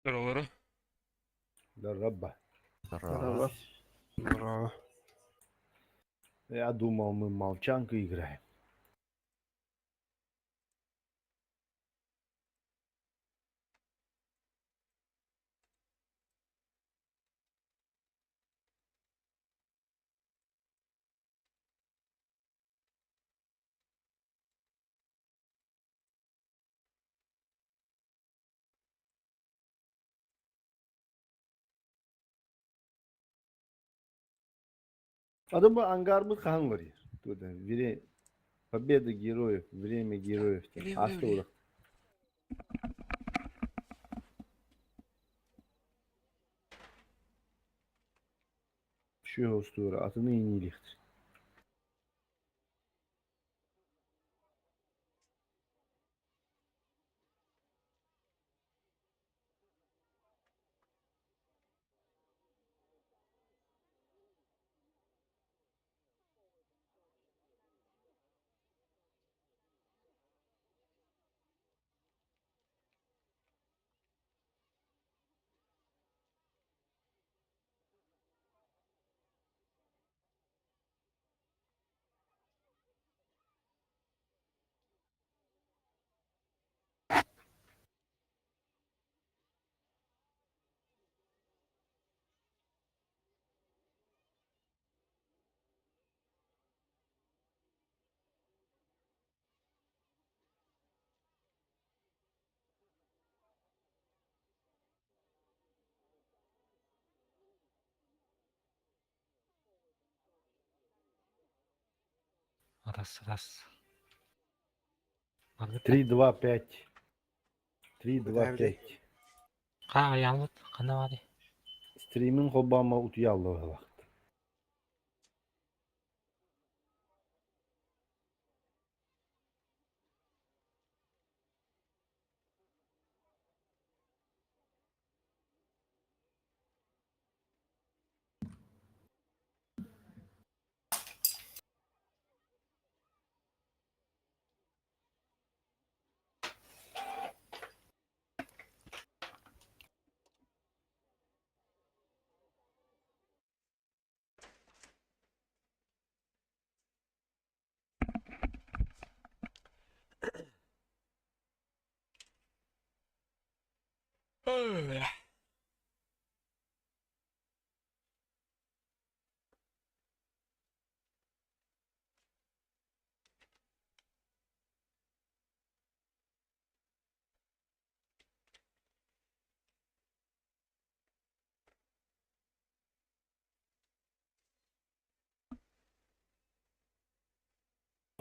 Здорово. Здорово. Здорово. Здорово. Я думал, мы молчанку играем. Adamı angarmı kan var ya. Vire Победа героев, время героев. Аста урах. Şu hostura atını iniliktir. Раз, раз. 3, 2, 5. 3, 2, 5. Ха, аялыт, қана бады. Стримин хобама утуяллы вакыт.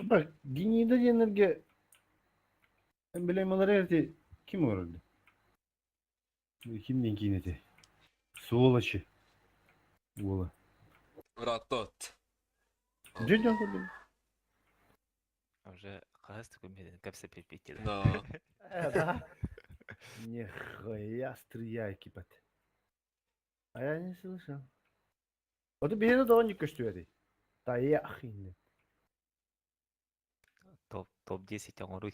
Bak Gini'de yenirge emblemaları erdi. Kim öldü? Kimden kineti? Сволочи. Уола. Ратот. Дядя ходим. Уже хас такой медленно капса перепетили. Да. Да. Нихуя стрия кипат. А я не слышал. Вот бери да он не көстүөдүй. Та я охренеть. Топ топ 10 оңоруй.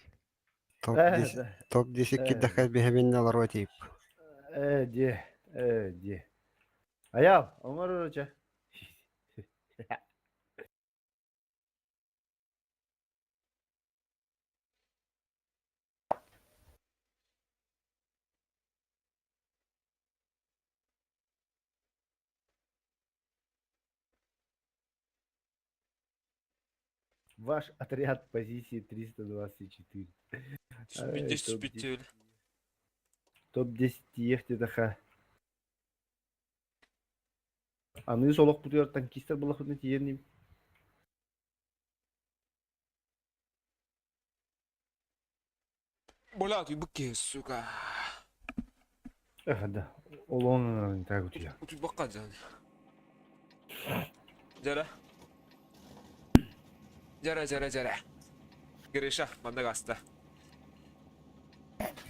Топ Э, 10 да. топ 10 Э. киддахай биһэбинне ларуа тиип. Э, де, э, де. Аял, оңор ороча. Ваш отряд позиции 324. Ай, 10 топ-10. бител. Топ-10 ехте таха. Аны солох бутуяр танкистер була худны тиерним. Бола ты быки, сука. Эх, да. Олон так утуя. Утуй бакка жан. Жара. Жара, жара, жара. Гриша, манна гаста.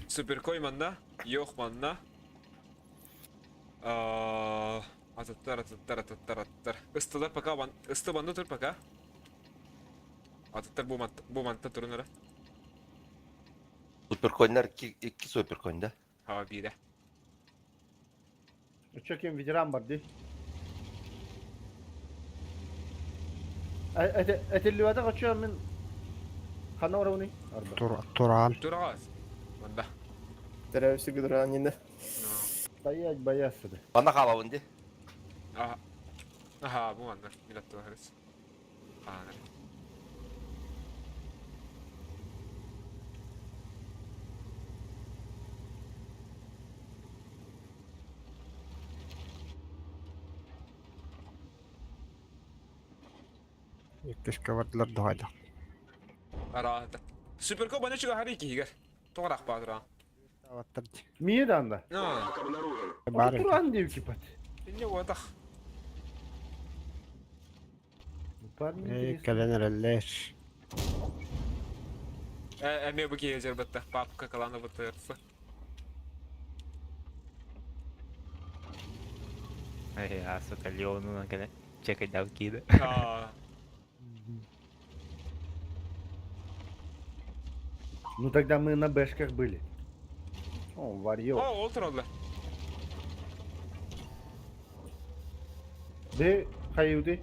Суперкой манна, йох манна. Ататтар, ататтар, ататтар, аттар. Ыстылар пока, бан... ысты банды тур пока. Ататтар бу мантта, бу мантта турунара. Суперконнар икки, икки суперконь да? Ха, бире. Оччо ким ветеран бар дии. Этиллибэтэх оччо мин ханна барабыный? Арба. Тураан. Тураҕас. Манда. Теревси гидранина. Стоять бояться да. Манна хаалабын дии. Аха. Аха, бу манна. Билаттыларыс. Аанар. Иккискэ бардылар дуһайда. Араата. Суперко баны чугаһар киһигэр. Тоҕо баатыраан. Таваттар дии. Миэ да анда. Баар Туран диэбит кипат. Инне уотах. Парни Ээ, интересно. кэлэн эрэллэр. Э, эмиэ бу киһи дьарбатта. Папка калана бытырсы. Эй, а, сука, Леону кэлэн чекайдав киида. Аа. Ну тогда мы на бэшках были. О, варьё. О, ол тураллар. Де хайуды.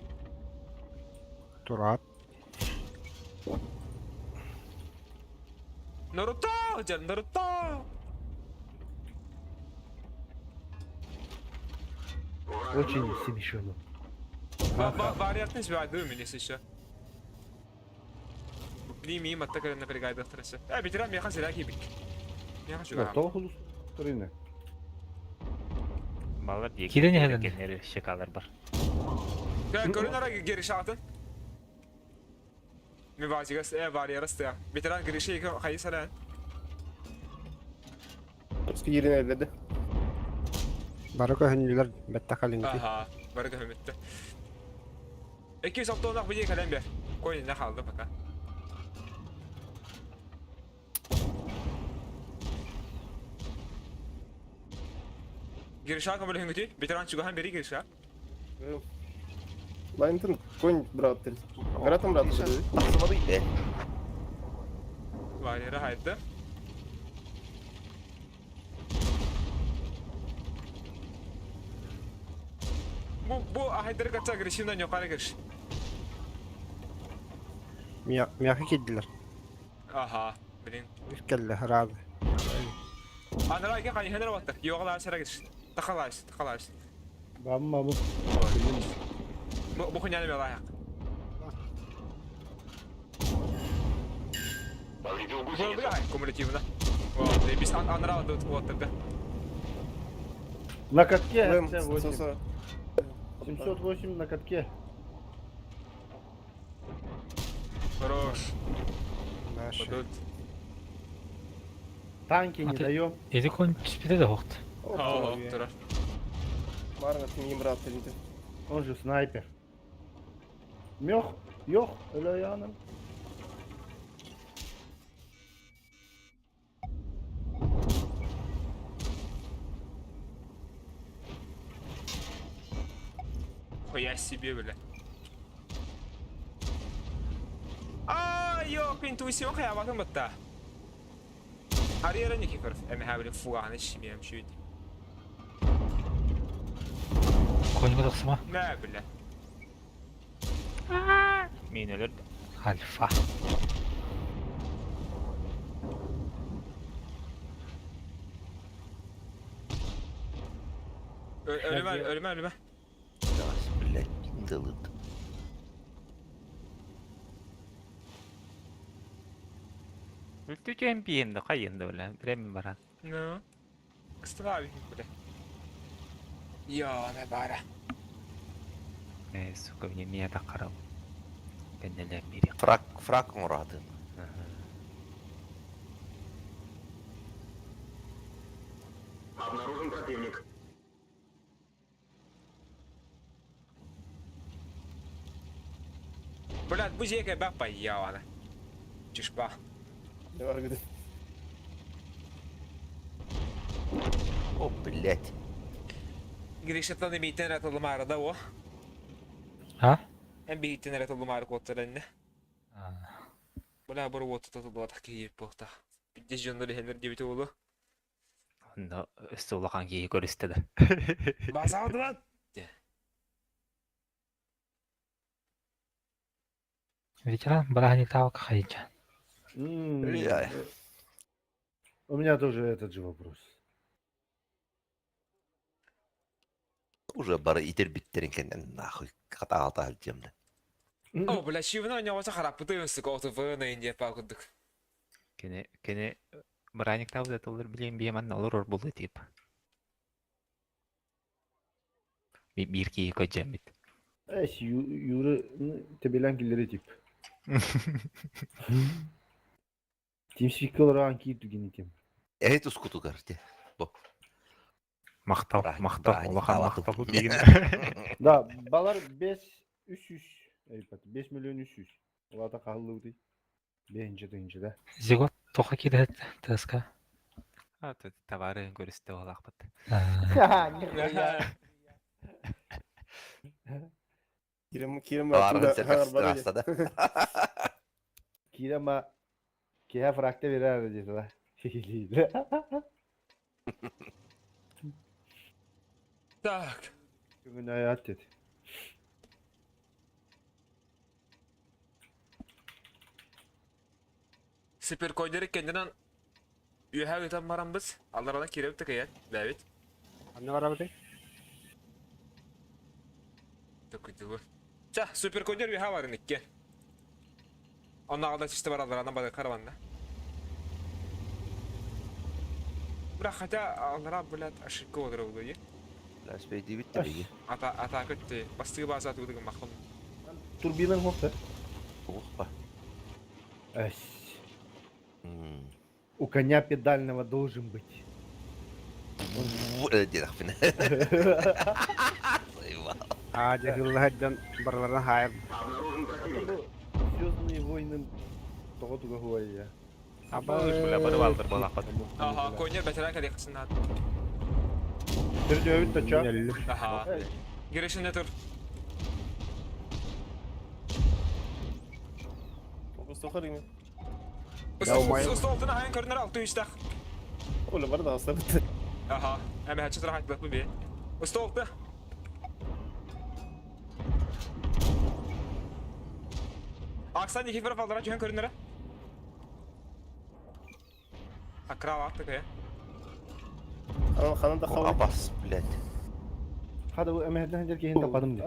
Тураат. Наруто! Дьэ, Наруто! Очень смешно. Вариантный связь, если еще. Лими матта кэлэн напрягайдахтарасы. Э, ветеран меха сирää киибик. Меха чугаһам. Тоҕо хулус турина. Балар диэки Киирэн иһэллэр. кэннери щекалар бар. Көрүн ара геришатын. Ми вазигас э вариарас тя. Ветеран гриши хайысара. Киирин элледи. Бары көһүннүлэр бэтте калинки. Аха, бары көмөттө. 206 бу кэлэн бер. Кой не халды пока. Гриша көмөлө хүнгүтү. Ветеран чугахан бери Гриша. Лайнтын конь брат. Гратом брат. Тахсыбадый э. Варьяра хайды. Бу бу ахайдыр кача Гришиндан юкары кирш. Миэхэ киирдилэр. Аха, блин. Кэллэ хараабы. Анара ике хайханар баттар. Йогалар сара кирш. Тахалаш, тахалаш. Бам мамы. Бу бу хуняны мелая. Бу бля, кумулятивно. Вот, и без анара тут вот тогда. На катке Лэм, 708. 740. 708 на катке. Хорош. Наша. Тут. Танки А не ты- даем. Эти конь түспүтэ да хоқт. О, турар. Марна тиңин брат диде. Он же снайпер. Мех, йох, Элояна. Хуя себе, бля. А, йо, интуицион хайабатын батта. Арьера Никифоров, эми хабили фуганы шимиям шүйд. Коньга тахсыма. Мә, бля. Мин өлөр. Альфа. Ölüme, ölüme, ölüme. Блядь, дылыт. Үлтү биэнде кайында бля. Бирем баран. Ну. Кыстыга abi, бля. Йо, не бара. Э, сука, мне меня так карау. Кеннелер бири. Фрак, фрак муратын. Блядь, бу жеке бапа яана. Чушпа. Не бар гиде. О, блядь. Гришаттан эмийтен ратылымарда о. А? Эн биһиттен ратылымары куоттарынны. Бля, бу вот тут была такие похта. Пиздец, жоннор хенер дебит олу. Онно өссө улахан киһи көрүстэ да. Базалдыбат! Ветеран бырааһынньыктаабакка хайдьан. Бля. У меня тоже этот же вопрос. Уже бары итирбиттерин кэннэ нахуй хатаҕалта сылдьыам да. О, бля, чивна ньоҕото хараппыты ынсык отвн диэп курдук. Кини кини бырааһынньыктаабыт этэллэр билиэн биэ манна олорор буолуо тип. Биир киһи көдьөммүт. Эс Юра тебелен киллери тип. Тимсикке олорон киир түгени тим. Эһи тускутугар те. Бу. Махтал, махтал, улахан махтал билигин. Да, балар 5 300, 5 миллион 300. Улата хаһыллыбытый. Бэһинчэ тыһынча да. Зигот тоха киирэ ТСК. А, товары көрүстэ олаахпыт. Кирем кирем Товарын сэргэхситин да. Кирема киһэ фракта берер диэтэ да. Так. Бүгүн аят деді. Суперкойдери кэннинэн үөһэ ыытан баранбыт, алларана киирэбит такайат, бэбит. Ханна барабытый? Төкүдүбү. Ча, суперкойдер үөһэ барын икки. Оннааҕыда чисто бар алларана бары караванна. Бра, хотя аллара, блядь, ошибка болар буолуо Ласпейдибит да биги. Ата атака өттө бастыы бааза туудыгын махтан. Турбинаң хоқта? Ухпа. Эс. У коня педального должен быть. Диэхпин. Аа, дьэ хыллаһайдан барыларын хаайар. Звездные войны тоҕо туга хуайя. Бля, бары баалдар буолаахпат. Аха, коня бэтэрээ кэлиэхсин наат. Төрдөөбүт точо. Аха. Герешин тур. Фокус тоқар ими. Устолтuna хайын көрүнөр алты үстах. Оля бар да астабыт. Аха. Эме хачы тура хайтлап би. Устолты. Аксан Никифоров алдара түһэн көрүнөрө. Акрал аттык э. Ханан ханан да хавай. Абас, блядь. Хада бу эмэһэдэн хадер киһин тападым ди.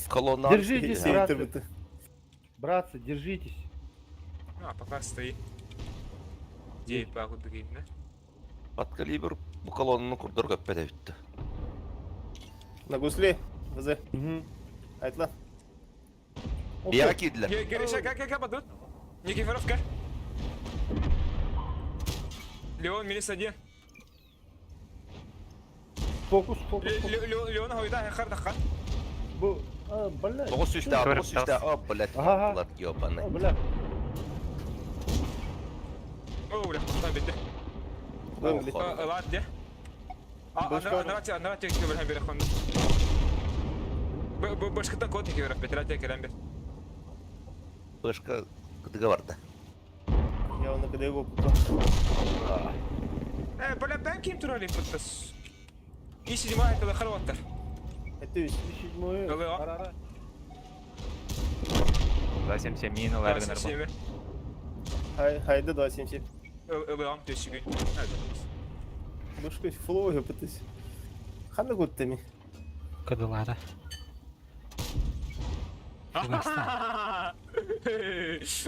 Колонна. Держитесь, братцы. Братцы, держитесь. А, пока стоит. Дей пагу дыгинна. Под калибр бу колоннаны курдор көппөтө бүттү. На гусле. ВЗ. Айтла. Бияга киирдилер. Гереша, как как падут? Никифоров ка? Леон, минус один. Фокус, фокус, фокус. Леон хойда хар даха. Бу, а, бля. Тоҕус сүүстээх, тоҕус сүүстээх, о, блядь, Аха. булат ёбаный. А, бля. О, бля, там битте. О, Ладно. А, анрати, анрати, кибер бир хон. Башката код кибер, петрати керем бир. Башка кытыга барда. Я он когда его попал. Э, бля, бен ким турали футбас. И седьмая это харваттар. Это үс. Седьмой. Ылыа. Арара. 277 миналар гынар бу. Хай хайда 277. Ылыам төсүгүн. Башка флоу пытыс. Ханна гуттами. Кыдылара. Фугастан.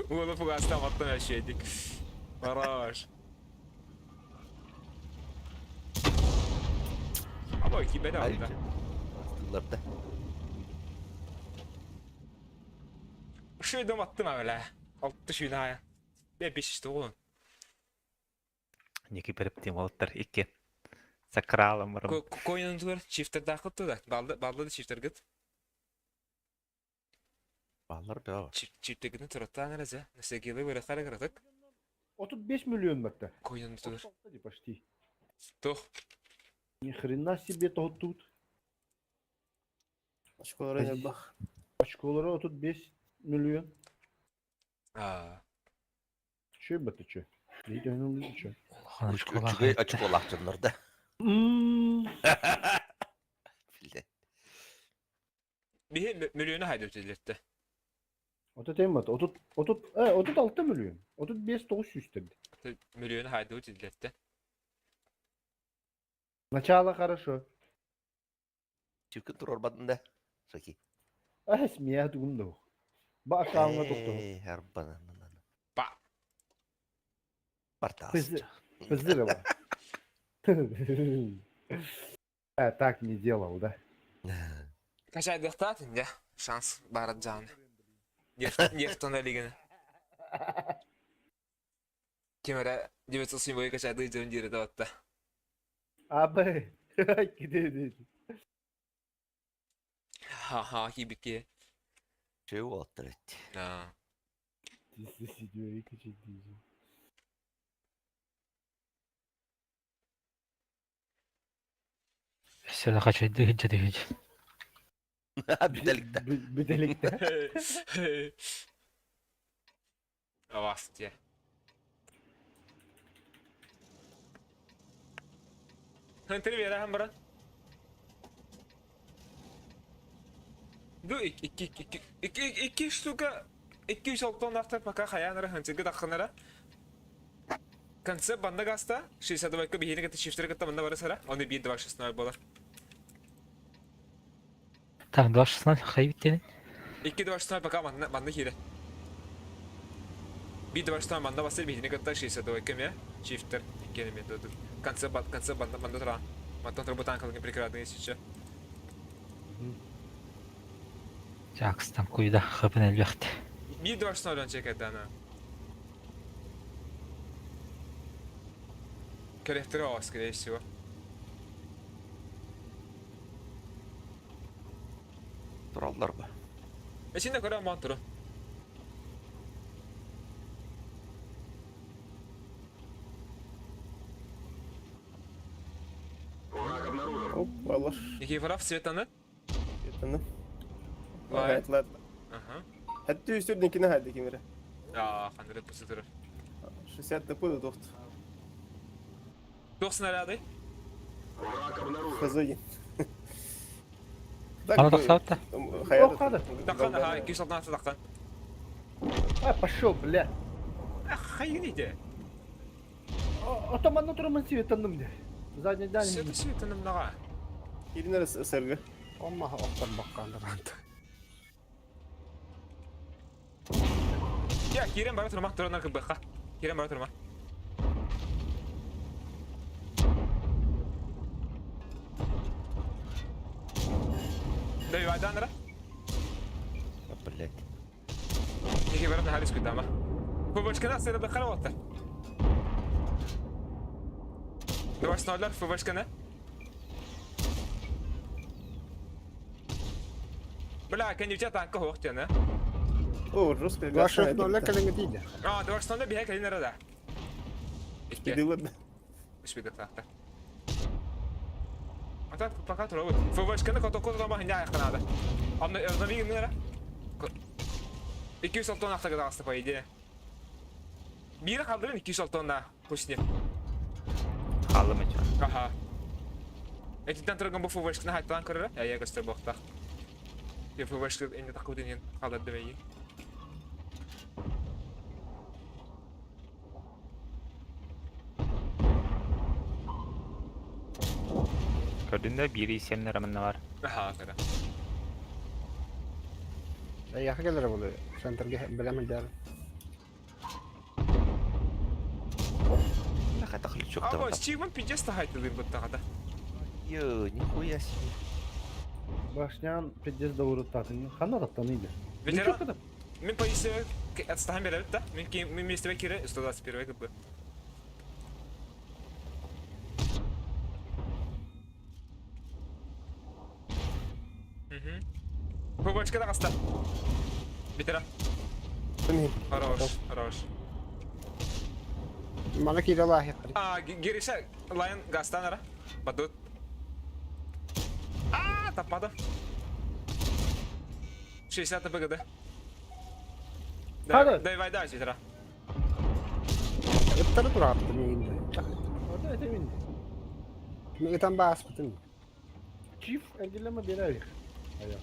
Уолу фугастан аттан әшедик. Хорош. Ama ki bedava da. Астылар да. Шүйдім аттым öyle. Алтты шүйді ая. Бе беш işte oğlum. Ники берип олуттар икки. Сакралым барым. Koyunun tular çiftler dağıttı da. Baldı, baldı da çiftler git. Баллар бева. Çift, çiftler gidin turattan nerede? Nasıl geliyor böyle kara karatık. 35 миллион бакта. Koyunun tular. Почти. Тух. Ни хрена себе то тут. Очколары не бах. Очколары 35 миллион. Аа. Че бы ты че? Видите, ну чё? Улахан очколаах Үчүгэй эбит. очколаах дьоннор да. М, Биллэ. Биһи мөлүйүөнү хайда үтүллэттэ. Отут эммат, 30 30 э 36 миллион. 35 900 терди. Мөлүйүөнү хайда үтүллэттэ. Начало хорошо. Чүкүн турарбатын да. Саки. Ах, смея тугум да. Ба аккаунтка тоқтоо. Эй, арбана. Ба. Бартаас. Пызды. Пыздырова. А, так не делал, да? Качайдыктаатын дьэ. Шанс баар дьааны. Нефтон элигин. Ким эрэ 907 качайды дьон диэри таватта. Абы. Киде Ха-ха, хибики. Чего оттырыть? Да. Өссө да хачайды иһдьэ түһүч. Бүтэликте. Бүтэликте. Авастия. Хантер биэрэһэн баран. Ду икки икки икки икки штука икки үс алтоннаахтар пока хайаан эрэ ханчырга тахханара. Концепт банна гаста 62 биһиини кытта шифтери кытта манна барысара. Оны биир два шестнадцать буолар. Так, 2.16 хайбит дедин. 2 2 пока манна манна киирэ. Биир 2 манна басыр биһиини кытта 62 кэмэ шифтер икки эме додут. Концепт концепт банна манна туран. Мантан турбутан калгын преградный сейчас. Жакстан куйда хапын элбэхти. Биир 2 өлөн чекэдана. Кэлэхтэрэ скорее всего. Тураллар ба. Эчинде көрөн бан туру. Оп, балар. Никифоров светаны. Светаны. Лай. Лай. Ага. Хәтті үстөрден кине хәдді кемері. А, хандыры пусытыры. 60 тп да тоқты. Туох снаряды? Хызы. Ана тахсабыт Хаят. Ох, Таққан, аха, 206 таққан. А, пошел, бля. Хайын иде. Атаманна турамын светанным де. Задний дальний. Света светаным наға. Ирина сыргы. Омма охтон баккаандыр. Я, кирен бара тұрма, тұранар кыбыққа. Кирен бара тұрма. Давай, данра. Блять. Никифоров на харис кудама. ФБшкана сыры бақара отты. Давай сноллар ФБшкана. Бля, кеневче танка хоқ тяны. О, русский. Ваша ноль кэлэҥэ тиийдэ. А, давай сноллар бихе калинара да. Икки. Билыр. Үс бит А так пока турабыт. ФБшканы котокко тома хиня аяқтанады. Амна обнови гыннара. 206 тонна ақтағы ағасты, по идее. Бири қалдырын 206 тонна пусть Хаалым эче. Аха. Этиттен тұрған бұл ФБшканы хайттан көрірі. Я я көстер боқтақ. Я ФБшкы энде тақы өтенен қалдырды бейін. Көрдүн да биир исемнер аманна бар. Аха, көрі. Яха келер буолуо. Центрге билэмин дьэ. Нахай тахлючок А там. вот, Стивен пиздец хайттылым бұттағада. Йо, нихуя себе. Башнян пиздец да уруттатын. Ханна таптан иде. Ветеран, мен позиция отстахан беребит да. Мен мен местебе кире 121 кб. Угу. ФБшка да қаста. Ветеран. Хорош, хорош. Мана киирэ лаахыахтар. А, Гириша, Лайон гастан ара. Батут. А, таппадым. 60 ПГД. Хады. Давай, давай, ветеран. Ыттары турааттар миигин. Этебин. Мен ытан бааспытым. Чиф эргиллэме биэрэр. Айа.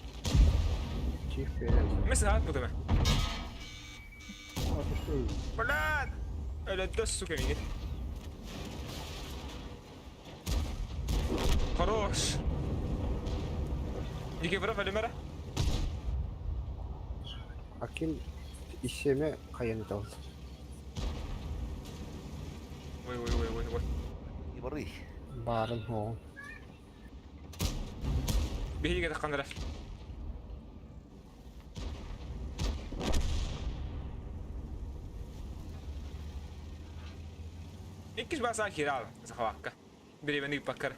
Чиф берем. Мис аат бутума. Блядь! Өлөддө, сука, миги. Хорош! Никифоров өлүмэрэ. Аким ишеме каяны табыл. Ой, ой, ой, ой, ой. Барый. Баарын хоҕун. Биһиги тахханнара. Иккис бааса киирал сахалаакка. Бириэмэни ыыппаккар.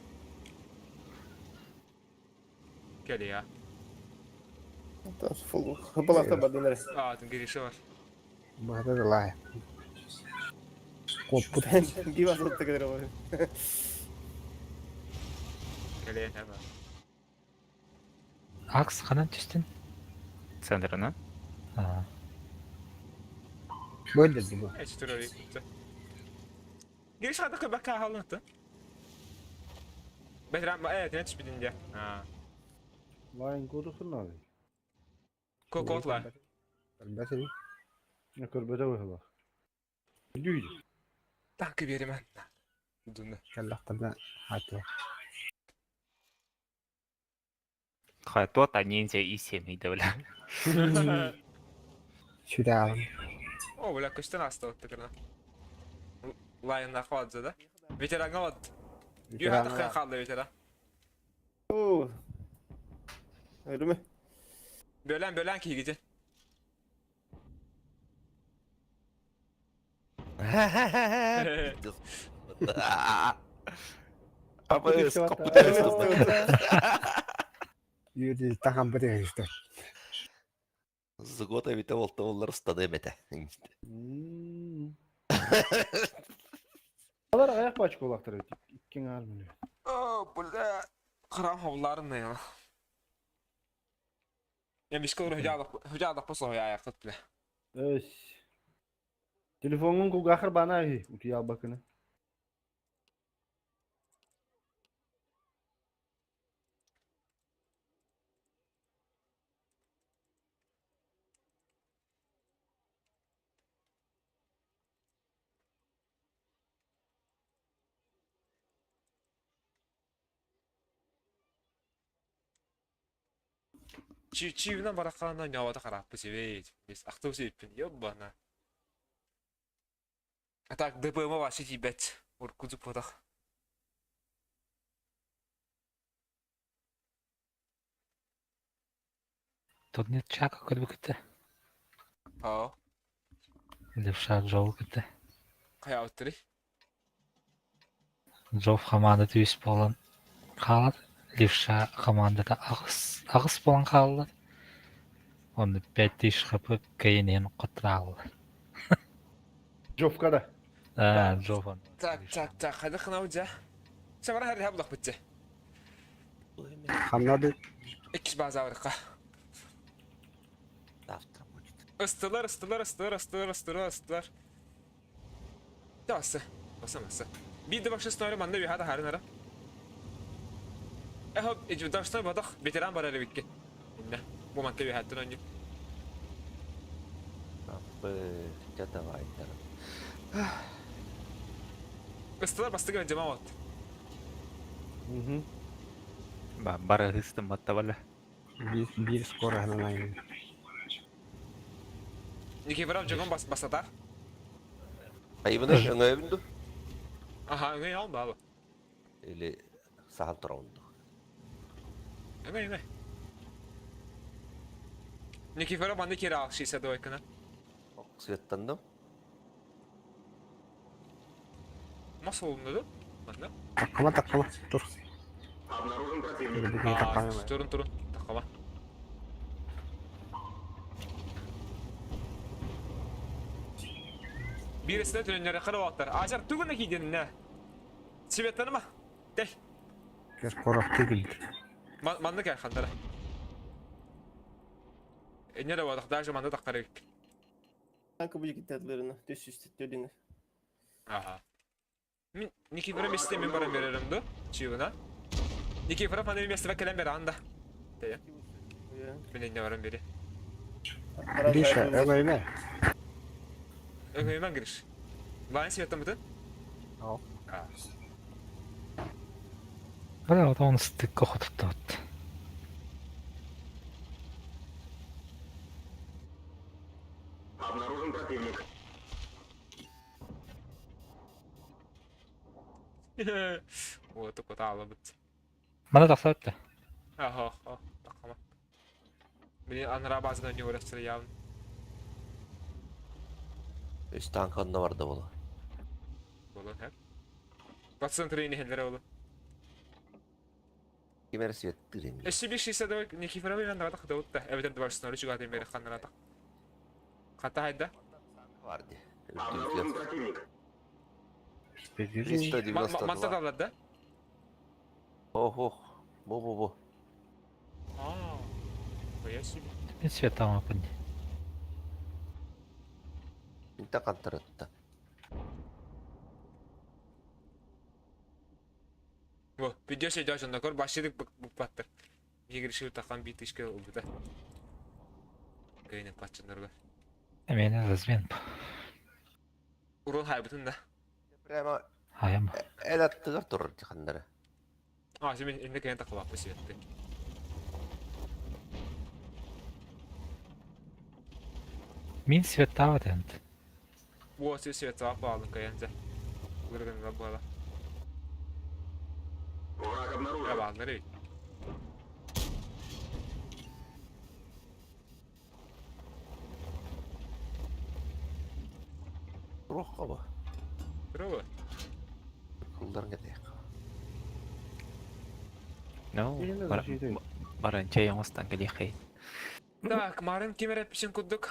Кэлиэ. Хабалахта бардынар. Аа, Гриша бар. Баһата да лаай. Куоппут. Гива сотта кедер бар. Кэлиэ бар. Акс ханан түстүн? Центрына. Аа. Бөлдүрдү бу. Эч турар. Гриша хата көбәккә халынты. Бәдрәм, э, тенә түшпидин дия. Аа. Лайн коду хырнады. Кокотлар. Бәсин. Не көрбөтө быһыла. Дүйд. Танкы беремен. Дунна. Каллахтарда хаты. Хай, тот а ниндзя и семь бля. Сүдэ О, бля, көстөн аста отты кырна. Лайнна хватза, да? Ветеранга вот. Юхата хэн халды ветеран. О. Өлүмө. Бөлән бөлән кийгите. Абыс, капыталист. Юди тахан бир işte. Згота бите болта олар ұстады эмете. Алар аяк бачка олактыр бит. Иккен ар міне. О, бля. Храм хавларын не я. Я мишкол хуҗалык бу я аяк бля. Өс. Телефонун кулгахыр бана утуял бакыны. Чи чивнан бараканна нявата карап себейт. Бис актып себеппин. Ёбана. А так ДПМ вообще ебать. Уркузук потах. Турнир чака көрбүкүтэ. Аа. Левша Джоу күтэ. Кая оттыры. Джоу команда түс болан қалады. Левша командада ағыс, ағыс болан қалды. Оны 5000 хп кейінен құтыралы. Джовка да. А, Джоу. Так, так, так. Хады хынау жа. Сабара хәрри хаблак битте. Хамнады. Иккис база барыкка. Завтра будет. Ыстылар, ыстылар, ыстылар, ыстылар, ыстылар, ыстылар. Тасы. Баса маса. Bir de başlasın öyle manda bir hada harın ara. Eho, icbi badах ветеран бар әле битке. Инне. Бу манка bir hattın önce. Апы, давай. Ыстылар басты гын жаман вот. Мгм. Ба, бары хыстым батта бала. Бир бир скоро ханан. Никифоров жогон бас басатар. Айыбына өңөбүндү? Аха, өңөй алды алы. Или сахан тураунду? Өңөй, өңөй. Никифоров манды кире ал 62 кына. Светтандым. Мас болумду? Манда. Таккама таккама. Тур. Таккама. Турун турун. Таккама. Бирисине түнөннөрө кырып аттар. Ажар түгүнө кийден не? Сибеттаныма? Дей. Кер корок түгүл. Манны кел хандара. Энере бадак даже манда таккар Танка будет китатларына. Төс үстө төлүнө. Ага. Мин Никифоров миэстэтэ мин баран биэрэрим дуо? Чыыбына. Никифоров аны миэстэбэ кэлэн бэрэҕин да. Тэйэ. Мин иннэ баран биэри. Гриша, өҥөйүмэ. Өҥөйүмэн Гриш. Ваня светаммытын? Ол. Бля, вот он стык хотуттаат. Уоту кутаалабыт. Мана тахсаат да. Аха, тахама. Блин, анараа баазынан не явно. Үс танка онно барда буолуо. Буолуон сөп. По центру иһэллэрэ буолуо. Ким эрэ светтыыр эмиэ. Өссө биир 62 Никифоровы мен даҕата хатабытта. Эбэтэр дворцнары чугаатын бери ханнаратах. Хата хайда? Бар дии. Үрдүбүтүгэр. 392. Манта даллар да? Ох, ох. Бу бу бу. Аа. Хуя себе. Мин светаамапын. Инте хантарытта. Во, видео идешь, он накор башидык букпаттар. Биһиги решил тахан биир тысячка ылбыта. Кыйын патчаннарга. Эмиэ размен. Урун хайбытын да. Прямо Хайам. эл аттыгар турар тиханнары. А, сен инде кыйын тақылаппы светті. Мин светаабат энт. Во, сен свет сабақ бағалын кыйын за. Үргін буола. Я бағалын бит. Туруохха бу. Браво. Кылларын кэтиэх. No, Илин баран үчүгэй. баран чэй оҥостон кэлиэхэй. Так, марын кимер эппишин курдук.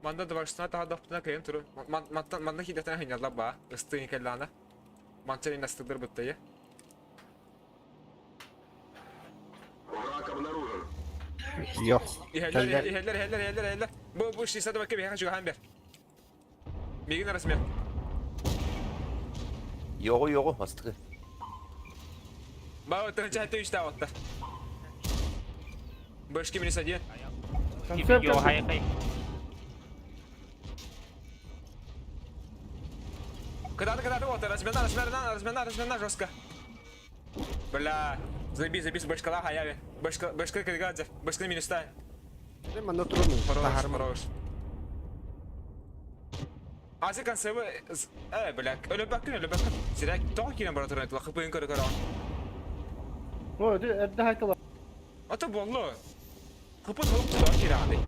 Манда дворцна таһадахпына кыйын туру. Манна хидэтэн хынньалла баа. Ыстыын кэллаана. Манча инастыдыр быттайы. Yok. Иһэллэр, Кэллэр. иһэллэр, иһэллэр, иһэллэр, иһэллэр. Бу бу 62 биһиэхэ чугаһаан бэр. Миигин арасмер. Йоҕу йоҕу мастыкы. Баа 47 үстэ отта. Башки минус один. Концепт Йо хайхай. Когда ты, когда ты, вот, размена, размена, размена, размена, жестко. Бля, заби, заби, башкала хаяви. Башка, башка кыргадзе, башка минус тай. Манна турун. Хорош, Тахарма. хорош. Азы консервы, бля, өлө бакын, өлө бакын. Сирек, тоғы кирен бара туран, лақы пойын көрі көрі. Ой, эрдэ хайтала. Ата боллы. Хыпын хылып тұла кирен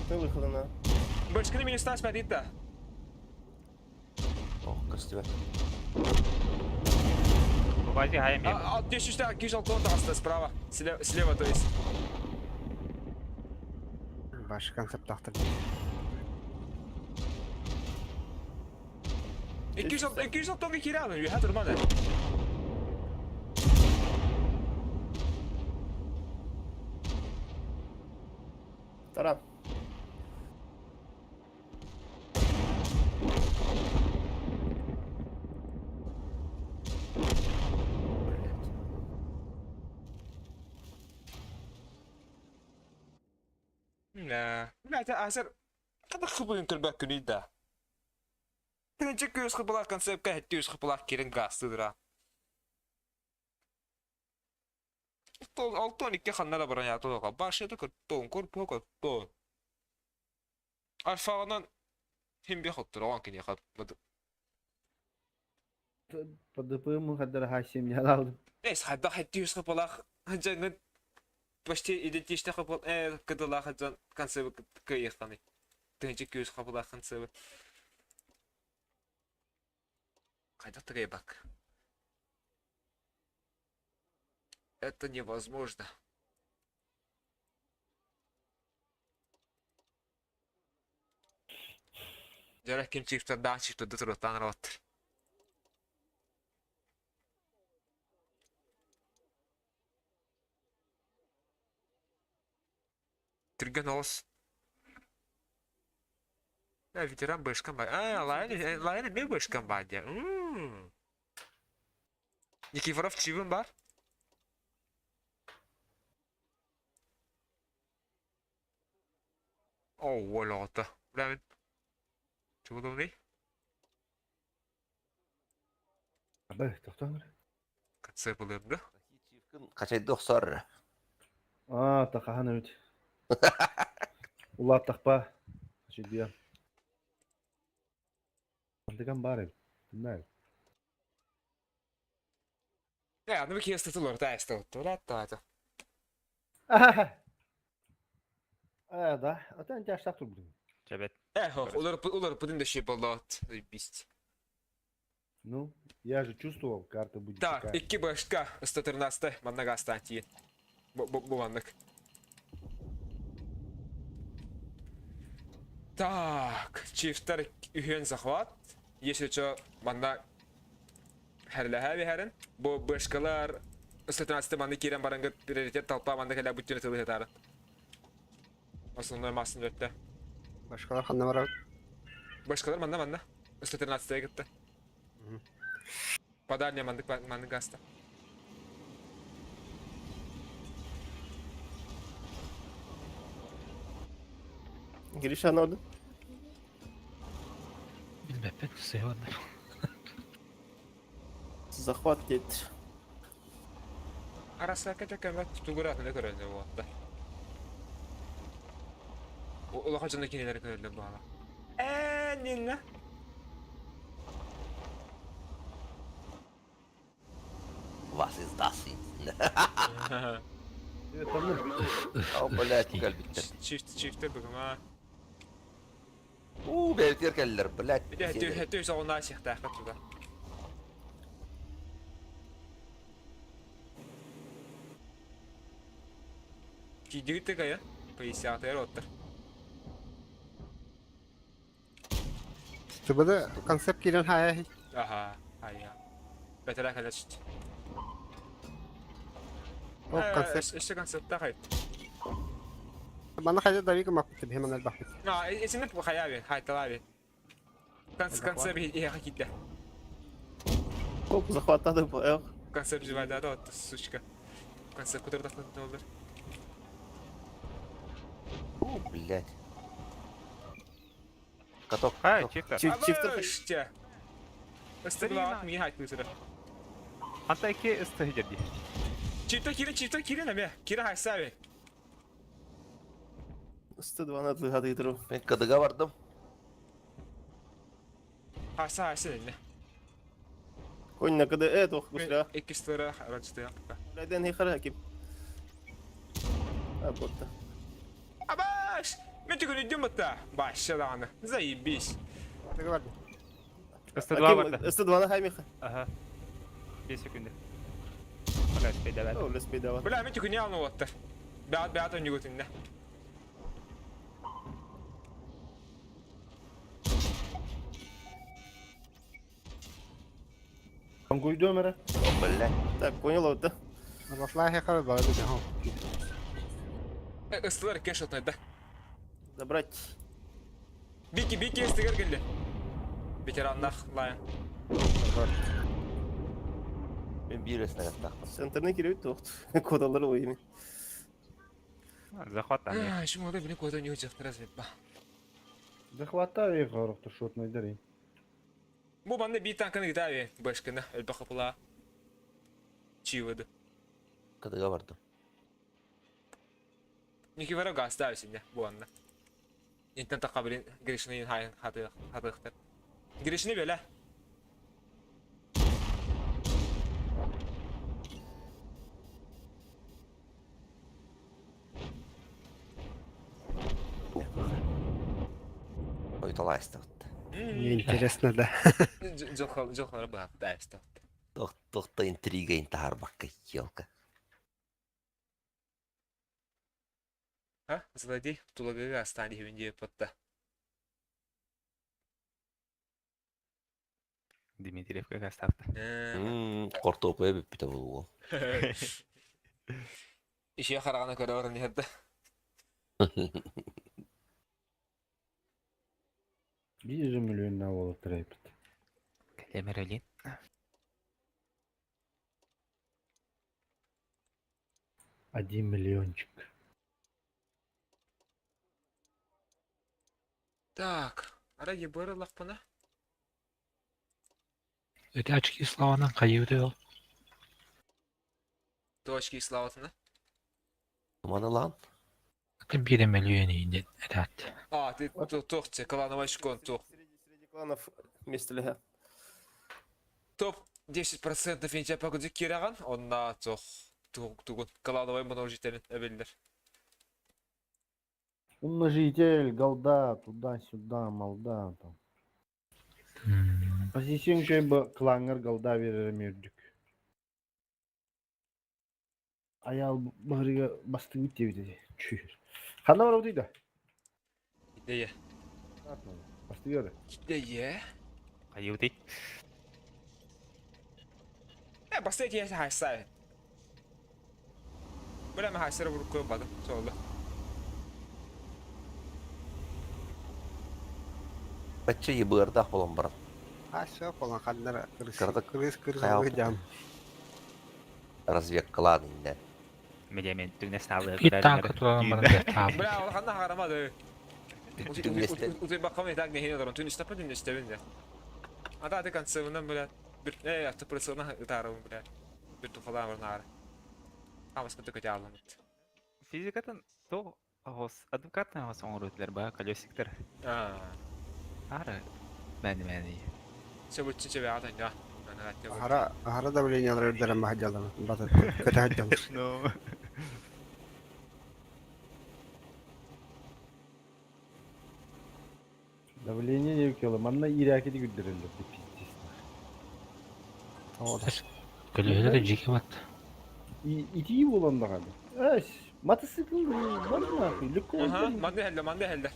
Ты выхода на. Башканы минус тай спәдит да. Ох, көстүбэт. Бази хайам я. А, 200 206 тағасты справа. Слева, слева, то есть. Баш концепт тахтыр. 206 206 кирен, үйә турманы. Таран. Да. Бля, азыр қадық хыбын көрбәк күні да. Тынчы көз хыбылар концептка хәтті өз хыбылар керін гастыдыра. Алтон икки ханнара баран ятылыға. Башыды көрттон, көрпө көрттон. Альфағынан химбе хоттыр, оған кені хат. ПДП хаддар хасим не алдым. Эс, хайда хәтті өз хыбылар ханжаңын почти идентичный хыбыл, кыдыла хаджан концепт кыйыхтаны. Тынчы көз хыбылар концепт. Қайда тұрай бак. Это невозможно. Жарах ким чиктер да чиктер дутур таныр. Түрген олыс. Ветеран бэшкам ба. А, Лайон, Лайон эмиэ бэшкам ба диye. Никифоров чивин бар. Оо, уол оҕото. Бля, Чугудумный? Абы, тохтоон эрэ. Концепылыырды. Хачайды охсор. Аа, тахахан эбит. Улааттахпа. Хачайдыам. Ардыган баар эбит. Тымнаа эбит. Э, аны киэсте тулар таайста тура таата. Аа, да. Ата антиаштаах турбутум. Чэбэт. Э, улар улар путин да болот. Заебись. Ну, я же чувствовал, карта будет Так, такая. икки башка 113 маннага астаан тиийэн. Бу бу бу маннык. Так, чифтер үһүөн захват. Если что, манна хәрләһә биһәрин. Бу башкалар 113 манны киирэн барангыт приоритет толпа манна кэлэ бүттүнэ тылы хатарын. Основной массын өттө. Башкалар ханна барар? Башкалар манна манна. 113 кытта. По дальний маннык маннык аста. Гриша надо. Билбэппит сыһыанна. Захват диэт. Арасака көмөт тугуратына көрөллөр буолла. Улахан дьоно кинилэри көрөллөр буола. Ээ, нинна. Вас издаст. Это О, блядь, кэлбиттэр. Чифт, чифтер бүгүн Уу, бэйбитигэр кэллэр, блядь. Ити төс оҕунаа сиэхтээхпит тута. Киидигит кайан, поясятыгар оттар. ТБД концепт киирэн хаайа Аха, айя. Бэтэрээ кэлэчит. Ол концепт. Өссө концептта хайт. Манна хайда давика маппыт бихеман элбахпыт. А, исинеп хайаби, хайталаби. Концепт иһэ киирдэ. Оп, захваттады бу. Эх. Концепт живайдады отты, сучка. Концепт кутурдахтан олдыр. Уу, блядь. Каток. Хай, каток. чифтер. Чифтер. Абышча. Ыстырла, ми хайт күсүрэ. Анта ики ысты хидерди. Чифтер кирен, чифтер кирен эме. Кирен хайсаби. 102 на тыгады Мен кадыга бардым. Хайса хайса инне. Конь на КД, э, тох, гусля. Иккистера рачтыя. Блядь, не харакип. А, ботта. Абаш! Мен түгін үйден бұтта. Баш, даҕаны. Заебись. Кадыга барды. 102 барда. 102 на хаймиха. Ага. 5 секунды. Бля, спейдават. О, леспейдава. Бля, мен түгін ялны оттар. Бәт бәт өнүгүтүнне. Конгуйдуом эрэ. О, блядь. Так, понял, вот, да? Башлаа хэ барды бихом. Ыстылар кеш отнайда. Забрать. Бики бики ыстыгар келди. Ветераннах лайын. Мен бир снарядтаахпын. Центрны киребит тоқт. Кодалар ойми. Захват там. Şu moda bile kodan yiyecektir azbet ba. Захвата и хорохтор шотный дари. Бу манна бир танканы гитаби башкына өлбө капыла. Чивыды. Кадыга бардым. Никифора гаста синде бу анна. Интен такабрин Гришны хайын хаты хатыктыр. Гришны беле. Ой, талайста. Мне интересно, да. Жохал жохал ба таста. Тохта интрига интахарбакка, елка. Ха, злодей тулагыга астани хүнде потта. Дмитриевка гаставта. Кортопуя бүппүтэ болуго. Иши харагана көрө орын хәдді. Биир миллионнаах уолаттар эбит. Кэлиэм эрэлин. Один миллиончик. Так, ара ебыр ыллахпына. Эти очки славанан хайыыты ол. Точки славатына. Туманы лан. Это биир миллион иһин этээт. А, ты туох клановый шкон туох. Среди кланов вместе Топ 10% инче пакуди кираган, онна туох тугун клановый множителин эбиллер. Умножитель, голда, туда-сюда, молда там. Позиция үчүгэй бу клаҥҥар голда биэрэрэ үрдүк. Айаал баһырыга бастыҥмыт диэбит этэ. Чүүр. Ханна барабытый да? Идея. Бастыгы да. Идея. Хайыытый? Э, бастыгы киһи хайсай. Бля, мен хайсара бурук көй бадым. Солда. Бачча ебырдаах болон баран. А все, полон ханнара кырыс Кырдык кырыс кырыс хайа дьам. Разведкалаан иннэ. Медиамен түгнес аалыа Биир танка туран баран бэрт Бля, ол ханна харамады. Түгнестен. Утуй баккам итак нехин олорон. Түн истапа түн истебин де. Ата аты концевынан, бля. Bir, э, автоприцелына ытаарабын, бля. Bir тухалаан барнаары. Хамас кытты көтө аламыт. Физикатын то охос адвокатный охос оҥоруутулар баа колесиктер. Аа. Ара мәни мәни. Сөбүтчү чебе ата я. Ана атты. Ахара ахара давлениялар үрдэрэн баһадьаллар. Бата көтө Ну. Давление не кило. Манна ирякети күрдереллер деп пиздец. Көлөһөлөр дьике бат. Итии буолан даҕаны. Эс, мотоцикл бар нахуй, легко. Аха, манды хелле, манды хелле.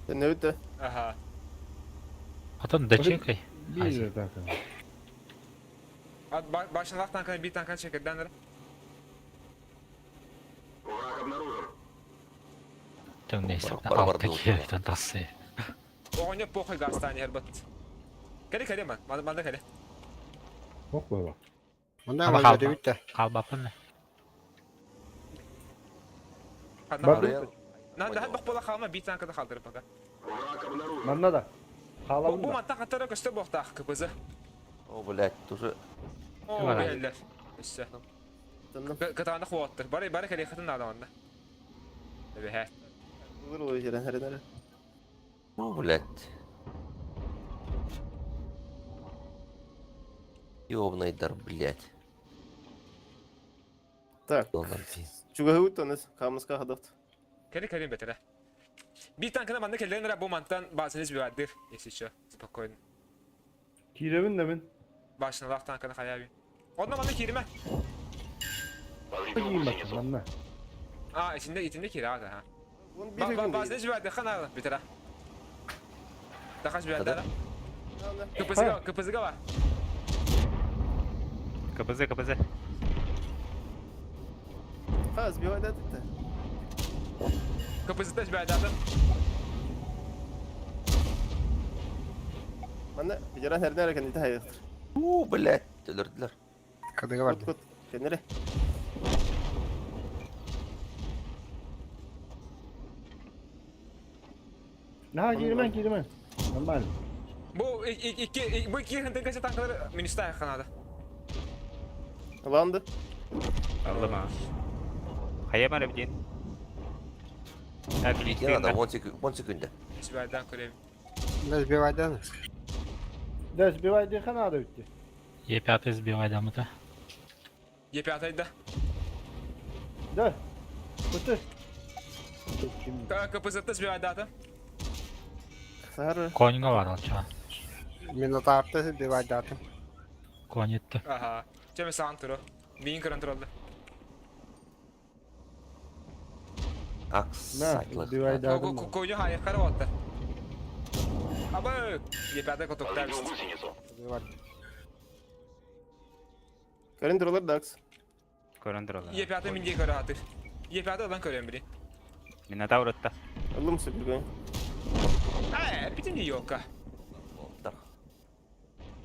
Төннөбүт Аха. Потом дачекай. Биир так. Ат башынлак танканы бир танканы чекерден Түҥнэс Бар- бар алта бар киһи тассы. Оҕонньор похуй гастаан иһэр бат. Кэлэ кэлэ ман, манна кэлэ. Ох баба. Мында Ама мал бүттэ. Хаалбаппын. Ханна Бар- хаалла. Нан да бах бола хаалма бир танканы хаалдырып пока. Манна да. Бу Хаалабын бу да. мантан хаттара көстө буохтаах КПЗ. О, блядь, тоже О, Бар. бэллэр. Өссө. Төннө. Кытаана хуоттар. Бары бары кэлэ хатын наада манна. Эбэһэ. Вырвал жерен хәренәре. Ну, блядь. Ёбаный дар, блядь. Так. Доллар пиздец. Чугаһыбыт онус камыска хадат. Кэлэ кэлин бэтэрэ. Бир танканы манна кэллэн бу мантан баасыныз бивардыр. Если чё, спокойно. Кииребин да мин. Башыналаах танканы хаяби. Онно манна кииримэ. Киирим баттым манна. А, итинде итинде киирэ ага. ха. Вон бир күн. Баасыныз бивардыр хана бэтэрэ. Тахас бивардыр. Аны. КПЗ КПЗ бар. КПЗ КПЗ. Ха, сбивай да ты. КПЗ бивардыр. Манна жерен хәренәре кән ите хайыктыр. У, блядь, өлөрдүлөр. Кадыга Кут барды. кут. Кенере. На киирмен киирмен. Нормально. Бу икки бу икки хантан кесе танкалар министр ханада. Ланды. Аллама. Хайа бар бдин. Я надо, 10 секунд. Сибайдан көрөм. Сбивайдан. Да, сбивай дыха надо өтте. Е5 сбивай дамыта. Е5 да. Да. Көтөр. КПЗ сбивай дата. Сары. Коньга бар алча. Минотаврты сбивайдатым. Конетті. Аха. Чеме саан туру. Миин көрөн туралды. Акс, На, сайтлых. сбивай дадым. Коню хайы кара отты. Аба Е5 котоктар. Сбивай. Көрен дуралар дакс. Көрөн туралар. Е5 минге көрө атыр. Е5 алан көрөм бири. Минотавр отта. Аллым сөбүргөн. Ээ, бүтүн елка.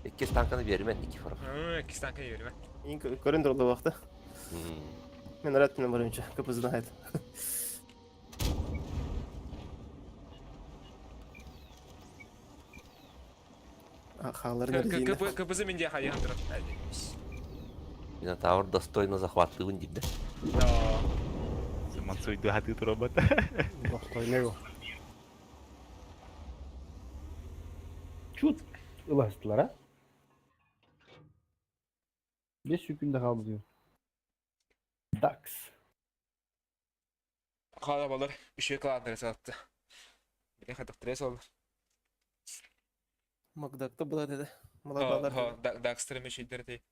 Иккис танканы биэримэн Никифоров. Иккис танканы биэримэн. Ин көрөн турдубакта. Мен рад мен барымча. КП знает. Хааларын резина. КПЗ мен де хайан турар. Минотавр достойно захватывын диде. Мансуйду хаты турабат. Достойный его. Чут ыластылар а? Бес күндө қалды diyor. Dax. Хаала балар үшө кылаандыры сатты. Биле хатыктыры сол. Макдакта была деди. Малабалар. Дакстыр мүшөйдер дей.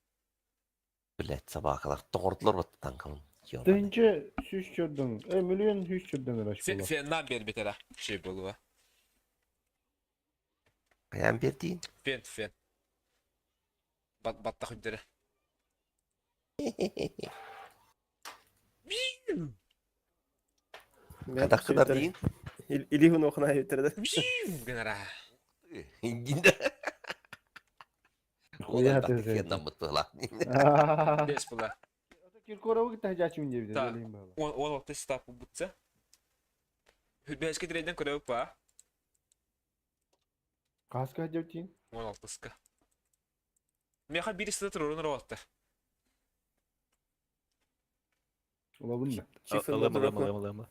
Блять, собакалар тоғырдылар бат танкамын. Тыһынча сүүс чөрдөн, э, миллион сүүс чөрдөн ыраш була. Феннан бер бетера. Şey болуа. Каян бердиин? Фен, фен. Бат батта хүддері. Кадаққыдар дейін? Илихун оқына өтірді. Генера. Индинде. Хуя ты же. Феннан бұттыла. Бес була. Киркоровы тахжачым деп Да. билейм бала. Он алты стап бутса. Хүдбәшке тирейден көрөп ба. Каска деп тиин. Он алтыска. Меха бир исте турурун роботта. Улабын да. Ылым, ылым, ылым, ылым.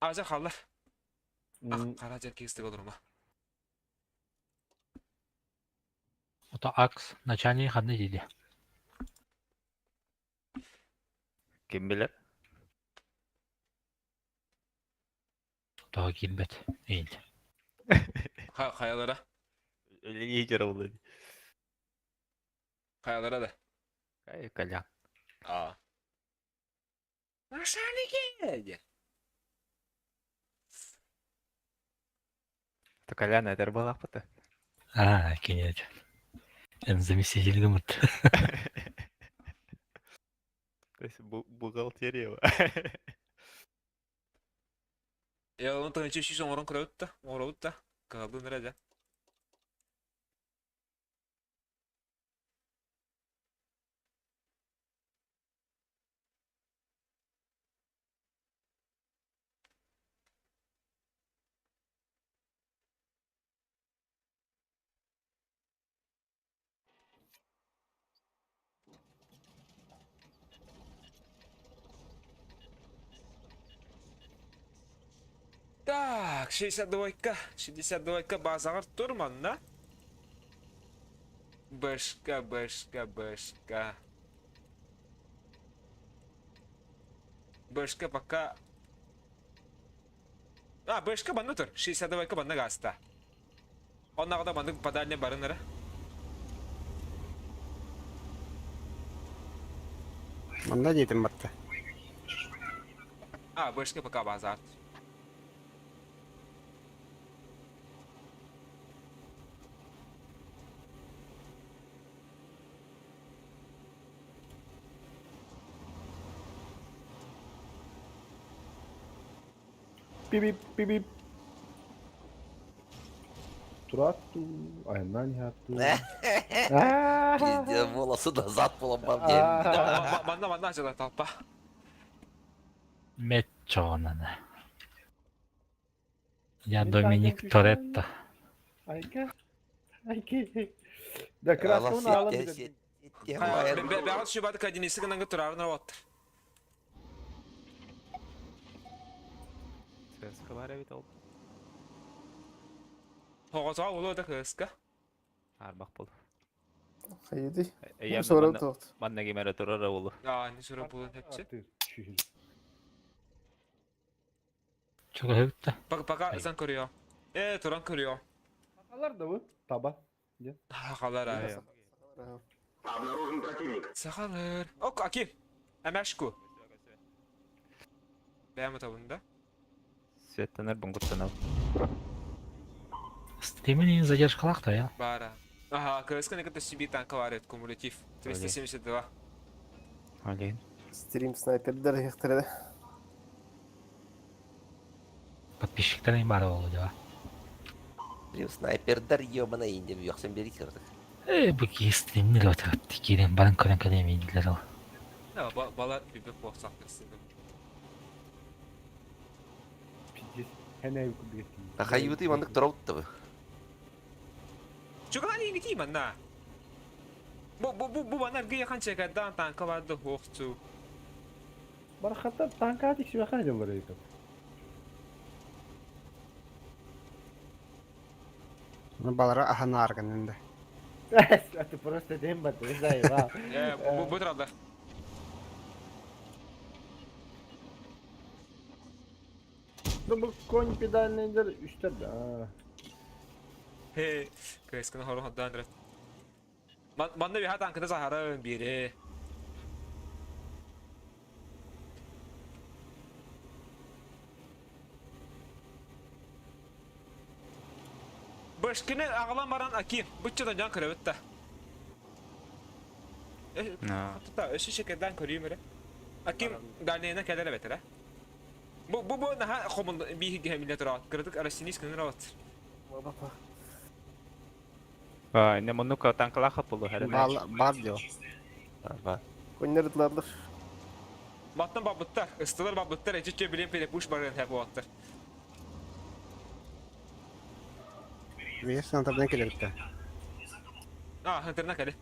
Аза халlar. Ах, кара жер кестик олурма. Ото Акс начальник ханны диде. Ким билер? Того килбет. Эйн. Хаялара. Лидер oldu. Хаялара да. Кай калян. А. Начальник. То калян этер балапыты. А, кинет. Эм заместитель гымыт. То есть бухгалтерия. Я оны тыгынчы шиш оңорон көрөбүт да, оңоробут да. Калды нерede? Так, 62-ка, 62-ка базағыр турманна. Башка, башка, башка. Башка пока... А, башка банны тур. 62-ка банны гаста. Оннағыда банны подальне барыныры. Манда дейтін батты. А, башка пока базар. Бип бип бип. Туратту, айынан ятту. Пиздец, волосы назад болам бам дейм. Манна, манна ачылар талпа. Мечонана. Я Доминик Торетто. Айка. Айка. Да красканы алып бит. Бәғат шубады кадинесі гынан турарын роботтыр. Связка бар бит ол. Тоғызға олы да кыска. Арбак бол. Хайди. Я Сорап тоқты. Манна кемере турар олу. А, не сүрі бұлын хепсі. Çok höptü. Пока зан көрüyor. Э, туран көрüyor. Алар да бу. Таба. Хақалар ай. Сахалар. Ок, Аким. Әмәшку. Бәмі табында. Светтенер бунгуттан Стримini задержкалак та я. Бара. Ага, кыска не ката себе танка варит кумулятив. 372. Олейн. Стрим снайпердер яқтырды. Подписчиктар баар буолуо дьэ. Блин, снайпердар ебаный инде үөхсэн биэрии кырдык. Ээ, бу киһи стримнир отырып киирэн баран көрөн кэлиэм дииллэр ол. Бала бүбүк буолсақ Пиздец. Хэнэ курдук эттим. Ахайыбыты маннык тураут Чугаһан иҥитии манна. Бу бу бу бу манна аргыйа ханчекардаан танка барды хуохту. Барахаттар танка тиксибэхэ дьыллар эбит. Балара аһанааргын да. Это просто демба, ты заебал. Э, бу бу тураллар. Ну бу конь педальныйдар үстэр да. Хе, кыскын хору хандан рет. Манна биһа танкыта сахара бире. Башкины аҕалан баран Аким, буччадан дьон көрөбүт да. Тута, өссө шекердан көрүүм эрэ. Аким дальнейна кэлэр эбэтэр, э? Бу бу бу наһаа хомун бииһи миле тураат. Кыратык Россинис кыныр абат. А, не мунука танкалаха пулу Баар баар дио. Бар. Коннер Баттан бабыттар, ыстылар бабыттар, эчи билен пелепуш баран хәп буаттар. Бейс сантардан келебитте. А, хантырна кэле.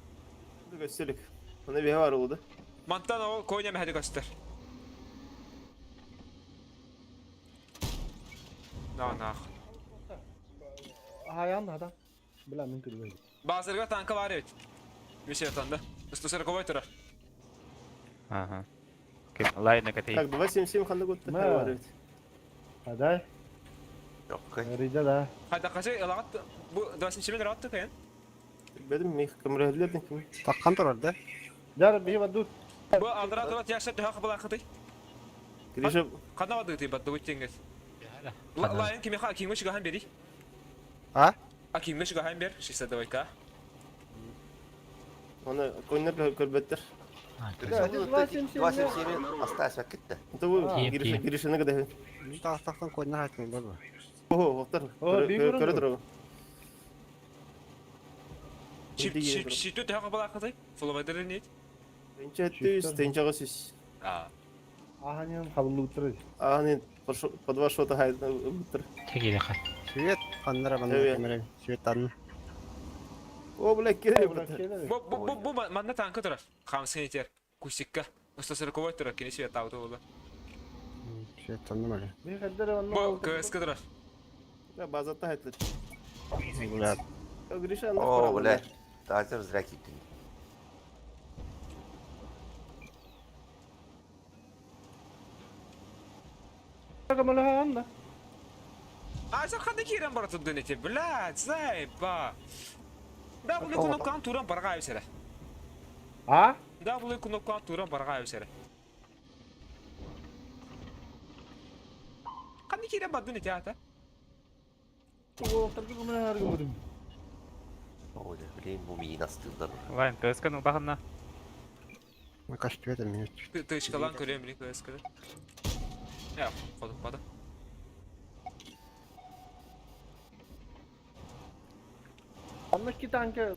Gösterdik. Ona bir var oldu. Мантан ол коня мәһәді көстөр. На нах. Аян адам. Бля, мен көрбөйм. Базарга танка бар эбит. Биши атанда. Ыстусар кобой турар. Ага. Лайна катей. Так, 277 ханды гот. Ма. Var evet. Адай, Yok. Рида да. Хайда качы ылагат бу 27 раттык эн. Benim mi kamera kim? Таккан турар да. Жар бихи бадут. Бу алдыра турат яша төһө кыбылакыты. Гриша Кана бады ти бадды бут теңгес. Лайын кими ха кимге шыгахан бери. А? А кимге шыгахан бер? 62К. ona konner körbettir. Да, 277 осталось кетті. Bu А. Grisha Grisha ne kadar? Тахтан койнар айтын бар. Oho, vaktar. О, bir Köre göründü. durur. Чип чип чип төһө кыбылакыты. Фулабадыр нет. Тенче 700, тенче 800. А. Аханын халымды уттырды. Аны по два шота хай буттыр. Тегеле хат. Свет каннара бана Evet. кемере. Свет ан. О, бля, келе буттыр. Бу бу бу бу манна танка турар. Хамсын етер. Кусикка. Ыстусар кобой турар. Кини свет ауты болду. Свет ан мale. Бихи хаддар Бу КСК турар. Я базатта хайтлар. Бля. Гриша аны О, бля. Тазер зря киттин. Камалахан да. А сен қандай керен бар тұдды нете, блядь, заеба. Да, бұл кнопканы туран барға өсірі. А? Да, бұл кнопканы туран барға өсірі. Қандай керен бар нете ата? Оқтарға камалахан көрдüm. Ой, блин, бу миин астылдар. Лайн, КСК ну бахана. Кашты минут. Тышкалан көрем білін КСК. Я, қодып бады. Аннaki танка.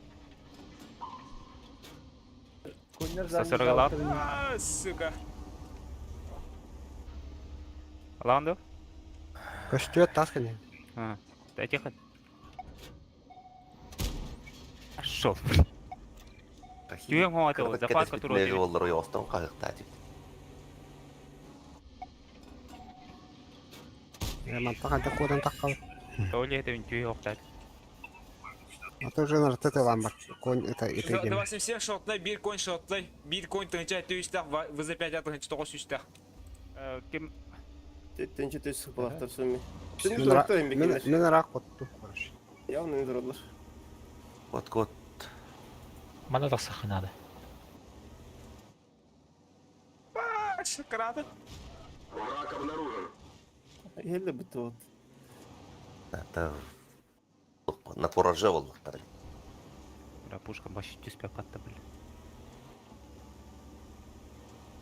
Коннер Сасыргалар. А, сука. Ланду? Кашты тасканы. А, да тихо. Шел. Түйем хоңаты ол, запаска туру. Олар ойостан қағықта деп. Мантан ханта кодан таккал. Толи это түйе оқтат. А то уже нар тете ламбар. Конь это это гем. 27 шотлай, 1 конь шотлай, 1 конь тынча 300, ВЗ5 тынча 900. Ким Тенче 300 булактар сөмми. Мен мен рак котту. Короче. Явно не dururlar. Вот кот. Мана тахсахынады. А, шакраты. Хелле битти вот. Это на кураже болдықтар. Бля, пушка вообще түспей қатты, бля.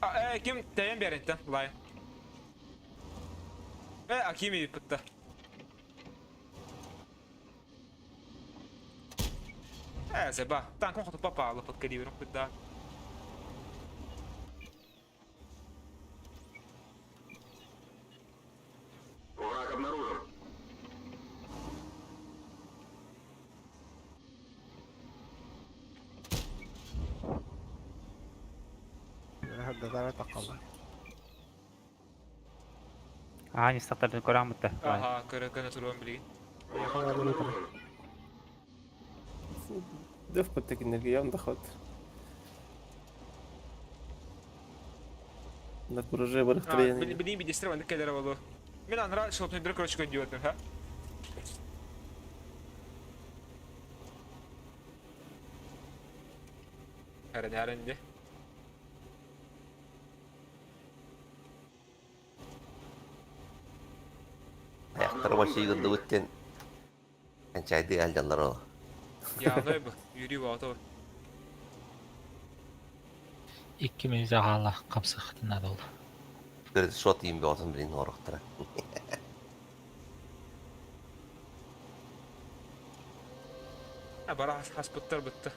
А, ким тәйен берінті, лайын. Э, Акими бытта. Э, заба. Танком хоту попало под калибром куда. Тақалла. Аа, не статтарын көрәм бутта. Аха, көрө көрө туруом билигин. Деф подтекинерге явно доход. На кураже бар тренинг. Билин бидестер ванды келер болу. Мен анра шоп бир короче көндү ха. Харан харан де. Аяқтары вообще йыгынды өттен. Әнчайды әлдалар ол. Яғдай bu. Yürüyüp ата. Икки минута хаалла хамсыхтына долду. Көрді шот ийім бе білін орықтыра. Ha бара хаспыттар бытты.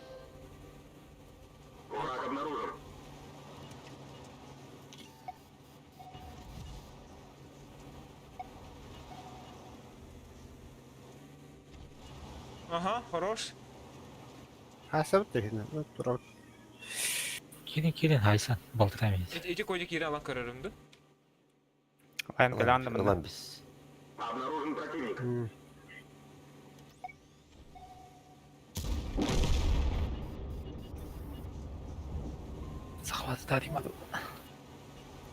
Ага, хорош. Хасап дегенде, тура. Кирин кирин хайсан балтырам edi. Эти койду кире алан көрөрүмдү. Айым каландым. Ылан біз. Захват тарима.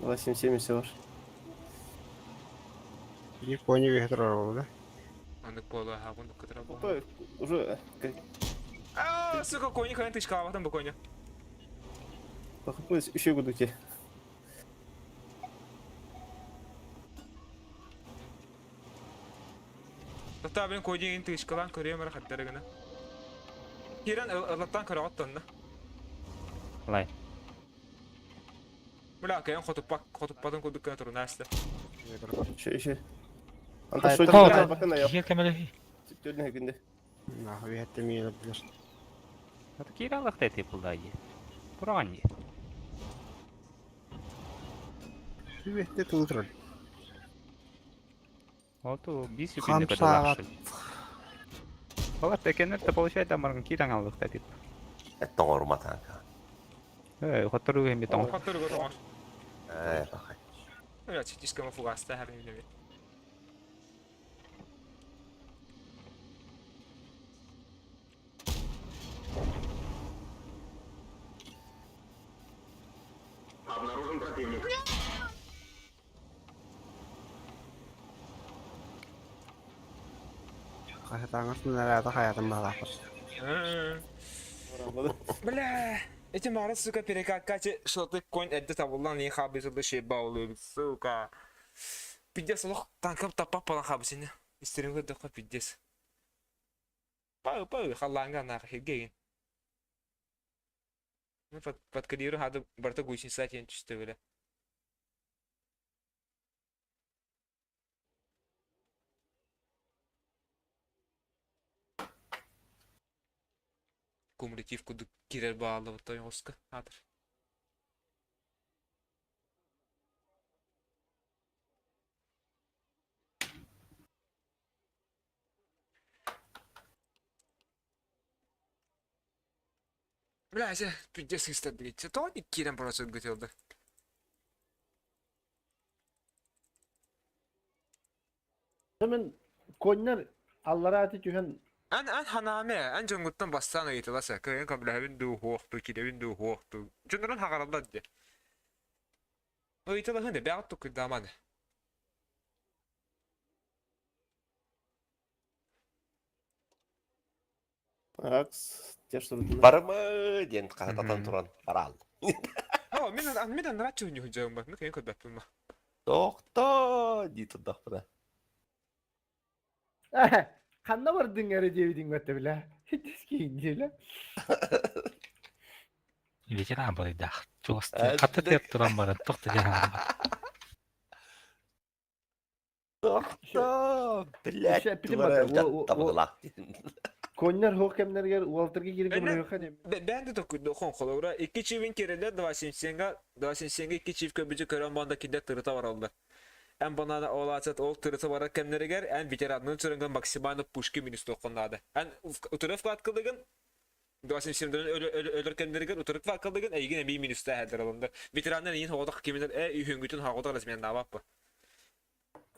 8.70 var. Bir кони вехтер oldu. Андык болу, ха, бундук кытыра болу. Той уже А, сука, кони кайын тышкалабатан бу кони. похопылась еще гудуте. Тота мен койдин тышкалан көрөм ара хаттарыгына. Кирен ылаттан көрө оттонна. Лай. Бля, кайын хотуппак, хотуппатын кудук кына турун аста. Еще еще. Анда Хайта шо Тоғыз. бакына я. Киһи кемелеһи. Төрнө күндө. Нахуй етті мені білер. Это киралык дети булдайы. Буран. Үбетте тултырыл. Оту бис Хам үкүндө саат. Алар текенер те получает амаргын киран алдык дети. Эттон орма танка. Э, хоттору эми тоң. Хоттору готоңор. Э, бақай. Бля, читишкама фугаста хәрин билеме. Қайтаңырсын әрәді хаятым балақыр. Бля, эти мары, сука, перекакачи, что ты конь это табулан не хабы сюда шебаулы, сука. Пиздец, лох, танкам тапа палан хабы сине. Истерим көдө пиздец. Пау, пау, халланга нах, хегейн. Ну, под, под калибром хады барта гуйсин сатен чисто бля. Кумулятив куду кирер баалы вот той оска. Атыр. Бля, се, пиздец истер блядь. То не кирен просто готел да. Мен коннар аллара ати түһэн Ан ан ханаме, ан жонгуттан бастан ыйтыласа, кыйын каблабин ду хуохту, киребин ду хуохту. Жонорон хагаралла ди. Ыйтылахын да бягат тукку даманы. Акс, те что Барымы ден қағататан туран барал. О, мен ан мен ан рачу ню жон ба, мен кыйын көбәппин ба. Тоқта дейді дақпына. Ханна бардың әрі дебидиң бәтті білә. Хиттес кейін деле. Ветеран барыдах. Чугасты. Ә, Аты теп туран баран. Тохта жахан. Что, блядь, Еще эппитим тугара бата, о- о- табылаах. Коннер хоқ кемнергер уолтырга киирин Энне- көмөлөһүөххэ диэн. Бэйэн да токуйду хон холобура икки чивин кирилер 277-га 277-га икки чив көбүжү көрөн банда кинде тырыта бараллар. Эн банана ол ацат ол тырыта барар кемнеригер эн ветераннын сөрөнгөн максимально пушки минус токконнаады. Эн утары вкладкалыгын 277-ден өлөр кемнеригер утары вкладкалыгын эйгин эми минуста хәдер алынды. Ветераннар ийин хоғодақ кеминер э үйхөнгүтүн хағодақ размен наваппы.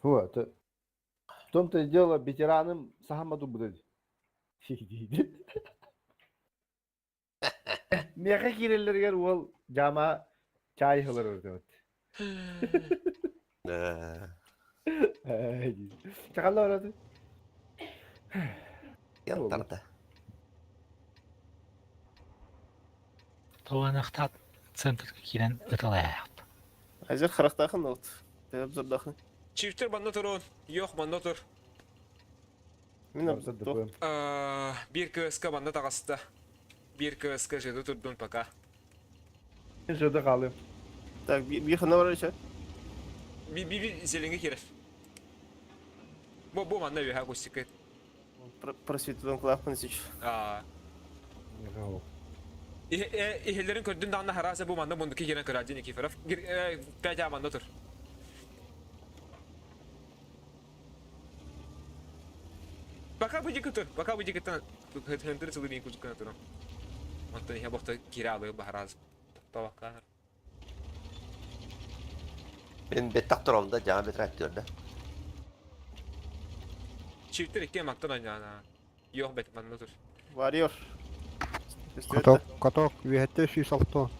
Вот. В том-то и дело, ветераным сахама тубыда. Меха киреллергер уол жама чай хылар өрдөт. Чакалла барады. Янтарда. Туанахтат центрга киирэн ыталаайахт. Азер харахтаахын вот. Обзордахын. Чифтер манна турун, yok манна тур. Мин обзор Бир КСК манна таҕыста. Бир КСК жыды турдун пока. Жыды қалым. Так, би хана бар еще. Би би би зеленге кирер. Бу бу манна үһә кустика. Просветлен клапан сич. Аа. Ихелерин көрдүн даанна хараса бу манна мундуки кирен көрәдин Никифоров. Пять манна тур. Пока бу дикы тур, пока бу дикы хентер сылы мин кузукана турам. Онтон ихе бохта кире алыы бахараз. Токтобакка. Мен беттак турам да, жаңа бетрак түрдө. Чифтер икки мактан ойнаана. Yok бет манна тур. Варьер. Каток, каток, үһәттә 106.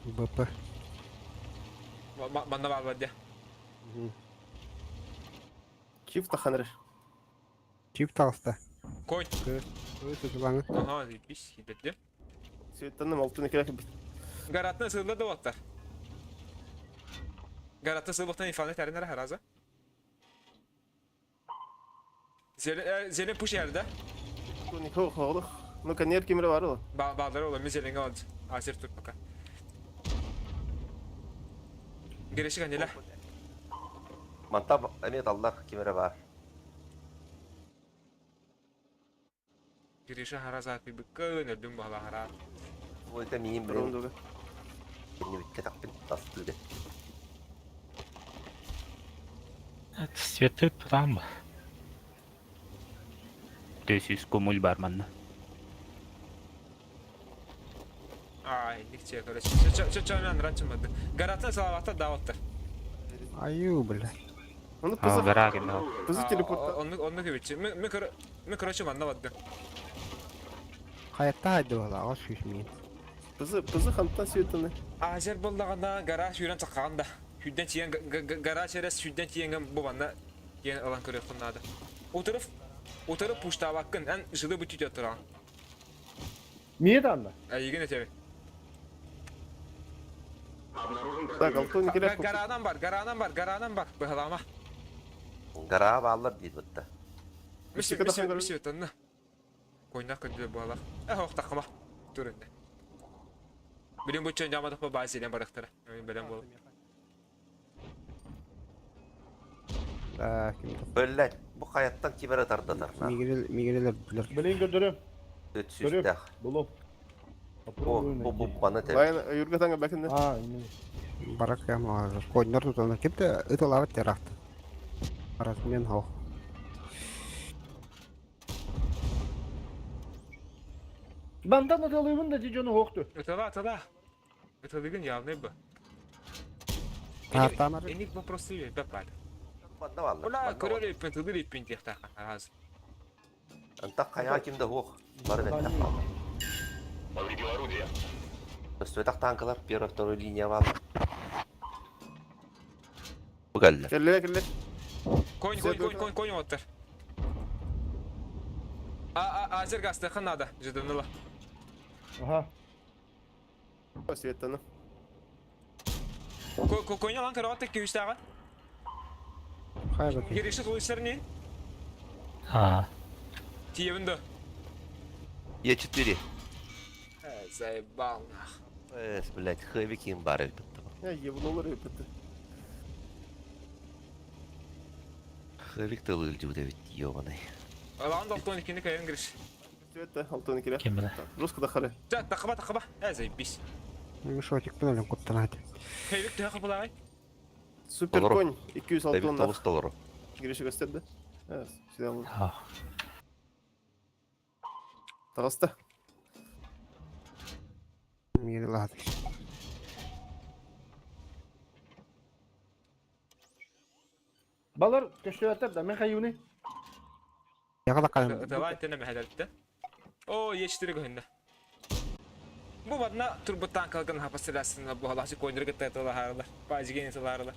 БП. Манна бар бар де. Киф таханыр. Чип тағыста. Конь. Өте жылаңы. Ага, бис хидетти. Светтан алтын керек бит. Гараттан сылда да оттар. Гараттан сылбықтан ifade terинere harazı. Зелен зелен push yerde. Нико хоолох. Ну конер кимре бар ол. Ba bağları olan zelenге aldı. Asir tut baka. Girişi kanila. Манта эмет аллах кимере бар. Girişi harazı atı bıkkın öldüm bala hara. Ойта миин билен Рондуга. битке такпин тастыды. Светы туран Төсүс кумуль бар манна. Ay, nikçe короче. Чо чо чо мен рачымады. Гараттан салаватта даваттар. Аю, бля. Оны А, пызы гара кенде. пызы телепорт. Онны онны кебичи. Мен мен короче манна бадды. Хаятта хайды бала, ағаш сүйіс миын. Пызы пызы хантан светтаны. Азер боллаганда гараж үйрен чакканда. Хүдден тиен гараж эрес хүдден тиенген бу банна тиен алан көрөк хуннады. Отырып отырып пуштабаккын эн жылы бүтүт туран. Мие данна. Айгин этеби. Так, алтын керек. Гаранан бар, гаранан бар, гаранан бар. Быхалама. Гара баалар дейт бутта. Миси миси миси танна. Койнак көдү буала. Э хоктакма. Турунда. Билин бу чөн жамадык ба базилен барыктара. Мен белем бол. Да, ким Блять, бу хаяттан кимере тардатар. Мигрел, мигрелер билер. Билин көдөрөм. Өт сүүстэх. Булум. Бу бу бу баны теп. Лайн юргатанга бәкинде. А, именно. Барак яма, коннор тутана. Кепте ытылават теракт. Арас мен хау. Бандан аталыймын да жона хоқту. Атала, атала. Аталыгын явный бу. Тартамар. Эник вопросы бапар. Манна баалар. Ола көрөр иппен тылыр иппен тиэхтаха аз. Антак хая кимде хуох. Бар беттак. Өстөтак танкалар первая второй линия баалар. Бугалла. Келле келле. Конь, конь, конь, конь, конь оттар. А, а, азер гастахан надо, жыдыныла. Аха. Светтаны. Конь алан көрө отты күйүстагы. Хай бакы. Гириши тулышсар не? Аа. Тиебинде. Е4. Заебал нах. Эс, блять, хэви ким бар элбетте. Я ебнулар өпөттү. Хавик тылы илдьибит эбит, ёбаный. Алаан да алтан иккини кайын Гриш. Это алтан икиле. Ким билэ. Русска да хары. Жа, тақыба, тақыба. Ә, заебись. Мешочек пын өлөн куттанаат. Хевик төһө қабылағай? Супер Толору. конь. 200 Давид алтан тобус толору. Гриша gösterdi. Evet, сюда вот. А, Таҕыста. Мири лаат. Балар көстүбэттэр да мен хайыыный. Яга да Давай тene мехелерді. О, ечтiri көһүннэ. Бу бадна турбо танкалган хапасырасын бу халасы койнер гытта тылахарлар. Бажиген тылахарлар.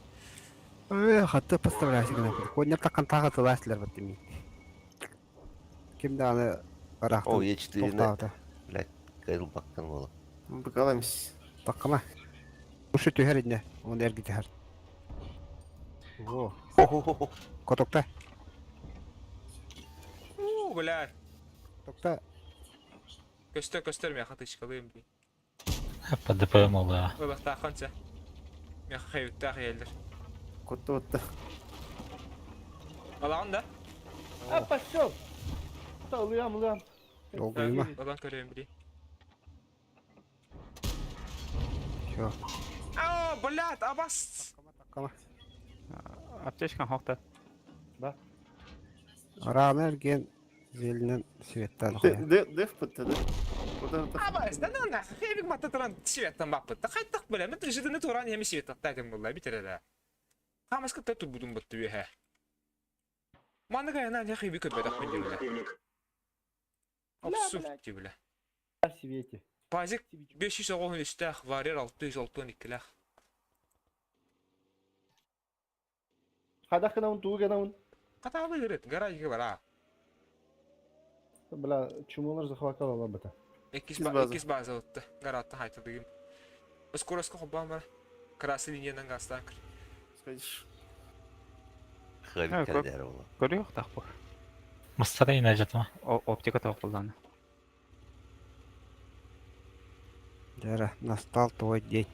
Э, хатты поставляйся гына. Коньяк таккан тагы тыласлар бит ми. Ким да аны О, барактын. Е4-ні, Токтаабыта. блядь, кайыл баккан болу. Быкаламис. Таккама. Ушу түһэр инне, оны эрги түһэр. Во, Хо-хо-хо. котокта. У, бля. Токта. Көстөр көстөр мен хатышкалыйм би. ПДП мола. Ылахта канча. Мен хайытта хәйлер. Котта отта. Алан да? А пошел. Та ылыам ылыам. Долгуйма. Алан көрөм би. Всё. А, блядь, абас. Таккама. Аптечка хохта. Араны эрген зелинен светтан хоя. Деф бітті да. Ода да. Абас, да на хевик мататыран светтан баппыт. Хайттак бля, мен жидini туран хеми светтан тайтым булла битере. Хамаска тату будун баттı бе. Маны гайна не хевик көпөдө мен бля. Абсурд бля. В свете. Пазик 593-тәх, Варьер 662-ләх. Хадах гына тугу гына ун. Каталы гырыт, гаражга бара. Бля, чумулар захватала лабата. Экис Иккис база. иккис база отты. Гаратта хайта дигим. Скоростка хоббан бар. Красы линиядан гастан кир. Сходишь. Хавик Ха, көп. кәлдәр болу. Көрүөх тах бу. Мастара ина жатма. Оптика тоқ булланы. Жара, настал твой день.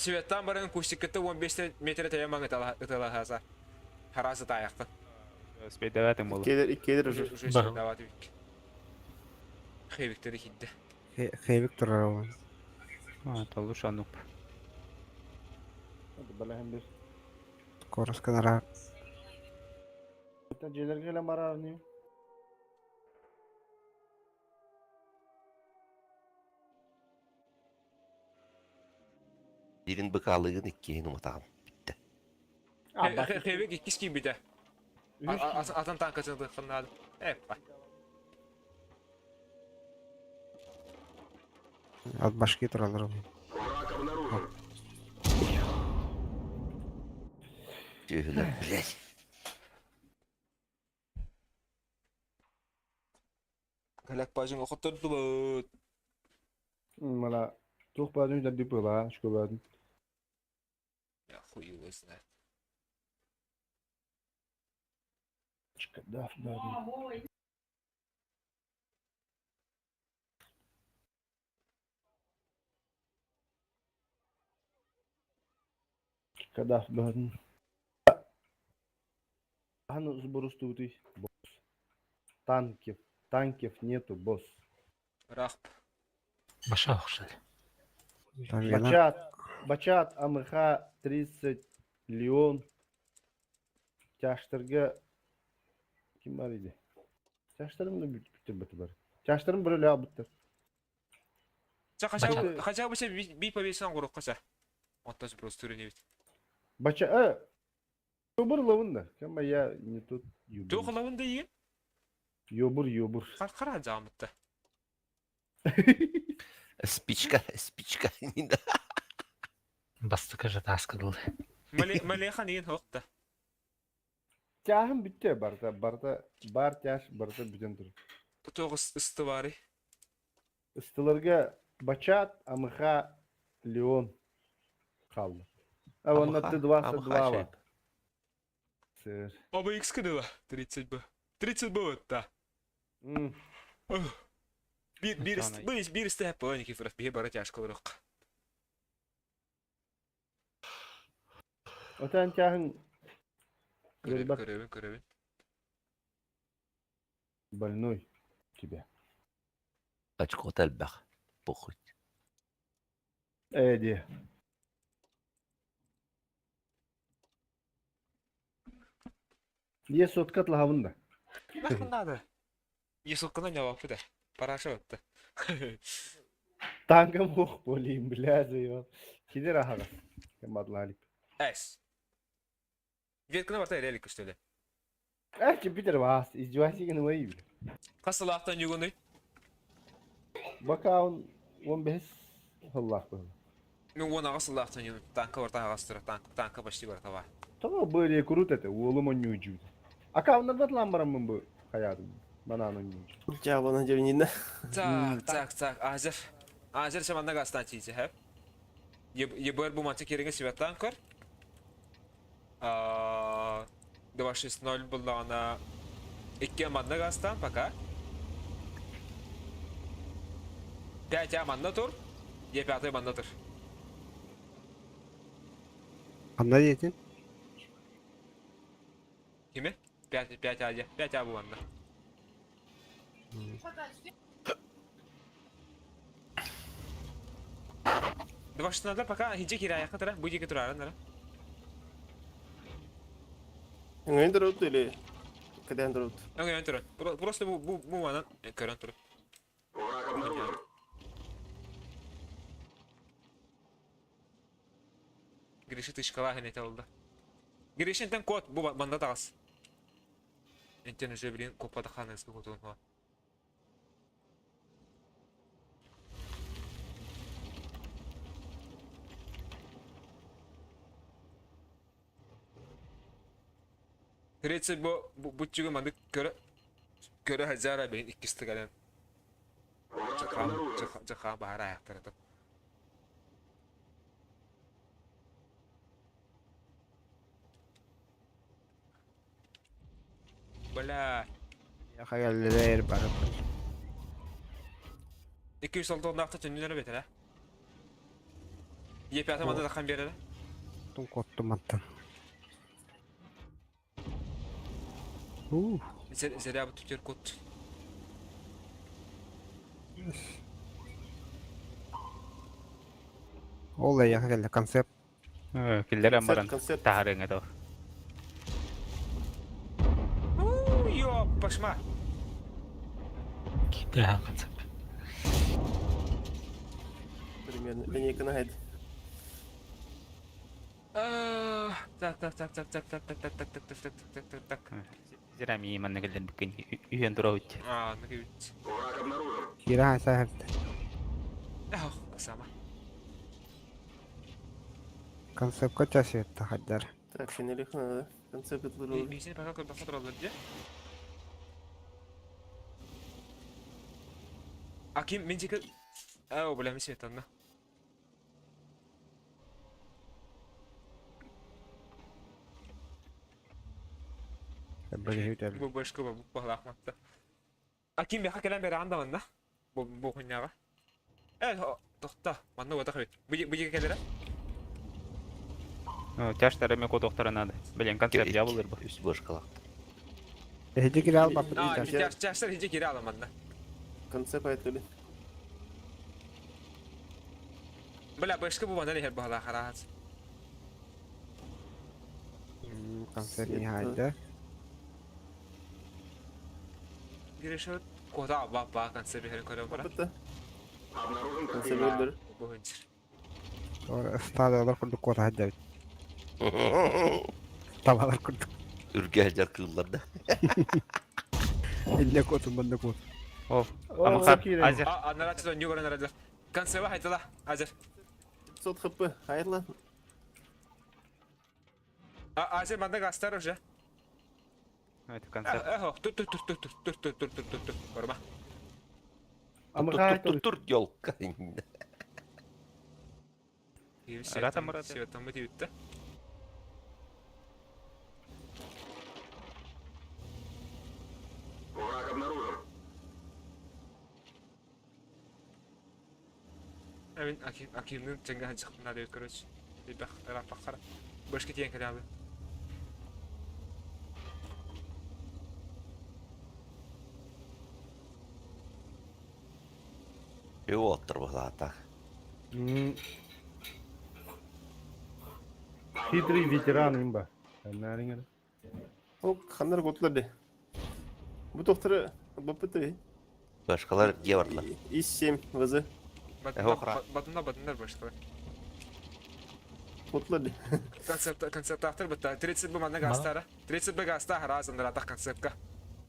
Светтан барын кустиккete 15 метр тәйәмәң ытала хаза. Харасы таяқтан. Спейдәвәтең булу. Иккелер, иккелер уже. Уже Бах. дават бик. Хевиктери хидде. Хевик турар ол. А, толу шануп. Бля, hem bir. Скоростка нара. Дьиэлэргэ кэлэн барар не. Бирин быкалыгын иккейін уматағын. Хевик иккис кийбите. Атан танкасын тыккыннады. Эп. От башки туралар ол. Түйілер, блядь. Галак бажын оқыттырды бұт. Мала тух бадын да дип була, шко бадын. Я хуй его знает. Чка да бадын. Чка бадын. Аны сборустуутуй босс. Танкев, танкев нету, босс. Рахп. Баша охшал. Бачат, Бачат, АМХ 30, Леон. Тяштырга ким бар иди? Тяштырым да бүтүр бөтү бар. Тяштырым бир эле бүттүр. Хотя хотя бы би повесен курок каса. Оттас просто түрүнө бит. Бача, Ёбур лавында. Кема я не тут юбур. Туох лавында иген? Ёбур, ёбур. Кара жамытта. Спичка, спичка. Бастыка жатаскыдыл. Малехан иген хокта. Тяхым бүтте барда, барда, бар тяш, барда бүтен тур. Туох ысты бары. Ыстыларга Бачат, АМХ, Леон калды. А он на Т-22. Сыр. Оба X кыдыла. 30 б. 30 б да. М, Bir bir Ана- bir bir исте хеп болан Никифоров бие бара тяжкалырык. Отан чааһын Көрөбүн, Көрбөт. көрөбүн, көрөбүн. Больной тебя. Очкота элбэх. Похуй. Ээ диэ. Ийэ сотка атлаһабын да. Нахуй надо? Есуккана не лапы да. Параша отта. Танкам ох болейм, бля, заебал. Кидер аһаҕас. Кем атлаалик. Эс. Веткана барта эрелик что ли? Э, Питер вас, издевайся гына бля. Хас сылаахтан югунуй? Бака он он бес хыллаах быһыла. Мен 10 сылаахтан югун. Танка барта аҕастыра. Танк, танка почти барта бар. Тоҕо бу курут этэ, уолум онньуучуут. Ака оннарбат ламбараммын бу хаyaатым. Банан онньуучу. Дьаабана дьэбининэ. Так, так, так. Азер. Азер сэманна гастан тиийсе, хэп. ЕБР бу манча кереге сибеттан көр. 2-6-0 буллаҕына 2 манна гастан пока. 5 А манна тур. Е5 манна тур. Ханна диэтин? Кими? 5 5 А 5 А бу манна. 2-6-0 пока хинче кираяққа тұра, бу жеке тұрарын ара. Өҥөйөн турут или кэдээн турут. Өҥөйөн турар. Просто бу бу бу манан көрөн тур. Гриша тышкала хэнете oldu. Гришинтен код бу банда тагас. Энтен уже блин копада ханыс бу котун. Тридцать бу бу мандык көрө көрө хазара бейин иккисти кален. Чаха чаха баара аяктары. Бля. Хайаллер барып. 206 нақта түннері бетер, а? Е5 манда дахан береді. Тун коттум мантан. Зеря бу түтер кот. Ол яха келді концепт. Киллер баран Концепт. таһарыҥа то. Ёп, пашма. Кидэһэн концепт. Примерно. Линейка на Так, так, так, так, так, так, так, так, так, так, так, так, так, так, так. Зира ми манна келлен бүккен үйен тура үт. А, ну күйт. Кира сахарт. Ах, сама. Концептка часетта хаджар. Так, шинелих надо. Концепт турут. Бейсин пока көр бақа туралар де. А ким мен жеке Ау, бля, мен светанна. Бу башка бу бахлахматта. А ким бяха келен бери анда манна? Бу бу хуняга. Э, тохта, манна вата хабит. Бу бу жеке келер. Тяштары мен кодоқтары надо. Блин, концепт жабылыр бу. Үс башкалак. Эһиги кире албаппыт А, иитэр. тяш тяштар хиже кире ала манна. Концепт айтылы. Бля, башка бу манна лехер бахла харахат. Концепт не хайда. Гирешет кода ба ба концепт херин көрөм бара. Бата. Концепт өлдөр. Бу хинчер. Стадалар курдук кота хаджар. Табалар курдук. Үрге жар кылларда. Инне котун банда кот. О, О, Амахар, кире. Азер. А, анарачы нью көрөн арадар. Концепт айтыла, азер. 500 хп. Хайла. А, азер манда гастар уже. Это концепт. Эхо, тур тур тур тур тур тур тур тур тур тур тур. Барма. Амаха Тур тур ёлка. Рата Мурата. Светом бит. Әмин Акимның чыңга чыктына дип короче. Бибах рапахара. Башка тиэн кэлээби. Уоттар быһылаатах. Хитрый ветеран имба. Ол ханнар куттулар де. Бу тохторы баппыты. Башкалар дьиэ бардылар. Ис 7 ВЗ. Батынна батыннар башкалар. Куттулар де. Концепт концептаахтар бытта. 30 б манна гастара. 30 б гаста хараас андыратах концепка.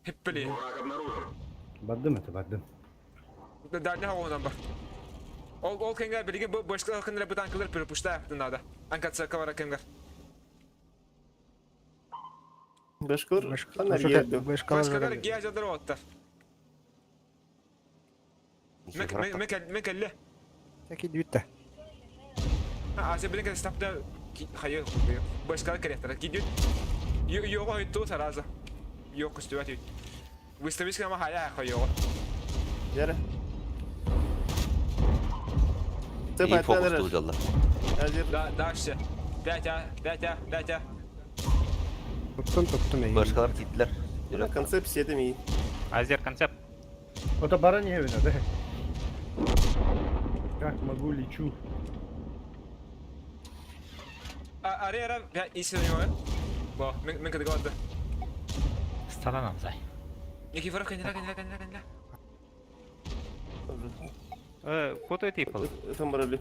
Хиппили. Бардым это бардым. Дальний оҕунан бар. Ол ол кэмҥэ билигин бу башка кыннара бу танкалар перепушта надо. Анкацка бара кэмгэр. Башкалар ханна ерді. Башкалар геажадар оттар. Мен кэлле. Таки бүтті. А сен билин стапта хайы башкалар керектер. Кидют. Його хойту сразу. Його көстүбәт. Выставишь ма хая хайого. Яра. И фокус тулдаллар. Да, дальше. 5 а, 5 а, 5 а. Туттум, туттум. Башкалар тиидлер. Концепт сетеми. Азер концепт. Это Бараневина, да? Как могу, лечу. Арера, я исчезаю. Бо, мен мен кыдыга отды. Старанам зай. Никифоров кэннилэ кэннилэ кэннилэ кэннилэ. Кото типа. Там барали.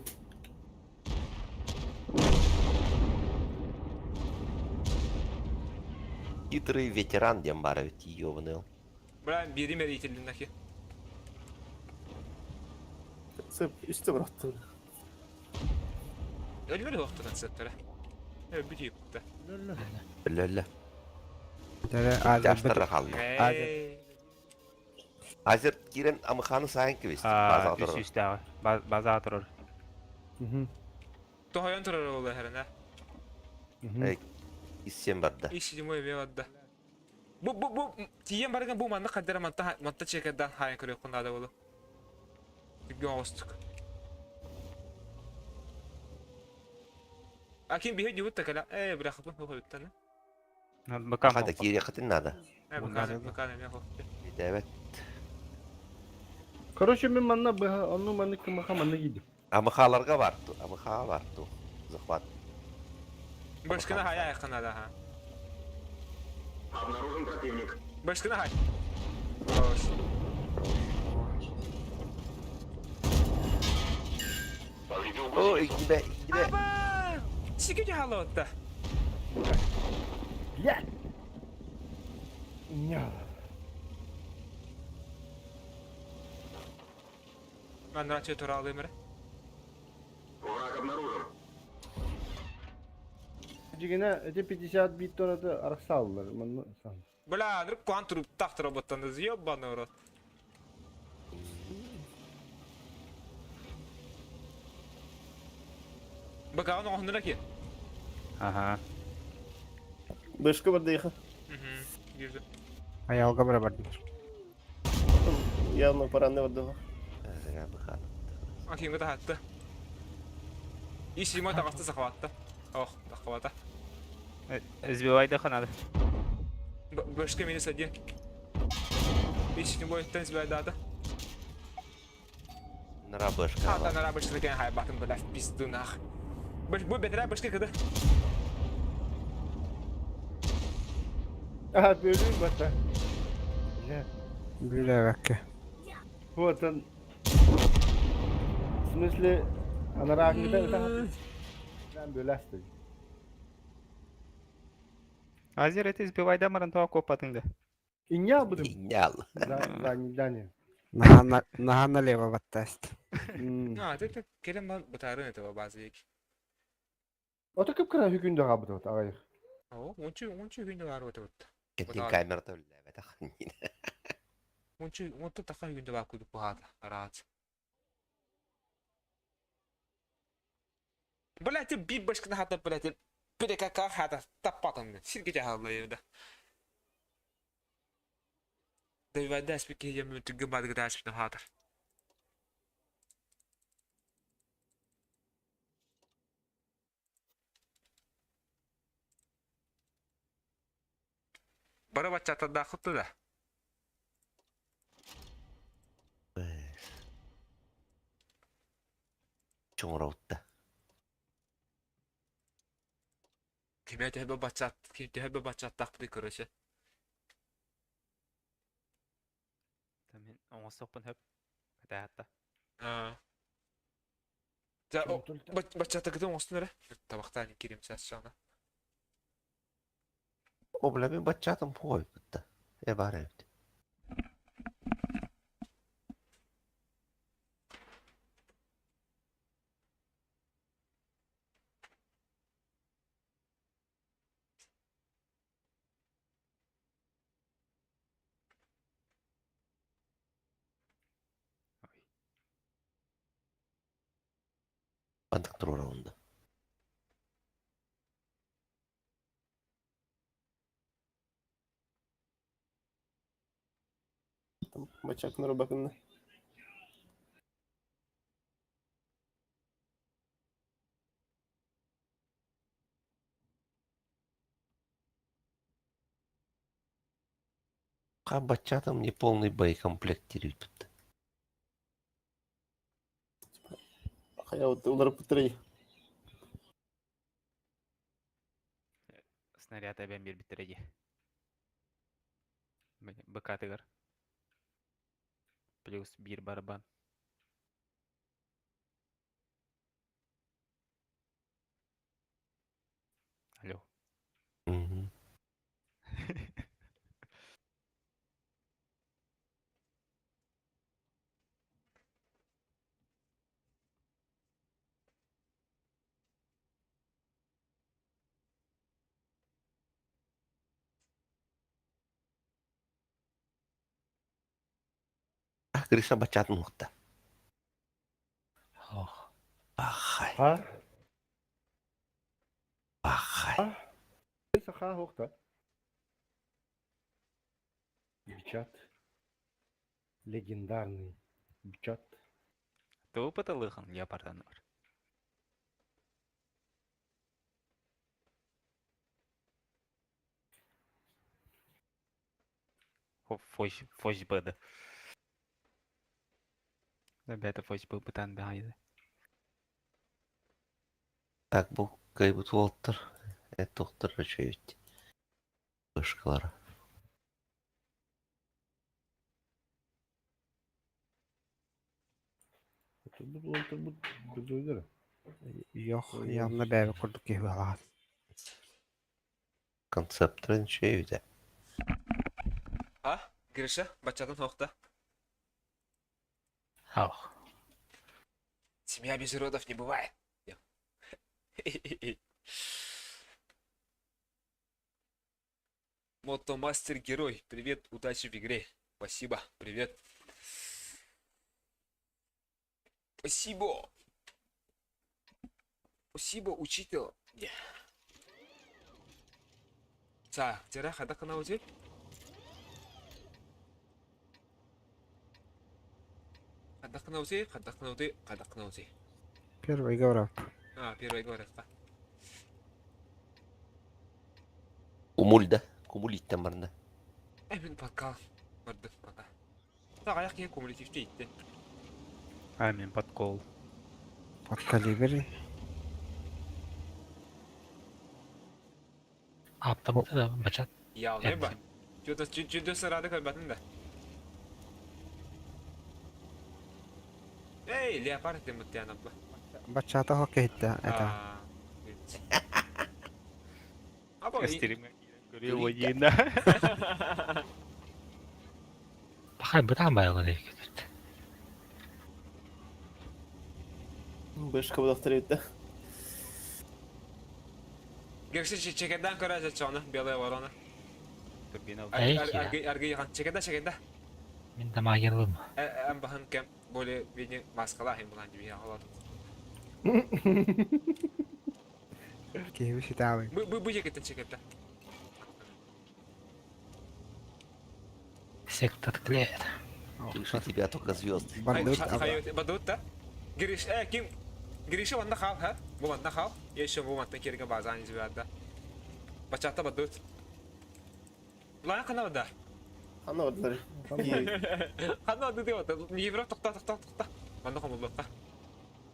Хитрый ветеран диэн баар эбит, ёбаный. Бра, бири мерейтилдин нахи. Концепт үстэ бырахтым. Өлмөр хуохта концепттара. Бүтүп та. Өллө. Дәрі Жастарра хаалла. Азер киирэн Амыханы сайын кэбис. Базаҕа Үс турар. үстәҕэ. База турар. Тохойон турар ола херена. Иссен барда. И седьмой ве да. Бу бу бу тиен барган бу манна каддара манта манта чекердан хайын көрө кунада болу. Дүггөн остук. Акин биһи дьубут такала. Э, бирахпын хохоюттан. Бакам. Хата киириэххитин наада. Э, бакан бакан эме хо. Бүтээбэт. Короче, мен манна быха, онну манны кымаха манна кийдим. Амыхаларга бар ту. Амыхаға бар ту. Захват. Башкына хай айканада ха. Обнаружен противник. Башкына хай. Хорош. Повредил О, гусеницу. игибе, игибе. Аба! Сиги халотта. Блядь! Ня. Мен рачы туралы мире. Враг обнаружен. Дигене эти 50 бит торады арахсаллар. Манна сан. Бля, нырып куан туруп тахтыр роботтан ёбаный рот. Бакаҕын оҥоһуннара ки. Ага. Башка барда еха. Girdi. Аялға бара бардым. Явно паранны барда. Амыханы. Акимга тахатты. И седьмой таҕаста захватта. Ох, тахвата. Сбивай надо. Башка минус один. И седьмой тен сбивай Нара башка. А, та нара башка кен хай батын бля в пизду нах. Баш бу бетре башка кыды. А, бөлүн бата. Бля. Бүлі бәкке. Вот он. В смысле, анараагыта это Мен бөләсті. Азер это сбивай да марантуа копатыңда. Иня будем. Инял. За, за, не, Наха налево баттаст. А, ты ты келем ба бутарын этого базы ек. Ото кып кыра хүкүндө кабыт вот агайык. О, ончу ончу хүндө бар вот вот. Кеттин камерата үллээбэтэх. Ончу онту таха хүндө бар кудук бухата. Рат. Блять, ты би башкына хата, блять, перекака хата таппатын. Сирге жахалла евде. Давай спики я мүтүгө бадыгы дашпын хатыр. Бары баччаттардааххыт да? Чоҥороутта. Кимэ төһө баччат, ким төһө баччаттаахпытый короче. Мин оҥостуохпун сөп. Кэтээхэтта. Аа. Баччатыгытын оҥостун эрэ. Табахтаан киирим сассаана. О, бля, мин баччатым пуойбутта. Э бар эбит. Хантык туруора онда. Бачакнара бакынна. Ха баччатым неполный боекомплект терүүтүт. Хайа вот уларыппыттарый. Снаряд эбэн биэрбиттэрэ дии. БК-тыгар. Плюс биир барабан. Алло. Мгм. А, Гриша бачатын уохта. Ох. Ахай, А? ахай. Саха хохта. Бичат. Легендарный бичат. Тугу пыталыхан леопардан бар. Фось, фось бд. Ребята, фось был бытан бігайды. Так, бу кайбыт уолтар, э тоқтар үчөйүт. Бышкалара. Отурбут отурбут курдуйдара. Yok, yanına бэйбэ курдук киһи баҕалаах. Концепторын үчөйүтэ. А? Гриша, баччатын хоқта. Ох. Семья без уродов не бывает. Мотомастер герой. Привет, удачи в игре. Спасибо, привет. Спасибо. Спасибо, учитель. Так, тера хада канал Хаддахнаути, хаддахнаути, хаддахнаути. Первый говорю. А, первый говорят. Кумуль да? Кумуль иттен барында. Эмин подкал. Барды пока. Так, аяқ кейін кумулятивте итті. А, мен подкол. Под калибр. Аптамыта да бачат. Я не ба. Чудо чудо сырады көрбәтін да. Эй, леопард деп мұтты анапла. Бачата хоккей хитте. Это. Або, Стримге көрүө ойына. Бахай бытан байлар дейт. Бышка будахтар эбит да. Герши чекеден көрәжі чоны, белая ворона. Турбина. Эй, Аргы яхан, чекеде, чекеде. Мин дамагерлым. Әм бахын кем, более бені маскала хем булан диби алады. Киһи ситаабый. Бу бу бу жекеттен чекеде. Сектор клер. Выше тебя только звезды. Бардыбыт аба. Бадут да? Гриш, э, ким? Гриша ванда хал, ха? Бу ванда хал. Еще бу ванда керге базан избиада. Бачата бадут. Лайын хана да. Ханна бардылар? Ханна да диэт. Евро тохта тохта тохта. Манна хомуллуохха.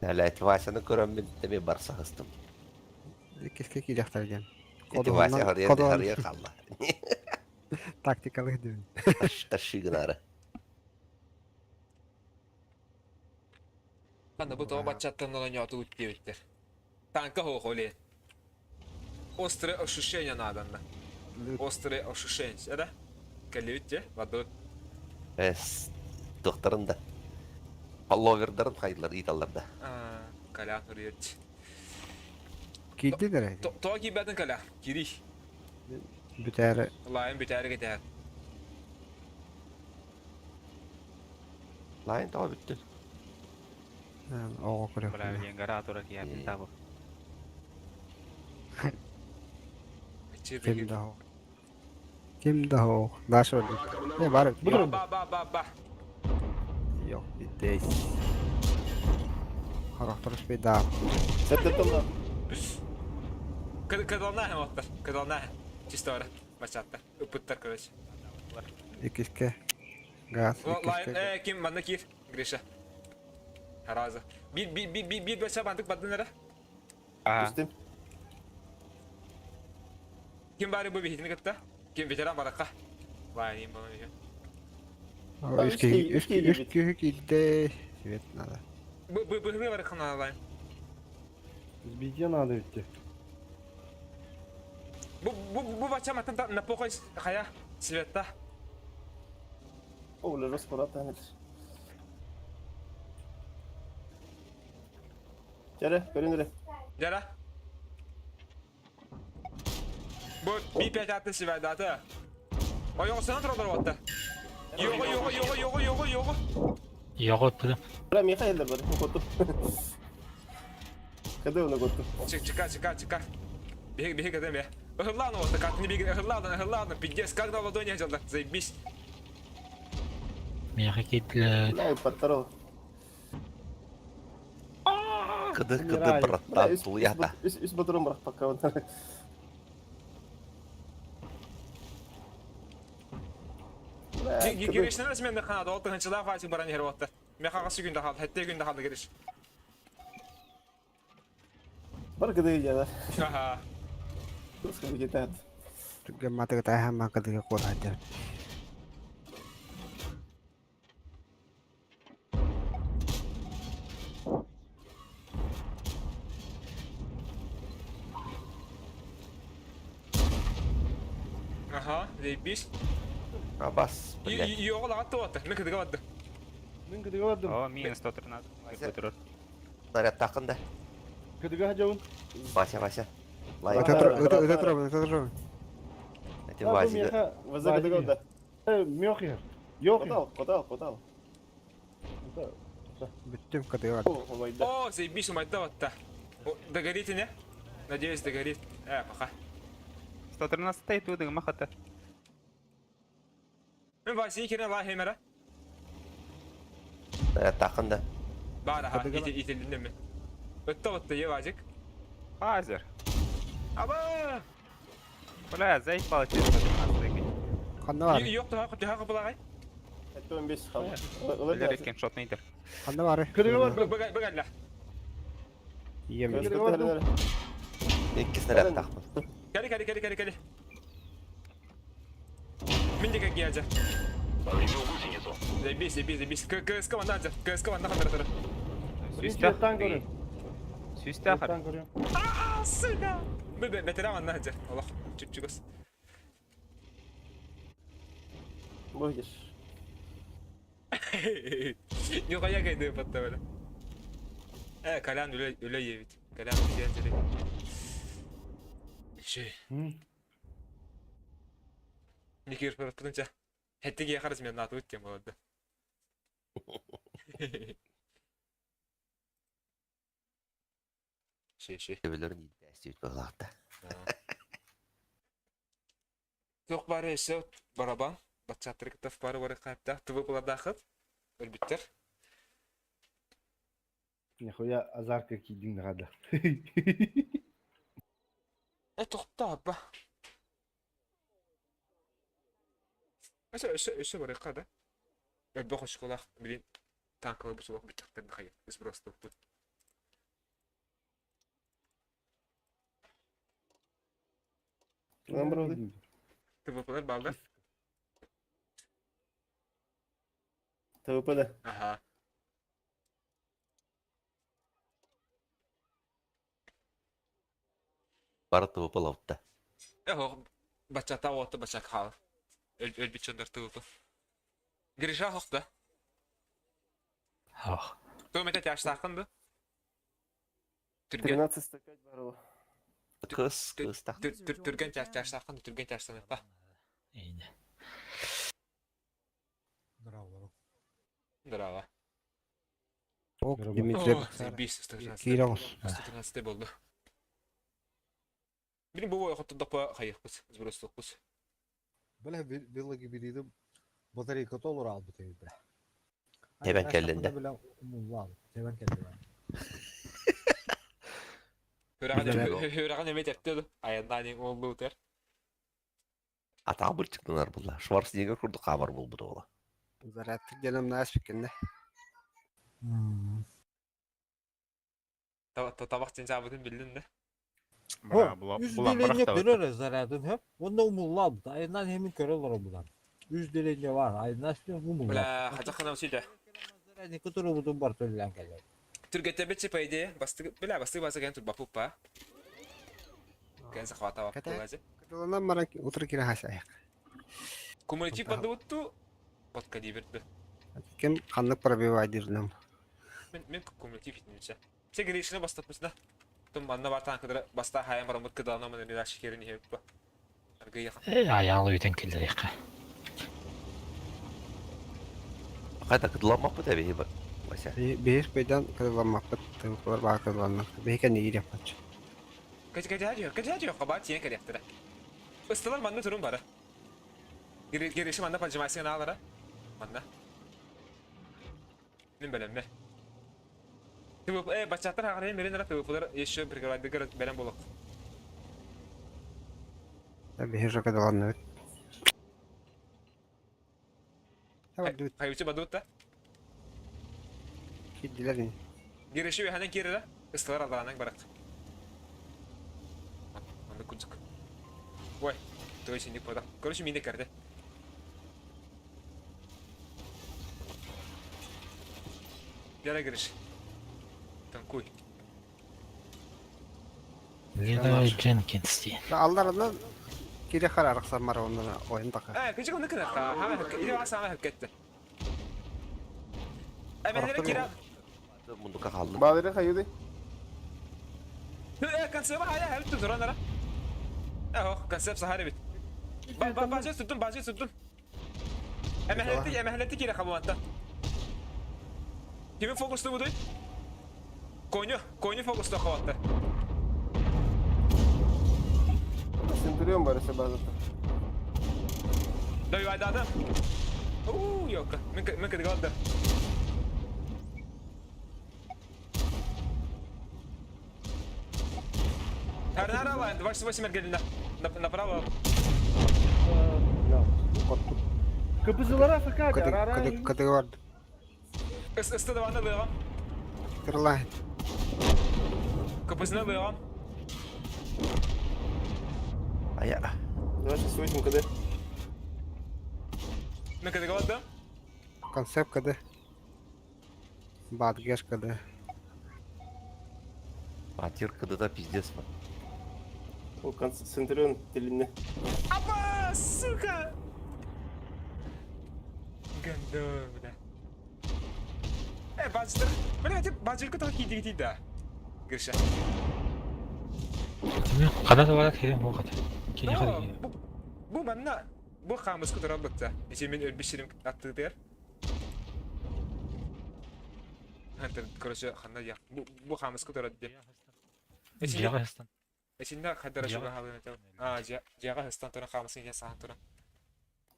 Блять, Васяны көрөммүн эми барса хыстым. Киске киирехтэр диэн. Ити Вася харыйа харыйа хаалла. Тактикалык диэн. Таши гынары. Ханна бу тоҕо баччаттан оонньоотубут диэбиттэр. Танка суох ол иһин. Острое ощущение нааданна. Острое ощущение, да? Кэллибит дьэ, бардыбыт. Эс, туохтарын да. Фолловердарын хайдылар ыыталлар да. Колян суруйар. Киирдин эрэ. Тоҕо киирбэтин Коля? Киирий. Бүтээри. Лайын бүтээри кэтэһэр. Лайын тоҕо бүттүн? Оҕо көрөх. Бля, блин, гора тура киһи табы. Ким да Ким да хоох. Даша өлбүт. Э, бар. Ба ба ба ба ба. Yok, здесь. Харахтар успейда. Сәттеттім да. Кыдална оттар. Кыдална. Чисто ара. Бачаттар. Ыпыттар, короче. Иккиске. Газ. Лайын, Иккиске. э, ким манна киир? Гриша. Хараза. Bir bir bir bir bir бача бандык бардын эре. Түстім. Ким бары бу бихитини кытта? Ким ветеран баракка? Лайын балан еще. Үс киһи үс киһи үс киһи киирдэ. Свет надо. Бу бу бу баракка лайын. Сбитие надо идти. Бу бу бу бача маттан на похуй хая светта. О, бля, распорат әмір. Жаре, көріңдер. Жара. Бу би пять атты сибайдаты. Ой, оғысына тұралар отты. Йоғы, йоғы, йоғы, йоғы, йоғы, йоғы. Йоҕу ыппытым. Бля, Михаил бар, көттім. Каде оны көттім? Чик, чика, чика, чика. Беги, беги, кадем я. Ладно, вот так, не беги, ладно, ладно, пиздец, как на ладони взял, заебись. Миэхэ киирдилэр. Бля, паттарал. Кыды кыды Умираю. братан тулуята. Үс батырым бірақ пока он. Гиришнен мен хана ол тыгынчылар файтинг баран yer отты. Мен қағасы күнде қалды, хәтте күнде қалды гириш. Бар кыды жада. Аха. Туска кетет. Гемматыгы тайхамма кыдыгы кураадыр. Аха, заебись. Абас, блядь. Йоғы лағатты отты, мен кыдыға барды. Мин кыдыга бардым. О, минус 113. Лайк отырыр. Наряд тақында. Кыдыга жабын. Вася, Вася. Лайын. Өтө тур, өтө өтө тур, өтө тур. Эти Вася. Ваза кыдыга да. Мёх ер. Йох. Котал, котал, котал. Бүттүм кыдыгы. О, омайда. О, заебись, умайтта отты. Догорите, не? Надеюсь, догорит. Э, пока. 113 тудың махата. Мен Вася екене лай хемера. Наряд тақында. Бар, аха, Кыдыга ителдім мен. Өтті отты, е, Вазик. Хазер. Аба! Бля, заебал 113. Ханна бар. Yok daha daha kapılar. Әтті 15 қалды. Билер екен шотнейдер. Ханна бар. Кыдыга бардым. Быга быга Ием. Икки снаряд тақпын. Кали кали кали кали кали. Миндика гиаджа. Повредил гусеницу. Заебись, заебись, заебись. КСК ванна, КСК ванна хандра. Сүүстэх. Тан көрүм. Сүүстэх. Тан көрүм. А, сука. Бе бетера ванна ханжа. Аллах, чүп-чүгөс. Будешь. Нихуя кайды патта бля. Э, Колян үле үле ебит. Колян үле үле. Шей. Никир пыртынча. Хеттиге харыс мен нату өттен болады. Шей, шей. Төбелерін идәсті өтпе қылақты. Тоқ бары эше барабан. Батчаттыр кытаф бары бары кайпта. Тыбы буладахыт. Өлбүттер. Нихуя азарка кидин рада. Э, тоқта, ба. Өссө өссө өссө барыахха да. Элбэх очколаах билин танкалар бу суох бүттэхтэрин хайа сбростуохпут. Нам барабыт. ТВПлар бааллар. ТВП да. Аха. Бары ТВП лавта. Э, бачата уотта бачак хаал. Өлбүт дьоннор ТВП. Гриша хохта. Ох. Туом этэ тяжтааххын ду? Түргэн 13.105 барыла. Кыс, кыс так. Түргэн тяжтааххын түргэн тяжтаныппа. Ине. Здорово. Ок, Дмитрий. Заебись, 113. Киирэ 113 болды. Били бу хоттордохпо хайыхпыт, сбростуохпут. Бля, вилла гибридим батарейка толур албыт эбит бля. Тебен келлинде. Бля, умуллал. Тебен келди. Höraҕын эмэ тэптэ ду. Айаннаан уоллуутар. Атаҕа бырчыктанар булла. Шварценеггер курдук хаамар буолбут уола. Зарядтык дьаным наспикинне. Табах тинчаабытын биллин да. Үс делене көрөр зарядын хөп. Онда умуллал. Айынан хемин көрөлөр булар. Үс делене бар. Айынан умуллал. Бля, хачахана усиле. Зарядны көтөрө бутун бар төллән келер. Түргетебетчи по идее, бастык, бля, бастык баса кен турба пуппа. Кен захвата Ката- баппугазе. Кытылынан баран утыр кире хасаяк. Кумулятив бандыбытту подкалиберді. Кем ханнык пробивайдырным. Мен мен кумулятив итинче. Се гришine бастаппыз да. Тум анна бар танкыдыр баста хайан барамыт кыдална мен рила шикерин хеп. Аргы яха. Э, аял үйтен келдер яққа. Қайта кыдыламақ бұт әбе Вася. Бир бейдан кытыламмаппыт, тылкылар баа кытыланна. Бейкен иир яппач. Кәҗ кәҗ кәҗ кәҗ каба тиен кәрәктер. Ыстылар манны турун бары. Гириши манна поджимайсың алара. Манна. Мен белемме. ТВП э бачаттар хагары мерен ра ТВПлар еще бригадыр белем болок. Бихир кытыланна. Хайучы бадутта. Киддилер. Гириши ханан кирера. Ыстылар аларанан барат. Манны кунчук. Ой, то есть не пода. Короче, мини карты. Яра Гриш. Танкуй. Лероy Дженкинс дии. Алларынан кире хар арыксамар онна ойын така. Э, кыжык оны кына. Ха, или ва сама хаккетте. Әмәләре кира. Мундука қалды. Баадыры хайыды. Э, концепт хая хәл тузуранара. Э, концепт сахары бит. Ба ба бажы суттун, бажы суттун. Әмәләте, әмәләте кира хабуанта. Кими фокусты буду? Коню, коню фокусты хабуанта. Центурион бар эсе базата. Давай, да, да. Уу, ёлка. Мен мен кыдыгалды. Харнара 28 эргелинде. Направо. КПЗлар АФК, арара. Кыды бар. Ысты даваны лыгам. Тырлай. КПЗны лыгам. Ая. 268 КД. Мен кыдыгалды. Концепт кыды. Бадгеш кыды. Батир кыдыда пиздец ба. Ол Центурион телинне. Апа, сука! Гандон, бля. Э, бажтыр. Бля, тип бажыркы тағы кейді кейді да. Гриша. Қана да барат керем болғат. Кене қада Бу бу манна бу хамысқы тұра бұтта. Ече мен өлбішірім атты дер. Хантер, короче, ханна я. Бу бу хамысқы тұра деп. Жиға хыстан. Эчинде хадара шуга халын этем. А, жига хыстан тура хамысын я сахан тура.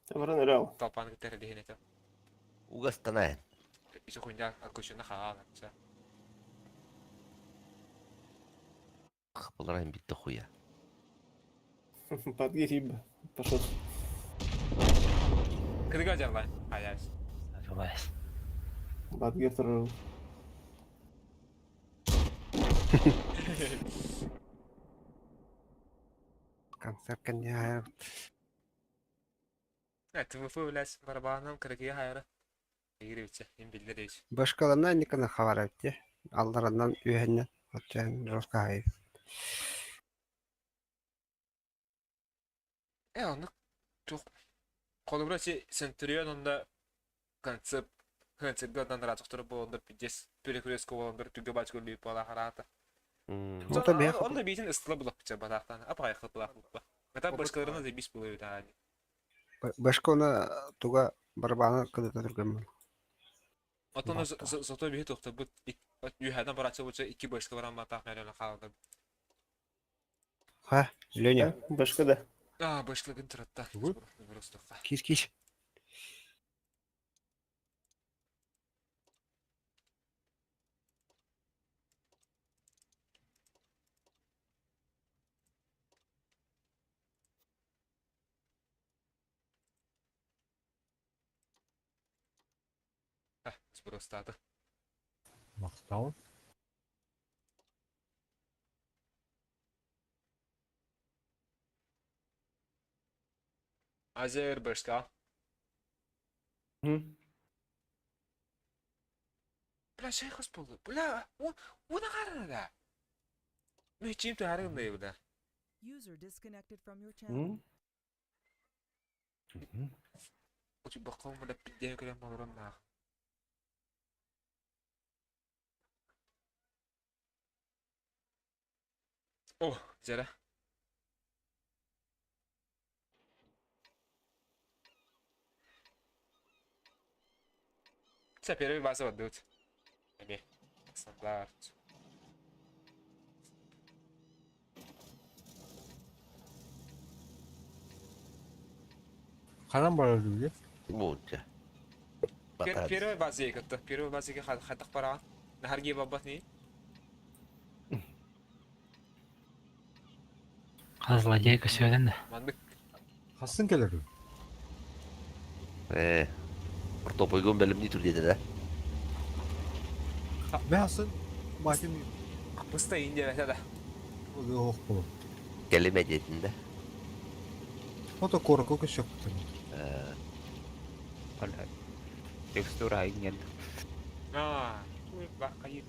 Табаран өрел. Талпаны гитер дehen этем. Угастана. Иче хуйня акушына хаала. Қапылар бітті хуя. Подгириба. Пошел. Кырга дьаллай. Хайас. Желаешь. Бадгер турар. Концерт кэнниһэ ТВФ блядь, барабаном кыргыя хайара. Игоревича, им биллер Башкалана никана хаварабте. Аллараннан үөһэннэн оттон жестко Э, онно туох холобура си Центурион онно концепт концепт одан ратохтор буоландар пиздец перекрестка буоландар түгэ бачка лүп буола хараата. Ото бэйэх Онно биитин ыстыла булаппыча батаахтан апаайхы булаахпыппа. Мета башкаларына да бис булуй таани. Башкона туга барабана кыдыта турган. Отон зато биһи тохтобут үһәдән барача буча икки башка баран батаах мәрәле хаалды. Ха, Леня, Башка да. А, башкаларын туратта. Тугу? Просто. киш киш. Просто. Мактал. Азер башка. Hı. Бля, шай хос болду. Бля, уна карана да. Мен чим тарым да бля. User disconnected from your channel. Hı. Учи баком бля пидде көрөм болором на. О, жара. Це первый база отдают. Эми. Стандарт. Ханан барар дии. Буунча. Батар. Первый база егетті. Первый базаға хаттық бараған. Нахарги бабат не? Злодейка сөйлен да. Мандык Хасын келер. Э. Ортопойгон бөлүм не түрдеді да. Мен хасын батым Пыста инде бәтә да. ох болот. Келеме дедин да. Ото корко көшөк. Э, Бля. Текстура нет. А, бак кайып.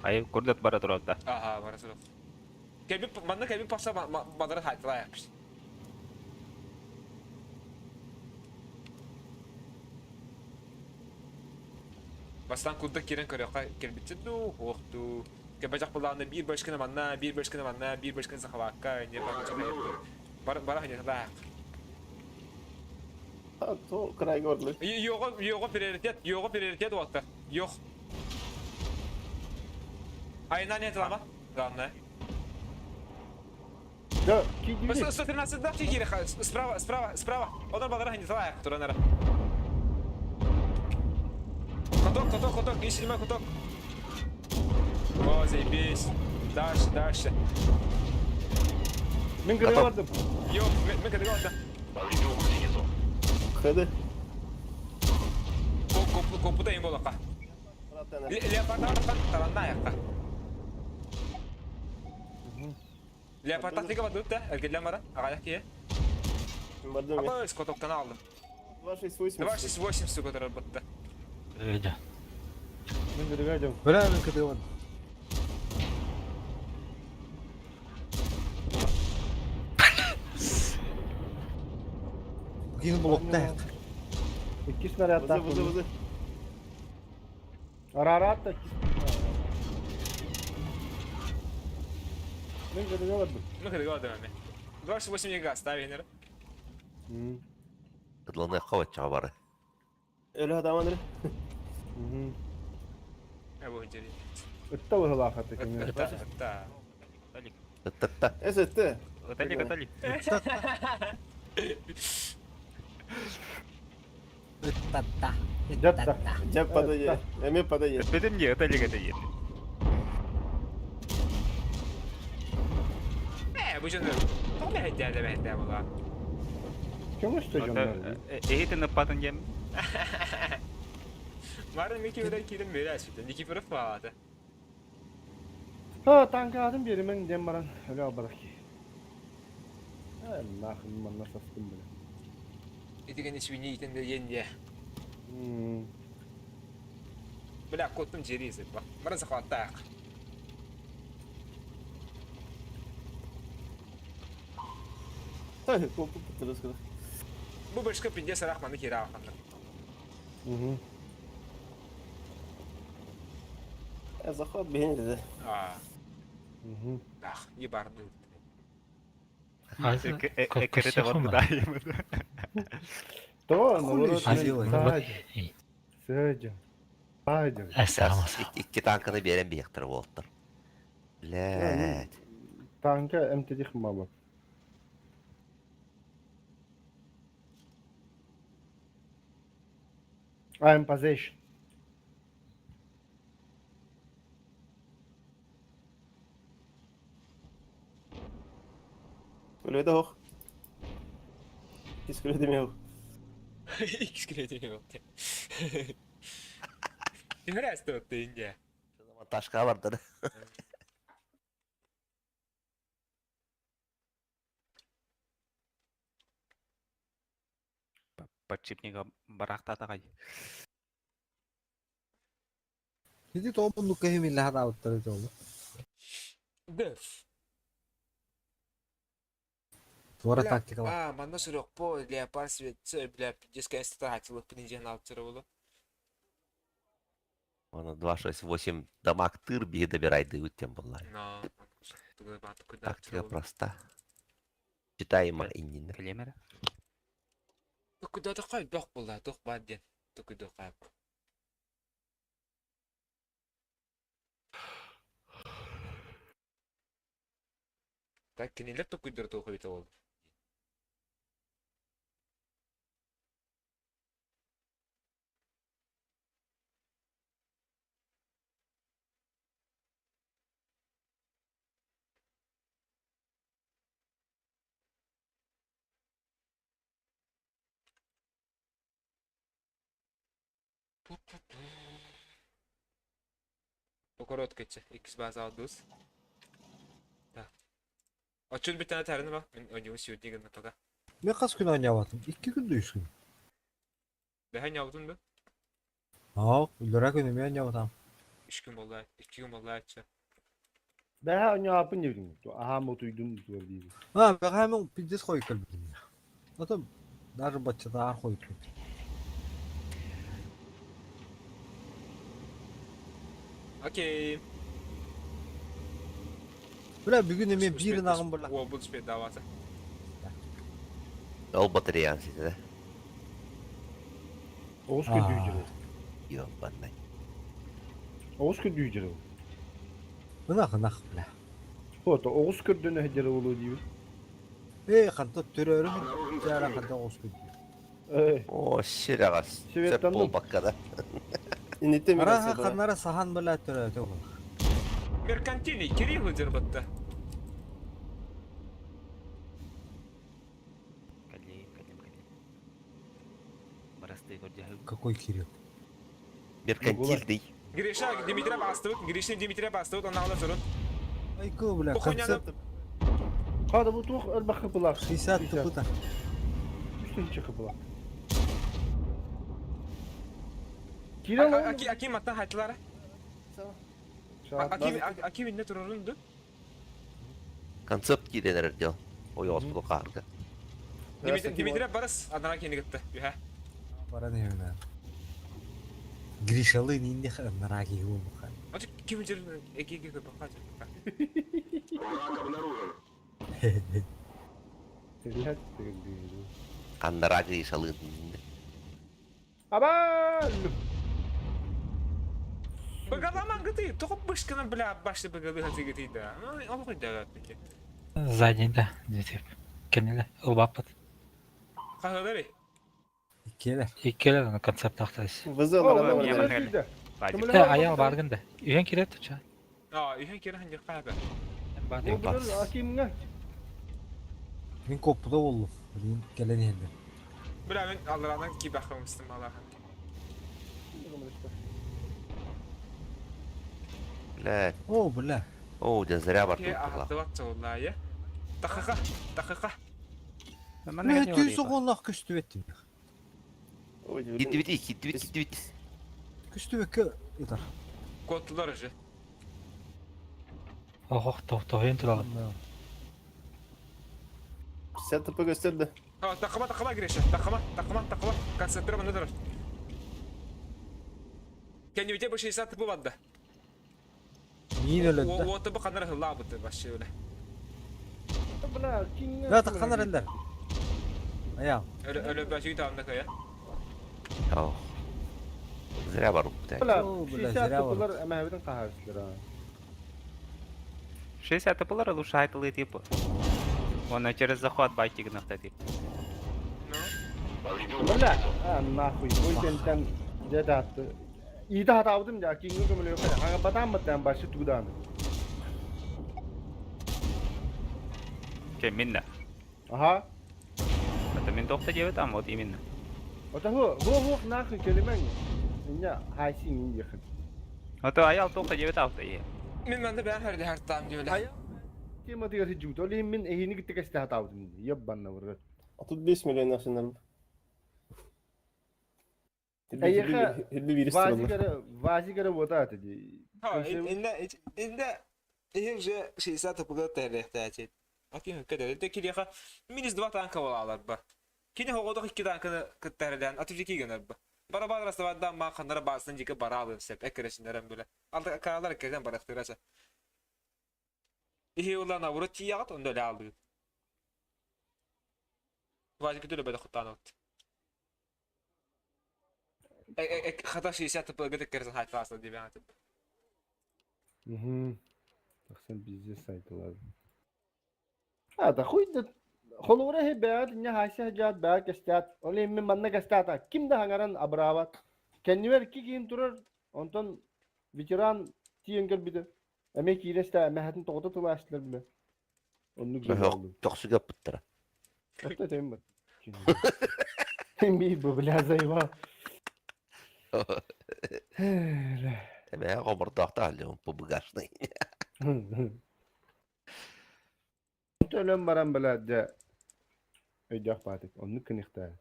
Ай, курдат бара турат да. Ага, бара сұрық. Кәбі, манда кәбі паса бадара хайтыла япш. Бастан кудда кирен көрөкка келбитти ду, охту. Кәбәжак буланы бир башкына манна, бир башкына манна, бир башкына захавакка, не бар бара хани да. А, то край гордый. Його, його приоритет, його приоритет вакытта. Йох. Айна не тылама? Главное. Да, киди. 113 да, кири, справа, справа, справа. Одан балара хани тылая, туранара. Каток, каток, каток, ищи каток. О, заебись. Дальше, дальше. Мен кырга бардым. Йо, мен кадыга алды. Хд. Копута им болака. Леопард таранна аякка. Леопард тактика бадут да, эргелен бара, агаяк кие. Бардым я. Апа, скотоктан алдым. 268. 268 сука работта. Өйдө. Мен кырга жок. Бля, мен кыдыган. Кийин блокта. Икки снаряд Вызы, вызы, вызы. Арарат та икки. Мен кырга бардым. Ну кадыга алдым эми. 268 газ, стави, Hı. Кыдланы кабатчага бары. Өлі адаман Hı. Э, бу инженер. Ытта быһылаахаты кини. Ытта, ытта. Ыттатта. СТ. Оталик, оталик. Ыттатта. Жатта. Жап падае. Эме падае. Өтпедим не, оталик это еді. Э, бу жөнөр. Тоқ бәһәдә дә бәһәдә була. Көмөстө дьоннор. Эһитин ыппатын диэн. Марын Микифоров киирэн биэрэ сүтэ. Никифоров баата. Ха, танкаатын биэримэҥ диэн баран өлө албарах киһи. Нахын манна састым бile. Итигени свиньи итен да ен дия. Бля, коттум жери зыппа. Марын захваттаах. Бу башка пиндес арах маны кире аханна. Захват бейін dedi. Аа. Ах, не барды. Экерете бар То, Хули сделали? Сәдя. Сәдя. Икки танканы берен бияқтыр болттыр. Блядь. Танка МТД хмабы. I'm possession. Kulübede hoch. Hiç kulübede mi yok? Икс кредит yok. Түһәрәсті өтті инде. Ташка бардыр. Подшипнига барахтатагай. Иди тоомун нуккахимилла хатаабыттары тоолу. Деф. Туора тактикала. А, манна сүрөк по леопард свет, бля, диская статилы пинжен алып болу. Оны 268 дамаг тыр биги добирайды өттен бұлар. Но. Тактика проста. Читаемо иннин. Келемер. Куда такой бок була, тух баден. Тукуду кап. Так кинилер тукуйдур тухуйта ол. По короткой X база алдыз. Да. Очун bir tane terini var. Ben oynuyorum сегодня гына пока. Мен қас күн ойнаватым? 2 күн 3 күн. Бәһән явдın mı? Aa, үлләра күн мен ойнаватам. 3 gün bollar, 2 gün bollar açı. Бәһә оня апын дедин. Аха мотуйдум диyor дейdi. Ha, ben hemen пиздец қойып келдім. Ата даже баччата ар қойып келдім. Окей. Бля, бүгін мен бірін ағым бұла. О, бұл түспеді давасы. Ол батареяны сетеді. Оғыз күн дүйдір. Ёбаный. Оғыз күн дүйдір. Мына қынақ, бля. Фото, оғыз күрдін әдері болу дейбі. Эй, қанта түрерім, жара қанта оғыз күн. Эй. О, сирагас. Сеп бол баккада. Ара қанара сахан бля түрерді. Меркантильный Кирилл өдер бітті. Калим, калим, калим. Барасты көрдө. Какой Кирилл? Меркантильный. Гриша Дмитрия бастыбыт, Гришин Дмитрия бастыбыт, онна ала сурун. Айко, бля, концепт. Қады бұл туқ әлбақ қыпылақ. 60 тыпыта. Үстін қыпылақ. Кирилл Аки Аки маттан хайтылары. Аки Аки минне турурунду. Концепт киренер дел. Ой, оспуду қарды. Дмитрий барыс, адана кені кетті. Юха. Бара не öyle. Гришалы нинде нараги болуха. Ачы ким жер эки эки көп бака. Андарагы шалын. Абан! Багаламан гыты, тоқып бышканы бля башты багалы хаты гыты да. Ол қойда гыты. Задний, да, деп. Кенеле, ылбаппыт. Қағылары. Иккелер. Иккелер аны концепт ақтайсы. Вызов Э, аял баргын да. Үйен кирет ча. А, үйен кирет ханды қаба. Бар. Акимга. Мен коппуда болдум. Билин келен енді. Бля, мин аллараанан киибэххэ малахан. Бля. О, бля. О, да зря бар Ке аһаттыбат чоллаайы. Тахыха, тахыха. Мен түйсі қоллақ көстүбет. Киттибит, киттибит, киттибит. Көстүбекке ытар. Куоттулар уже. Ох, тоһуйан туралар. 50 ТП gösterdi. Takıma takıma girişe. Takıma takıma takıma. Концентрирован nedir? Kendimi bu 60 tıpı vardı. Миин өлөддө. O tıpı kanara hılla bıttı başı öyle. Бля, кинге. Да таққанар элдер. Аял. Öyle öyle başı tamamda kaya. Ох. Зря бар бу. Бля, О, бля, 60 зря бар. тыпылар эмэбитин кахарсылар а. 60 тыпылар лучше айтылы типа. Оны через захват байтик нахта тип. Ну. Бля, а нахуй, бу кентен дед атты. Иди хатабытым да, кинге көмөлө yok. Хага батан баттан башы тугдан. Че, минна? Аха. Это мин тохта дебет там, вот именно. Ота ху, ху ху нахуй келемен. Иння хайсин ин А то аял тохта дебет авто е. Мин ben de ben her her tam diyor. Ая. Тема дигер хиджут. Оли мин эхини гиттек хатабытым. Ебанна выргат. 35 миллион нашынар. Эйэхэ, Хилби вирус туралар. Вазигара, вазигара вода аты ди. Ha inne inne уже 60 tıpı terlehtäçet. Akin kadar de kiliha minus 2 tanka bolalar ba. Kini hogodok 2 tankını kıtterlen atıcı ki göner ba. Bara bara rasta ma kanlara basın jike bara alın sep ekreşinleren böyle. Aldı karalar kerden baraktırasa. İhi ulan avru tiyat onda öyle aldı. Vajik dülü böyle kuttan oldu. Хата 60 tıpı gıdık kersen haytlasın diye ben atıp. Мгм. Тахсан пиздец сайтылар. А, да хуй да холура хе бәят инне хайса жат бәят кестят. Оли мен манна кестята. Ким да хангаран абрават. Кеннивер ки кийин турар. Онтон ветеран тиен кел биде. Эме киреста эме хатын тогото тулаштылар биле. Оннук Жоқ, тохсуга пыттыра. Это тем бар. Ми бу бля заебал. Эме гомордакта әле он побыгашный. Төлөм баран бля да. Өйдөх батык. Оннук кыныкта.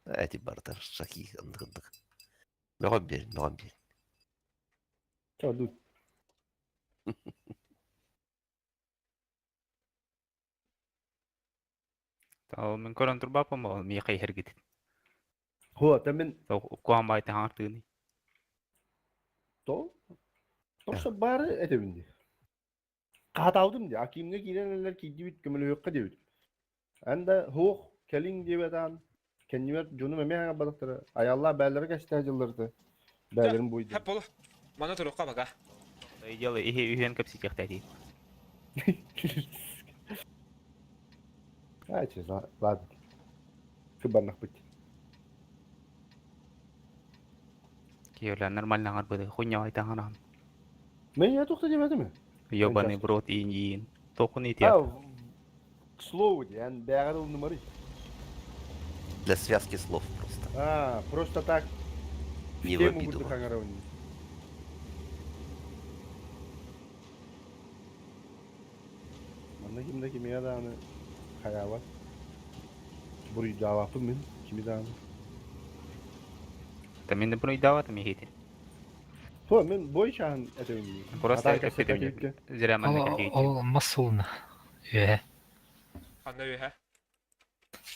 Эти бартар шаки ындык. Мөгөн бер, мөгөн бер. Чалут. Ол мен көрөн турбаппын ол ми кайхергит. Хо, та мен Куан байты хаңартыны. То? Тохса бары этебинди. Катаудым ди. Акимге киренелер кидибит көмөлөккө дебит. Анда хух келин дебетан кеннибер жуну эме хага балыктары. Аялла бәлләре кәстә жыллырды. Бәлләрен буйды. Хеп болу. Мана турукка бага. Дело ихи үйен кепси техтати. Ай, че, ладно. Кыбарнах бит. Киөлә нормально аңар быды. Хуйня айта аңарам. Мен я тохта дебетиме? Ёбаный в рот иин иин. Тохун ити. А, к слову, ян бәгәр ул нумары. Для связки слов просто. А, просто так. Не в Тему обиду. курдук аңарабын. Манна кимде кимия дааны хаябат. Буруй дааваппын мин кими дааны. Та мен буруй даават ми хити. Хо, мен бой чахан этебин. Просто эпидемия. Зря манна кэлги. Ол масулна. Үе. Анда үе.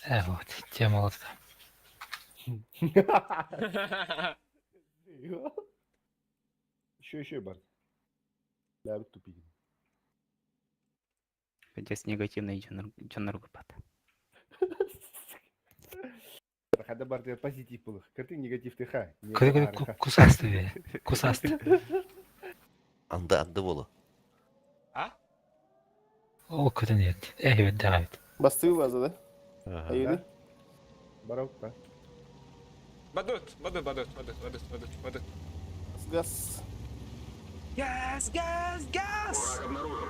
Э, вот, тема вот. Еще еще бар. Бәбит тупик. Пиздец негативный жоннор гупат. Хада бар дер позитив булых. Кырты негатив тыха. Көрө кусасты бе. Кусасты. Анды анды болу. А? Ол көтөн ет. Э, давай. Бастыы база да? Айыды? Бараукта. Бадут, бадут, бадут, бадут, бадут, бадут, бадут. Газ. Газ, газ, газ! Враг обнаружен.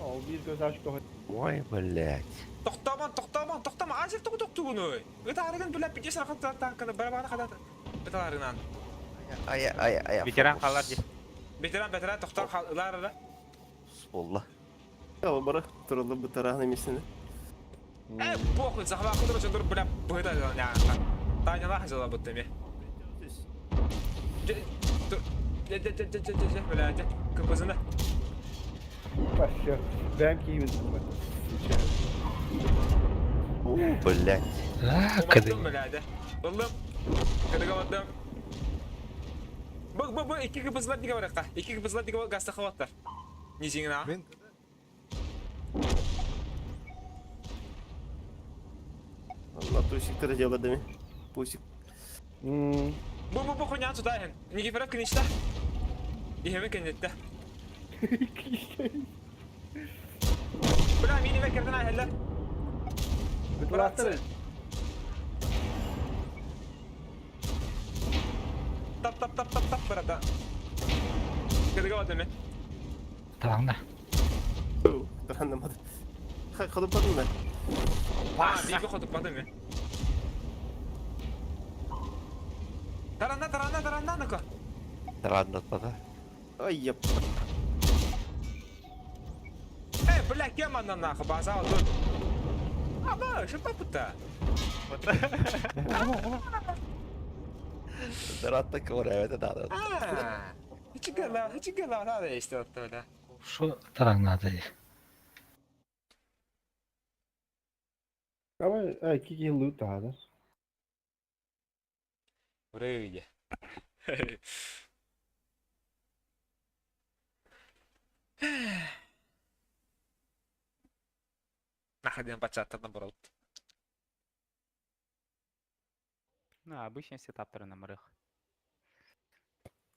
Ол биир көс ачка. Ой, блядь. Тохтоомон, тохтоомон, тохтоомон, азер тоҕу тохтуугунуй? Ытаарыгын бля пиздец рахат танканы барабана хадат. Ытаарынан. Ая, ая, ая. Ветеран қалар де. Ветеран, ветеран тохтоон хал ылаарара. Болла. Ол бары турулу бутараан эмесini. Э, похуй, захват кудра чондур бля быта ня. Таня нахуй жала бутта ме. Дэ дэ дэ дэ дэ дэ бля дэ. Кыбызына. Вообще. Бэм киимин. О, блядь. А, Уматтым кыды. бля дэ. Ыллым. Кыдыга бардым. Бу бу бу икки кыбызлар диге баракка. Икки кыбызлар диге гаста хаваттар. Нижиңна. Мен Алла тусиктер дела деми. Пусик. Бу бу бу хуйня туда хен. Никифоров киништа. Ихеме кенетте. Бля, мини векерден айхеллер. Бутылаттар. Тап тап тап тап тап барата. Кыдыга бардым мен. Тараңда. Тараннамады. Калып бардым да. А, биги хотуп бардым мен. Таранда таранда таранда ныка. Тараннатпата. Ай, яп. Э, бля, кем андан нахуй база алды. Аба, что папа-то? Таратта көрәбәт да. А, Хичигала, хичигала, надо есть оттуда. Шу тараңнады. Давай, ай, кики лут тағады. Вроде. Находим пачаттардан боролт. Ну, обычный сетаптары на морях.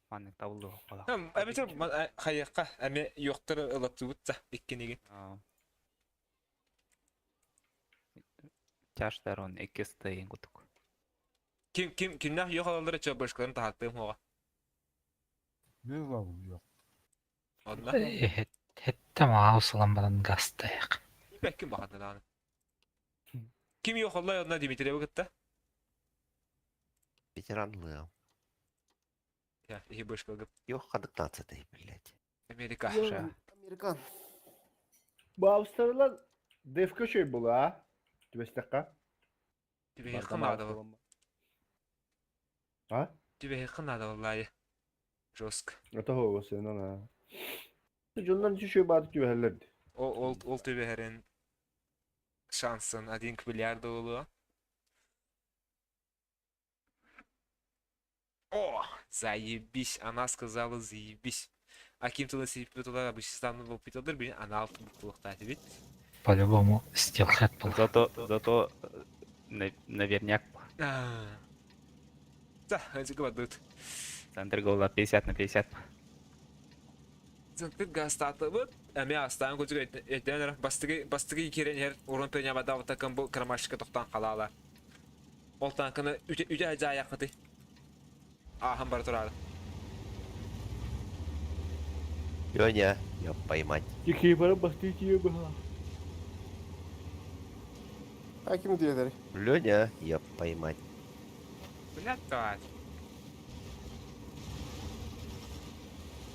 Маннык табылды қала. Эбетер хайыққа әме yoқтыр ылаттыбытса иккениги. Чаштар он икки стейн кутук. Ким ким кимнах yok алалары ча башкаларын тахаттым хоға. мен лабым yok. Онна. Хеттем аусылан баран гастайық. Бәкким баханды аны. Ким yok аллай онна Дмитриева кытта. Ветеранлы. Я, ихи башкалгы. Yok кадык нацияты, блядь. Америка. Американ. Бу австралар девка шөй була, а? Түбестаққа. Түбе кынады ол. А? Түбе кынады валлаhi. Жестко. Ата хоо сен ана. Жоннан шөй барды түбәлерди. Ол ол ол түбе шансын 1 к миллиарда болу. О, заебись, она сказала заебись. А ким туда себе туда обычно был питодыр, блин, она алты буквалықты ведь. По-любому стилхет был. Зато, зато наверняк Да, эти гладут. Центр гола 50 на 50. Центр гастаты вот. Эми астан көзүгө этенер бастыгы бастыгы кирен хер урон пеня бада отакан бу крамашка токтан калала. Ол танканы үтө үтө жаякыты. Ахын бар турады. Леня, я поймать. Кики бара басты тие ба. А ким диелер? Леня, я поймать. Блядь, давай.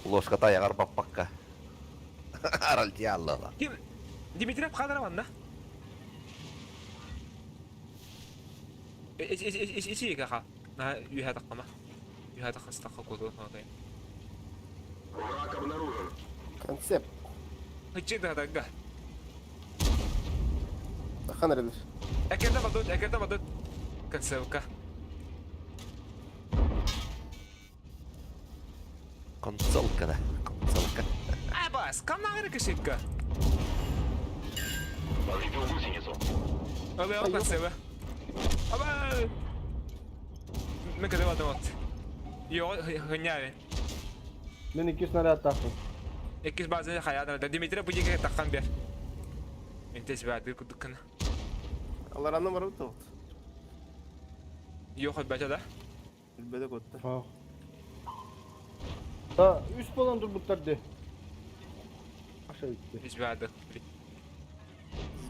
Ложка таягар баппакка. Аралди алла. Ким? Дмитриев кадыр манна. Эч эч эч эч эч ха. На юха таккама. Юха таккастакка коду хагай. Враг обнаружен. Концепт. Хычы да дага. Тахан эрелер. Экерде бадут, экерде бадут. Концевка. Концолка да. Концолка. Абас, камнагыр кышыкка. Повредил гусеницу. Алы ал концева. Аба. Мен каде бадым от. Йо, хыняви. Мен iki снаряд тақпын. Экис базы хаядыр. Дмитрий бу жеге таккан бер. Мен тез бадыр кудуккана. Алар анны барып та вот. Йо хот бача да. Билбеде котта. Та, үс болан турбуттар де. Кушайте. Избады.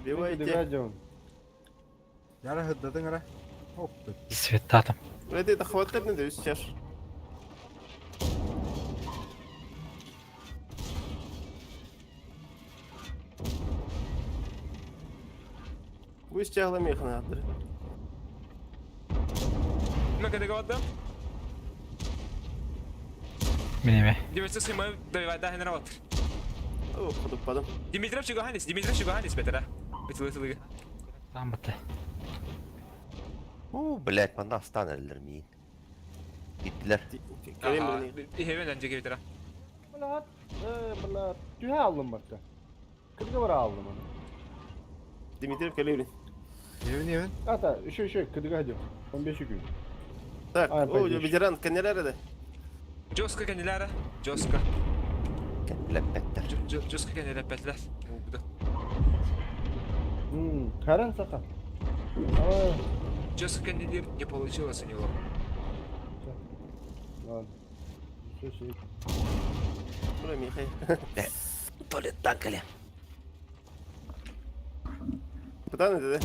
Сбивайте. Яра хыддадың ара. Оп. Светтатым. Это хватает на үс чаш. Бу үс чахла механа адыр. Мен кадыга бардым. Минеме. Димитр сыймай добивайда хенер батыр. О, ходуппадым. Димитров чугаханис, Димитров чугаханис бетера. Битылы тылыгы. Там бытты. О, блядь, манна астан әллер миин. Гиттилер. Кэлем бирини. Хевен önce бетера. Блядь, блядь, tühe aldım bak. Kırgı var aldım onu. Дмитриев кэлем. Евин евин. Ата, еще еще кыдыга hadi. 15 gün. Так, Ай, о, пойдешь. ветеран кэннелер эде. Жоска кенилere. Жоска. Ләппәттер. Жоска кенилер бәтләр. Bu da. Каран сака. Aa, Жоска кенилер не получилось у него. ладно. Еще şey. Бура Михай. Туалеттан кэле. Бытан эде.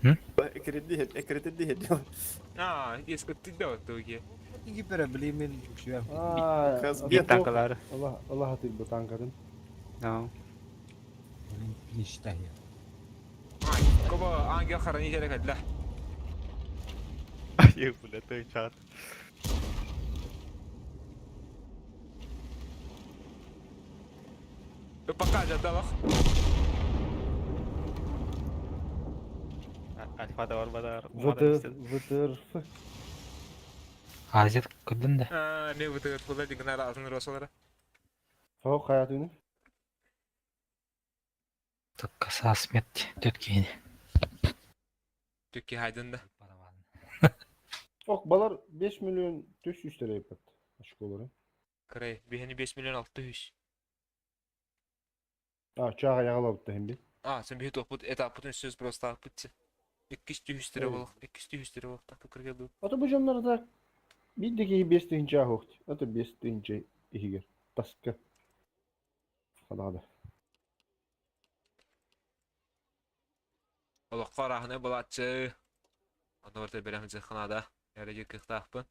М? Экретди, экретди. А, есть ты да вот туги. Иги пере билеймен үшүм. Aa, Казбек. Танкалары. Allah Allah hatır bu tankadın. No. Блин, пиништа я. Коба ангел хранителя кадла. Ай, бля, ты чат. Пока жадалах. Альфа да бар бадар. Vıtır, vıtır. Азер кырдын да. А, не вытыр куда дигнара атын росалара. Soğuk hayatını. Такка сасмет төткейін. Türkiye haydın da. Ok balar 5 milyon 400 lira yapar. Açık olarak. Край. Бихени 5 milyon 600. А, чаға яғалап hem bir. А, sen bir toput etaputun söz просто апытчы. 200 lira Evet. бол. 200 lira бол. Так кырга ду. Ата bu canlar da bir deki 5 тыгынча хоқт. Ата 5 тыгынча ихигер. Таска. Хадада. Олоққа рахны булатчы. Аны орта берем жыхнада. Яра кыхтахпын.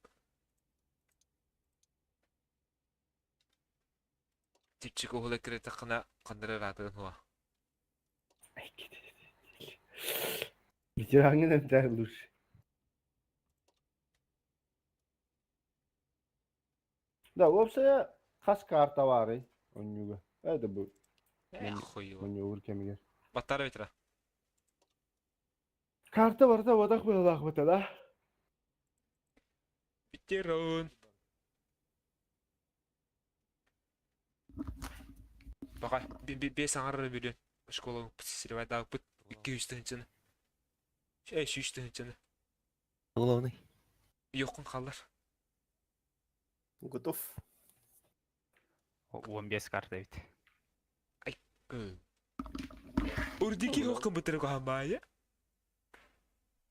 Типчик ухулы кире тақына кандыры ратыгын хуа. Ветеранын это лучше. Да, опсая хас карта бар. Онюга. Это bu. Эх, хуй. Онюгур кемигер. Баттара ветра. Карта бар да вадак было да. Ветеран. Бака, бес аңар билен. Школа псисирвай да бут 200 тыгынчыны. Эй, 300 тыгынчыны. Главный. Йокун халлар. Готов. 15 карта бит. Урдики хокун бутыр кахамая.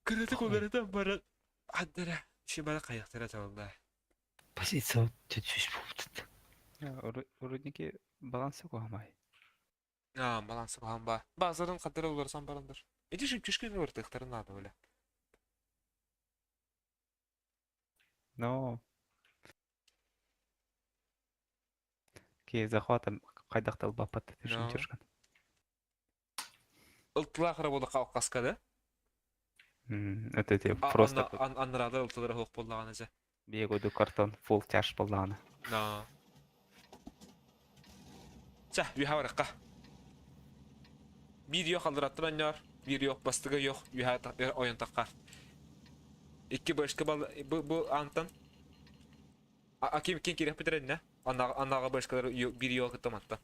Кыраты коларата бара. Аддара. Шибара каяктара табалла. Позиция төт сүз болыпты. Рудники балансы куамай. А, балансы бахан ба. Базарын кадары уларсан барандар. Эти шимчишкин ортыктарын надо бля. Но. Ки захватом кайдактал бапат Но. шимчишкан. Ылтылахара болду калкаска да. Это те просто Анрада ылтылара хок боллаган эже. бегуду картон фул тяж болланы. На. Ча, юха баракка. Bir yok алдыраттыр аннар, bir yok бастыгы yok, юха ойын таккар. Икки башка бал бу антан. А ким ким керек битерен не? Анага башкалар bir yok таматта.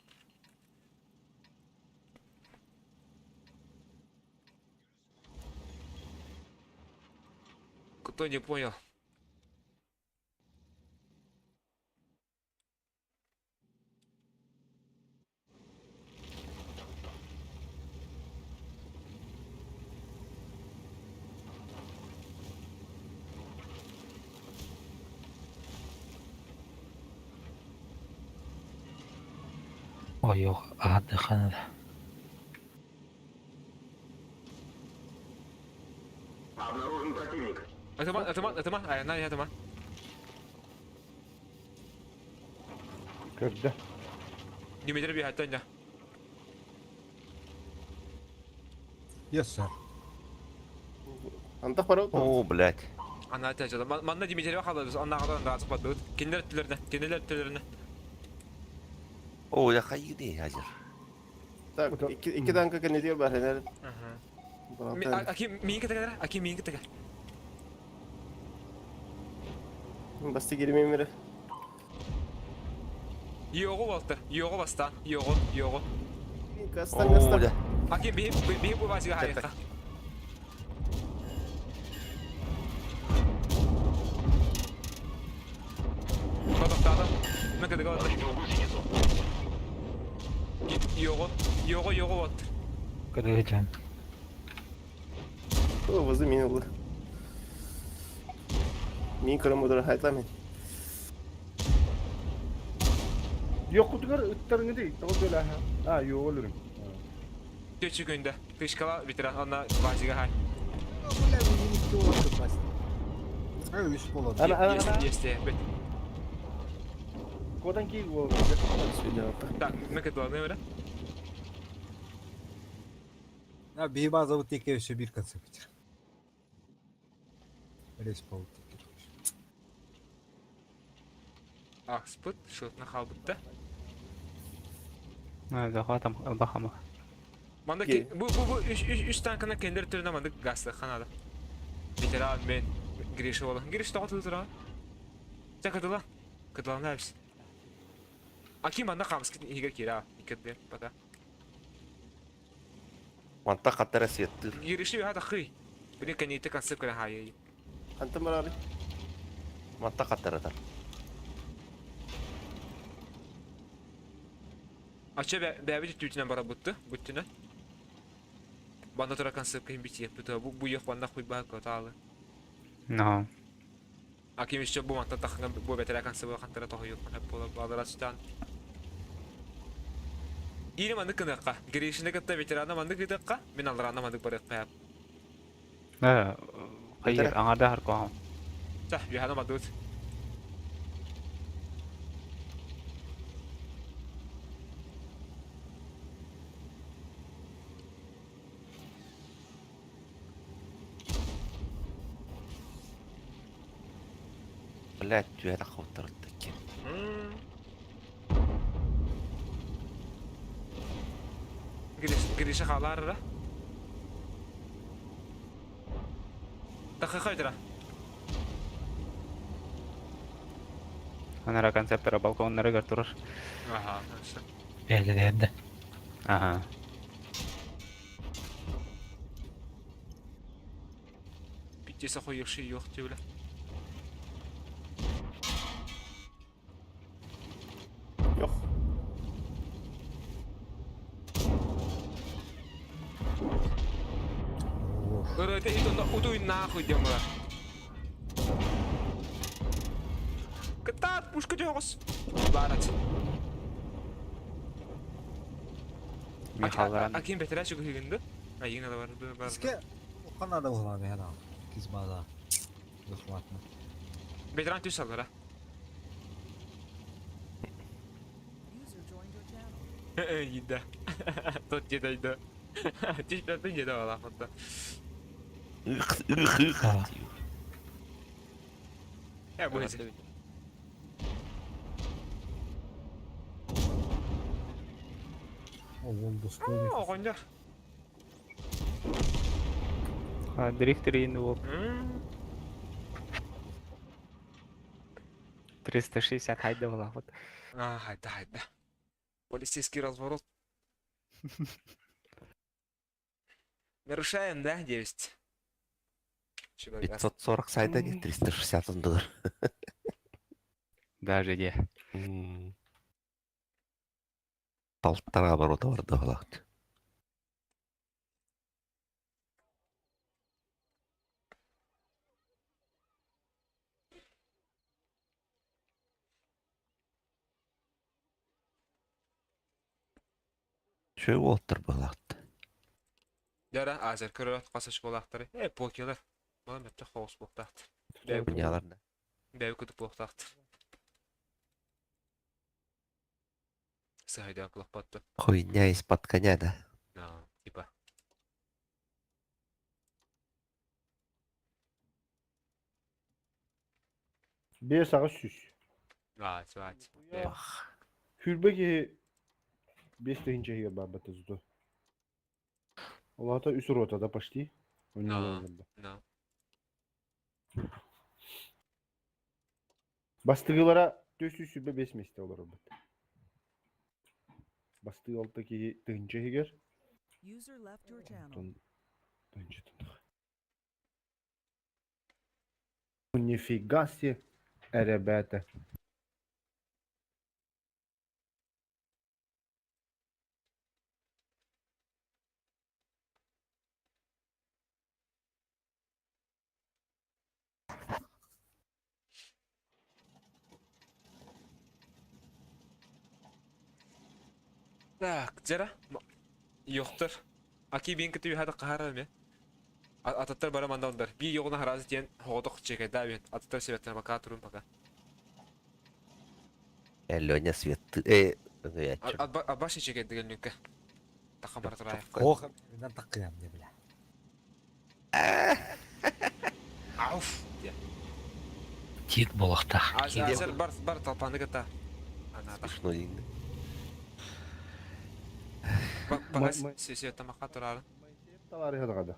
Кто не понял? Ойох аһардыххана Обнаружен противник. Атыма, атыма, атыма, айаннан иһэ атыма. Көрдө. Дмитрий биһаттан дьа. Yes sir. Антах барабыт. О, блядь. Ана тәжеді. Манна Дмитриева қалады, анна қалады, анда бардыбыт. Кинилер түлеріне, кинилер түлеріне. О, я хайды хазыр. Так, iki танка кенедер бар хенер. Аки миин кытыгар, аки миин кытыгар. Басты girmeyeyim Йоҕу болты, йоҕу бастан, йоҕу, йоҕу. Кастан кастан. Аки биһи биһи бу басыга хайыкка. Котоктаатым. Мен кытыга болты. Йоҕу, йоҕу, йоҕу вот. Кырыгыжан. О, возле меня было. Мин кырым хайтлам. Йокутугар ыттарыңы дей, тоҕо бөләһә. А, yok өлөрүм. Төчү күндә. Тышкала ветеран анна басыга хай. Ана, ана, ана. Есть, бет. Кодан ки ол. Так, мен кытыла нөмірі. Ya bir bazen bu tek evse bir katı bitir. Respawn tek Акспыт, шотна халбытта. Захватом Албахама. Манда бу бу бу үч үч үч танкына кендер түрүнө манда газды ханада. Ветеран мен Гриша бола. Гриш тоғытылы тұра. Жа кытыла. Кытылан әбіс. Аким манда камыс егер кира. Икетде пока. Манта каттара сеттир. Гриши бихата хый. Бине каните концепт кара хайы. Антым бар Манта каттара тар. Ача бәбі түтінен бара бұтты, бұттына. Банда тұра концепт кайын бити епті. Бу бу yok банда хуй баа коталы. Но. Аким еще бу манта тахыңа бу бәтәрә концепт хантара тохы yok. Хеп бола балара чтан. Или мандык кыныкка. Гришine кытта ветерана мандык кытыкка, мен алрана мандык барыкка. Да, хайыр, аңарда харкоам. Та, юхана мандык. Блядь, түйәді қауыттырды екен. Гриша халарра. Тахы хайдра. Анара концептора балконнары гөр турur. Аха, Бәлелерді. Ага. Биттесе қойықшы yok диуле. Yok. Өрөтө ит онда удуй нахуй демала. Кытаат пушка жоғыз. Барат. Михаларан. Аким бетере чыгы хигинде. А йигин да бар. Бар. Eski o kadar da bulan ya da. Kizmada. Захватно. Ветеран түс алар. User joined your channel. Йинде. Тот жедайды. Түш бәтін жеде бала хатта. Ых, ых, ых. Я бу хези. O oldu stolnik. Оғонжар. Дрифтер енді ол 360 хайда була вот. А, хайда, хайда. Полицейский разворот. Нарушаем, да, 9? 540 сайда не 360 ондылар. Даже де. Полтора оборота барды балакты. Үчүгэй уолаттар быһалаахтар. Дьара азер көрөрөт хас школаахтары. Э, покелар. Мала мөттөх хоҕус буолтаахтар. Бэйэ Быньаалар да. бэйэ кутук буолтаахтар. Сыһайдаан кулахпатты. Хуйня из-под коня, да? Да, типа. 5 800. Аат, аат. Хүрбэ киһи 5 тыһыынча иһигэр баарбата зато. Ол аата үс рота да почти. Да. Бастыгылара 425 миэстэ олорорбут. Бастыы алта киһи тыһыынча иһигэр. User left your channel. Онтон тыһыынча тынах. Нифига себе, ребята. Так, дьара. Йохтар. Аки биин кытыы үһэ қахара ме. Ататтар бара мандалдар. Би йоғына харазы диэн хоҕотох чекайда бен. Ататтар себеттен пока турун пока. Э, Леня Свет. Э, өҥөйөөччү. Абаш чекайдыгын нүккэ. Таха бара турая. Ох, мен таккыям не бля. Ауф. Диэн. Тит болохтах. Азер бар бар талпаны кыта. Аната. Смешно дейін. Бага сесия тамака турарын. Товарищ да.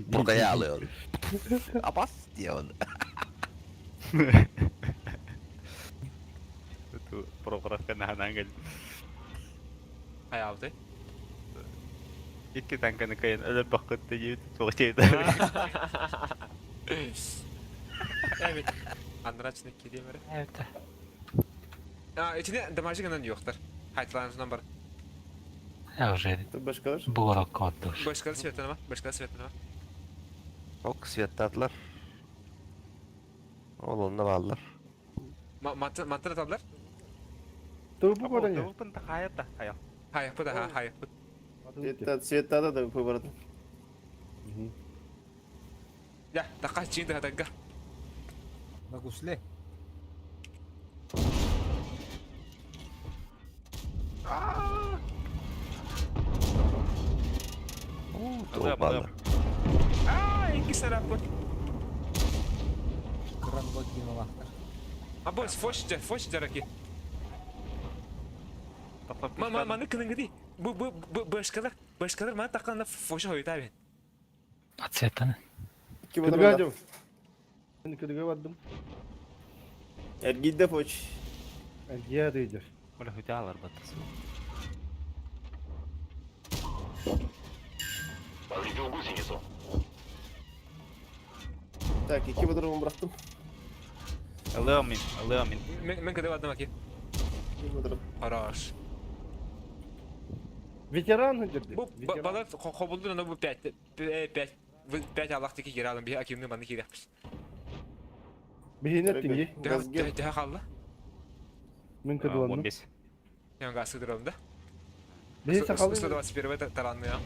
Бургая алıyor. Абас диye onu. Прохоровка наһанан кэл. Хаябыты. Икки танканы кыйын өлөр бакыт диэбит туох диэбит. Эбит. Андрачны кириемере. Evet. А, ичине дамажы гынан юктар. Хайтланышынан бар. Я уже Башкалар. буорок отдуш. Башкалы светлана, башкалы светлана. Ок светтатлар. Ол онна баллар. Мантын аталар? Тылбы көрөн я. Тылпын та хаята хая. Хайыппыт, аха, хайыппыт. Цвета да выборды. Я, тақа чинь да хатагга. На гусле. Ол баллар. Аа, икки сараппыт. Кран вагиналахтар. А бос, фош жа, фош жараки. Ма ма маны кынынгыди. Бу бу бу башкалар, башкалар мана таққанда фош хойта бен. Ацетаны. Ким Кыдыга жок. Мен кыдыга бардым. Эргидде фоч. Эргия дейдер. Бля, хотя алар баттасы. Повредил гусеницу. Так, iki бодорун bıraktım. Ылыам мин, ылыам мин. Мен мен кыдыга бардым аки. Bir бодорун. Хорош. Ветеран дерди. Бу балар хобулдун ана бу 5 5 5 Аллах тики кире алым би акимни маны киреппис. Бихине тинги. Газге. Төһө қалды. Мен кыдыланным. 15. Мен гасы дурам да. Бихи сакалы. 121 таранны я.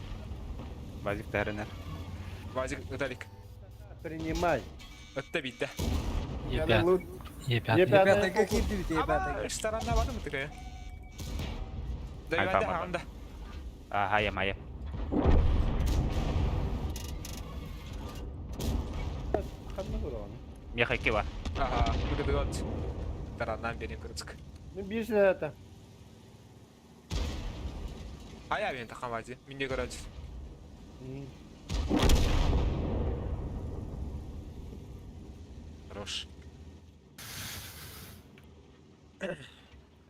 Базик тәренер. Вазик Виталик. Принимай. Өттө битте. Е5. лут. Е5. Е5. Ребята, какие ты ребята? Аба, таранна барды мытыка я. Да, Ай, да, там, да. А, хаям, хаям. Ханна көрөҕүн? Меха икки бар. Ага, бу Тараннан берин кырыцк. Мен бир сәата. Ая мен тақан вази. Минде көрөчү. Хорош.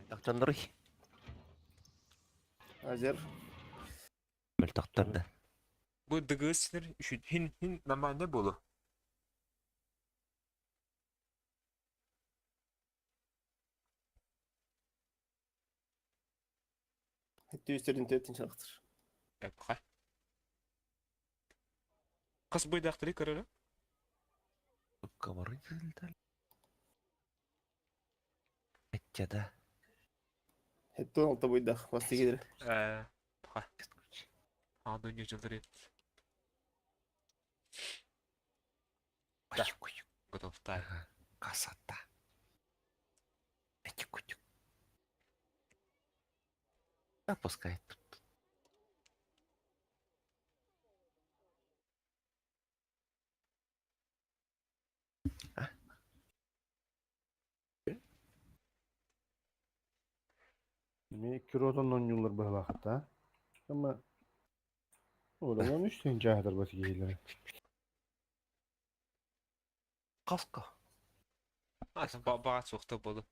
Тақтандырый. Азер. Мөлтақтар да. Бу дыгысыныр үшүт хин хин нормально болу. Түйістерден төттін чалықтыр. Эпха. Қыз бойдақтыры көрөлі? Комары тілдер. Әтче да. 76 буйдах бастыгы Э, ха. А, ну не жылдыр Да. Готов. Так. Красота. Этик-кутик. Да, пускай тут. А? Ми киротон оонньууллар быһалаахыта. Ама Ола 13 тыһыынча аһатар бас киһилэрэ. Каска. Баҕат суохта буолу.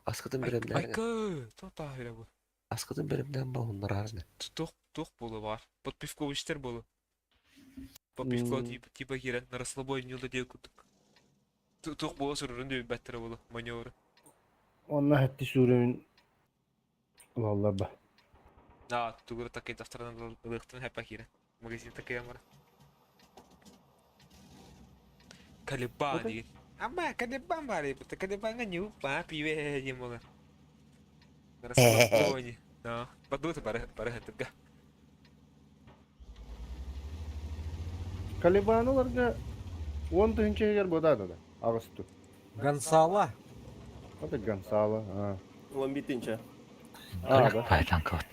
Аскытын беремнән. Айкы, тота бу. Аскытын беремнән баһуннар Тух тух буолу бар. Под пивко иштер буолу. По пивко типа типа кирен на расслабоне ньюлда диэ курдук. Тух буолу сурурун диэ бэттэрэ буолу маневры. Онна хэтти сүрүн ылаллар ба. А, тугура такай дафтарынан ылыктын хэппа кирен. Магазин такай амара. Калибан деген. Ама, Калибан бар, это Калибанга не упа, пиве не могу. На расслабоне. Да, бадута бары бары хэтга. Калибаналарга 10 тыһыынча иһигэр буодаата да аҕысту. Гонсала. Это Гонсало. А. 11 тынча. А, да. Пайтан кылат.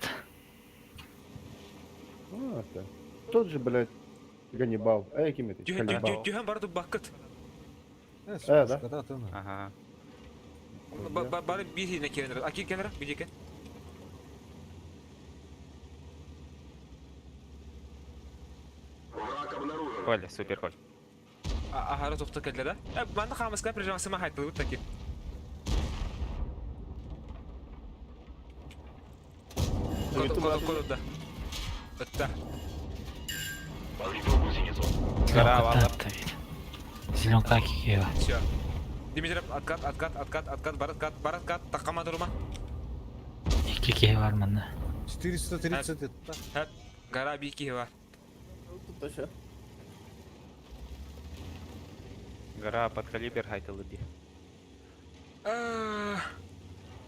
А, это. Тот же, блядь, Ганнибал. Эй, ким это? Калибал. Түһэн бары тубаккыт. Э, да. Ага. Бары бир хине керенер. Аки кенер, бидеке. Коля, супер Коль. Ахара тохта келлер. Э, манда хамаска прижамасы ма хайтылы таки. Код код код да. Атта. Гора валла. Зеленка кикева. Все. Димитров, откат, откат, откат, откат, бар откат, бар откат, таккама durma. Икки киһи бар манна. 430 это. Хәп, гора бир киһи бар. Тут еще. Гора под калибр хайтылы ди.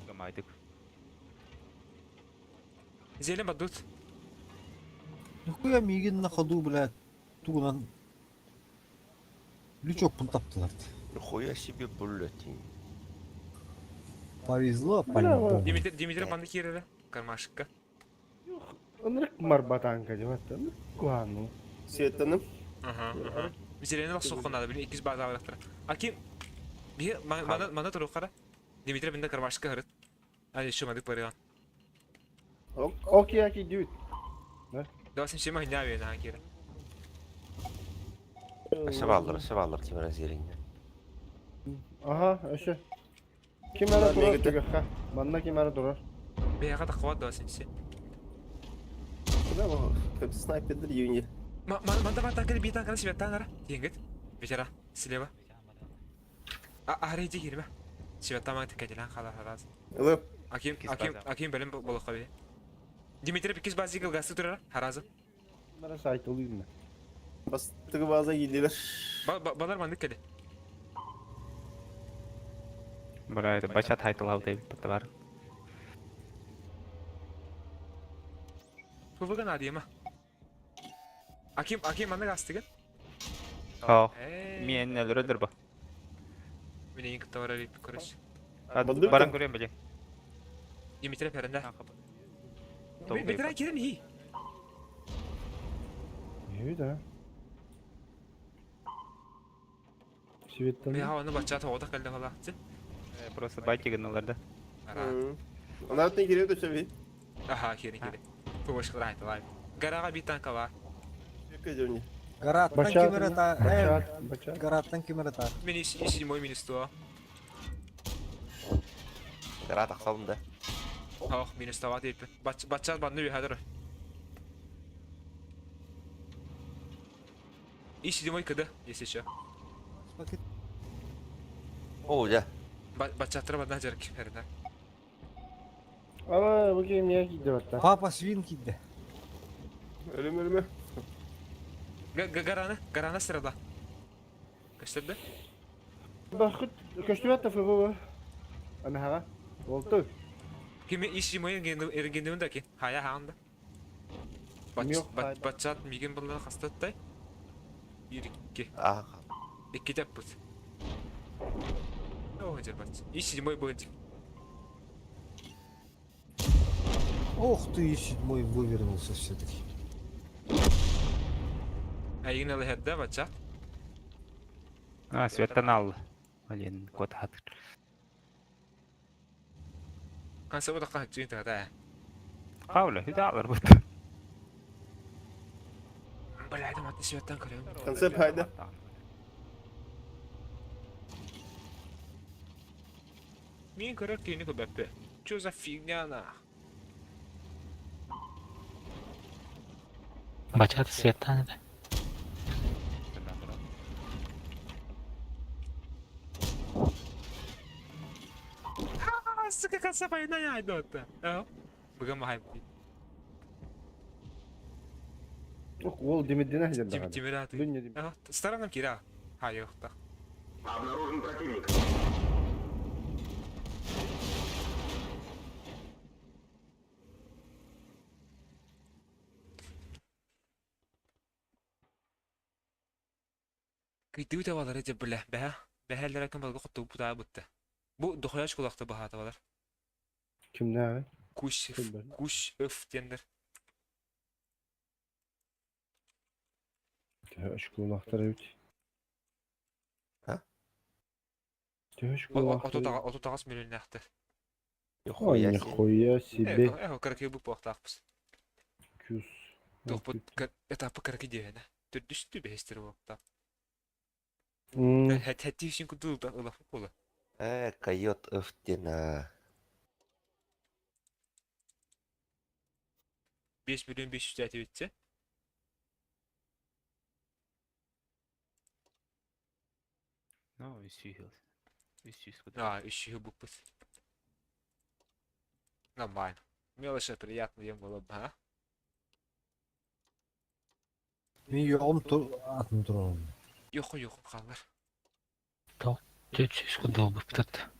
Гамайдык. Зелен бадут. Нихуя мигин на ходу, блядь, тугунан лючок таптылар. Нихуя себе, блядь. Повезло, по-любому. Димитр, Димитр манды киреле. Кармашка. Ынырык марбатанка деп атты. Ынырык куану. Светланым. Ага, ага. Зелене лак соққын надо, билин 200 база алақтыра. Аки, бир мана мана туру кара. Димитр бинде кармашка хырыт. А еще мадык барыган. Окей, окей, дүйт. Давай сен шема хиня бен ха кире. Сабаллар, сабаллар кимера зеринне. Ага, өшө. Ким ара турар түгәххә. Манна ким ара турар. Бега да квад давай сен се. Куда бу? Көп снайпердер юнье. Манда бар танкы бит танкы себе танара. Тиңгит. Вечера слева. А аре ди кирме. Себе тамак текелен хала хараз. Ылып. Аким, Аким, Аким белем болоққа бе. Димитрий бикис базы гылгасы турар, харазы. Мара сайтылыйм. Бастыгы база кийдилер. Балар мандык келе. Бра, это бачат хайтылау деп бар. Фувыган адима. Аким, Аким мандык астыгын. О, мен өлөрөлөр бу. Мен ең кытта барар ип короче. Баран көрөм биле. Димитрий перенде. Бетерен кирен хи. Не да. Светтан. Бе хаваны бача тоғда келді хала. Просто байтигин алар да. Анар кире төшө би. Аха, кирен кирен. Фувышкалар айтылай. Гарага бит танка бар. Гараттан кимер ата. Гараттан кимер ата. Мен иш иш мой минус 2. Гора тақсалым да. Ох, минус 2 деп. Бач бача банны би хадыр. И седьмой КД, если еще. О, да. Бачатыр бадна жер кимерде. Ама бу ким я кийди батта. Папа свин кийди. Ölüm ölümü. Гараны, гараны сырада. Көстөрдү? Бахыт көстүбәт та фб. Ана хага. Болду. Кими ис мой эргиннибин да ки. Хая хаанда. Баччат мигин булла хастаттай. Bir iki. Аа. Икки тэппит. Оо, жер бач. Ис седьмой будет. Ох ты, и седьмой вывернулся все-таки. Айгин алыһэрдэ баччат. А, светтан ал. Блин, кот хатыр. Канса бу такка хаччыын тата. Хаула, хүдэ алар бут. Бля, это мат светтан көрөм. Концепт хайда. Мин көрөр киһини көрбөппү. Чё за фигня на? Бачат светтан это. А, сука, конца война я иду. Бүгін махай. Ол Димеддин әһдер Тимир аты. Дүнье дим. Сторонам кира. Ха, yo'qта. Обнаружен противник. Кыйтыы табалары деп біле. Бәһә. Бәһәлләр кем балга кутту бутаа бутты. Бу дохуяш кулакта баһа табалар. Кимнә? Куш куш өф тендер. Төш кулактар бит. Ха? Төш кулактар. Ото тагас миллионнахтыр. Ой, нихуя себе. Эхо, караки бу похтахпс. Күс. Тухпут этапы караки дигәнә. Төрдүстү бәһестер вакта. Хәтти өчен куду да ылах була. Э, койот өфтена. 5 миллион 500 әтеп итсе. Ну, 300. 300 куда. А, еще буквы. Нормально. Мелочи приятно ем было бы, а? Мин yoğum tur atın turalım. Yok yok kalır. 400 куда бы птат.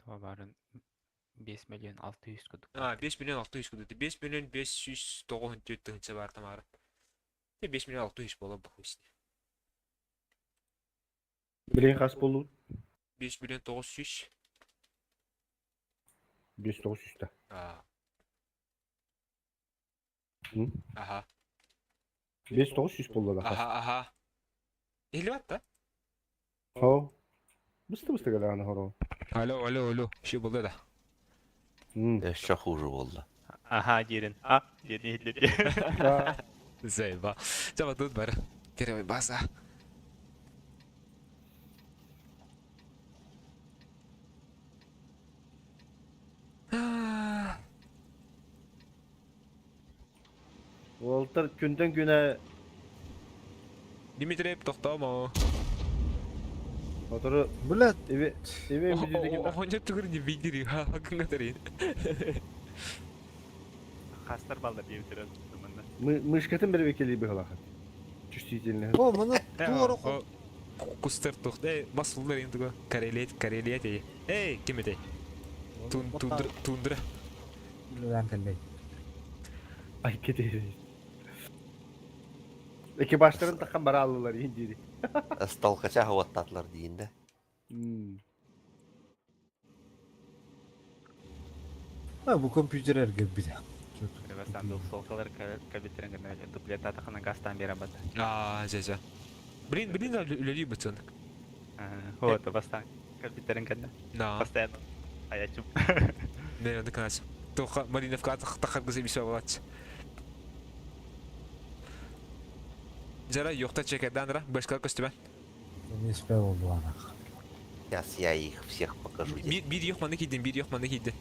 Барын 5 миллион 600 куда. А, 5 миллион 600 куда. 5 миллион 594 тыгынча бар тамары. 5 миллион 600 бола бу хуйсни. Билен хас болу 5 миллион 900. 5 900 та. А. М? Аха. 5 900 болду да хас. Аха, аха. 50 да? Хо. Бысты-бысты галаны хоро. Алло, алло, алло. Şey buldu da. Еще хуже болды. Аха, дерин. А, дерин хитлер. Заеба. Чаба тут бар. Первый база. Уолтар күнтен күнә Дмитрий тоқтама. Отору Блядь, эви эви бидеги Оңа түгір не видери, ха, хакын гатарин. Хастар балдар деп тұрады. Мышкатын бер бекели бихалахат. Чувствительный. о, мына туара Кустер тоқ. Эй, бас булдар енді го. Карелет, карелет эй. Эй, ким ете? Тундра, тундра. Үлелән кәлләй. Ай кете. Экипажтарын таккан бара алылар индири. Столкача хуаттатлар дейінде. Ha bu компьютер эрге бит. Бастан солкалар кабитерен гана дуплет атахана гастан бера бата. А, жа-жа. Блин, блин, үлели бытын. Вот, бастан кабитерен гана. На. Постоянно. А я чуп. Не, не канач. Тоха Мариновка тахар гызе бисә булат. Жара юкта чекердән ра, башка көстүбән. Не успел булана. Сейчас я их всех покажу. Бир бир юк маны киден, бир юк маны киден.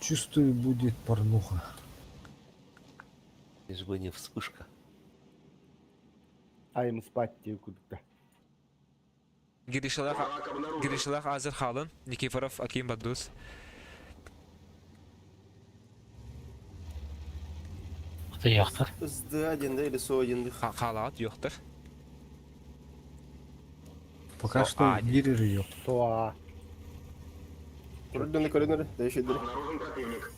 Чувствую, будет порнуха. Лишь бы не вспышка. Айым спать деп кудукта. Гиришалах Гиришалах азыр халын, Никифоров Аким Бадус. Тыйахтар. СДА диэн да или СО диэн да. Хаалаҕыт юхтар. Пока что биир эрэ yok. Соа. Көрдөн көрөнөр, дэшидир. Обнаружен противник.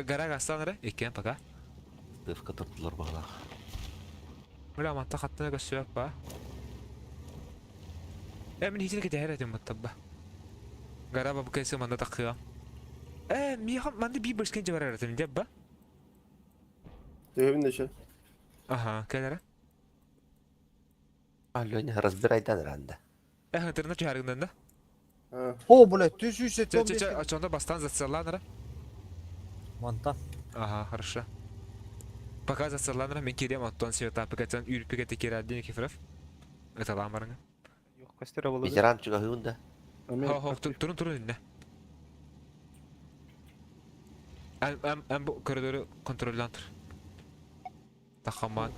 Гара гастан эрэ, иккиэн пока. Тыфка турдулар баҕалаах. Бля, манта хаттана көссүөк ба. Э, мин хитини кэтэһэр этим баттабба. Гара бабы кэсэ манна таххыа. Э, миэхэ манна биир башкин жабар этим деп ба. Төһөбүн дэшэ. Аха, кэлэрэ. А, Леня, разбирайдан ранда. Э, интернет түһәргиннен да. О, блядь, ты сүүс Чэ, чэ, чэ, очонда бастан зацелланара. Мантан. Ага, хорошо. Пока зацелланара, мен кирем оттон света пикатен үрпикете кирәдин Никифоров. Это ламарыңа. Ветеран чугаһыын да. Хо, хо, турун турун инне. Әм бу коридоры контрольдан тур. Тахаман.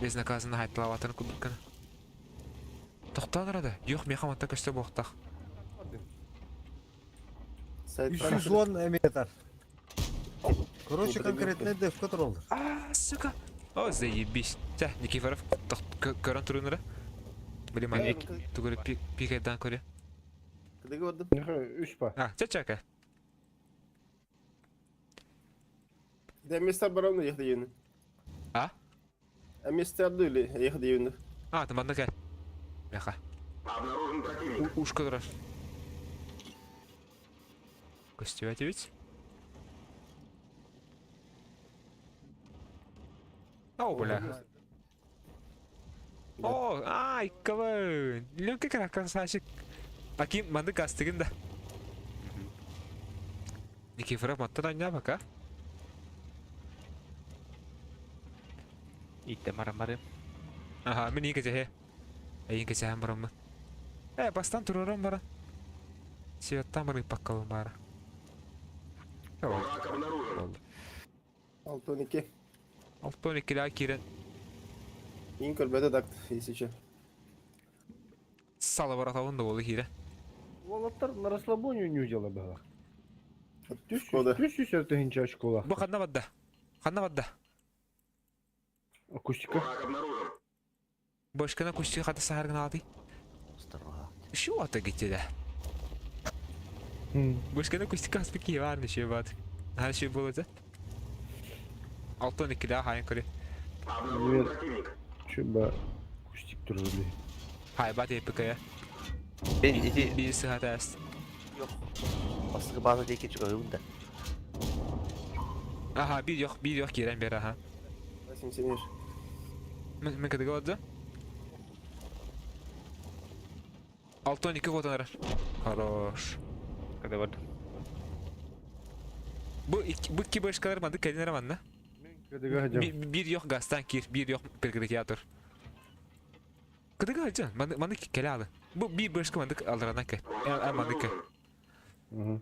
Безнаказанно хайтлаватын кудуккана. Тоқтан рада. Юх, меха манта көстө боқтақ. 310 метр. Короче, конкретно дефка тураллар. А, сука. О, заебись. Тә, Никифоров, көрөн турунара. Блин, мани тугары пикайдан көре. Кыдыгы бардым. Үш па. А, чә чәкә. Да места барамны ехды юны. А? А места или ехды юны. А, там манна кәл. Меха. Обнаружен противник. Ушка турар. Көстүбәт ведь? О, бля. О, ай, кого? Ленка как красавчик. Аким, манды кастыгын да. Никифоров маттан ойна пока. Итте марам-марым. Ага, мен иң кече. Эйин кече һәм барамын. Э, бастан турарам бара. Сиоттан бары паккалым бара. Враг обнаружен. 6-12. 6-12 кирен Иң көрбәдә дакт, если че. сала баратабын да болы кире. Уолаттар на расслабоне не удела было. Шкода. Түс үс школа. Бу ханна бадда. Ханна бадда. Акустика. Враг обнаружен. Башкана кушти хата сахаргын алды. Осторожно. Şu ата gitti de. Башкана кушти каспики var ne şey var. Her şey болады. 6-12 daha hayın көрі. Обнаружен противник. Чуба кустик турулли. Хай бат епикая. Мен ити Bir sıhhat әст. бастығы база деке чугаһыын да. Aha bir yok bir yok giren bir aha. 87. Мен кадыга болды. 6-12 котанар. Хорош. Когда бардым. Bu iki, bu iki başkaları mandı kendine mandı. Кыдыга хадям. Bir yok gazdan kir, bir yok pergrekiyator. Кыдыга хадям, манды манды келе алды. Bu bir başka mandı aldıradan ke. Враг El mandı ke. обнаружен.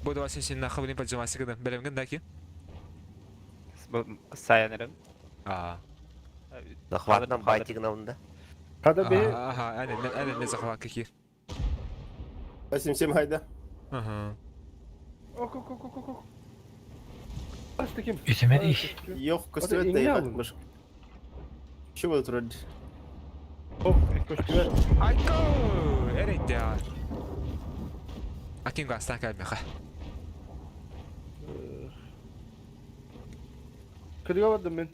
Bu da vasin şimdi nakabinin pacaması kadar. Belemgin daki. Sayanırım. Aa. Захватынан байтигін да. Када бе Aha, aynen aynen ne захват кир. 87 хайда. Aha. Ок ок ок ок ок. Ас таким. Үтүмэн их. Yok, көстүбәт Инге да алын. баш. Şu болды турар. Ок, көстүбәт. Айко! Evet ya. Akin gazdan gelme ha. Кыдыга бардым мен.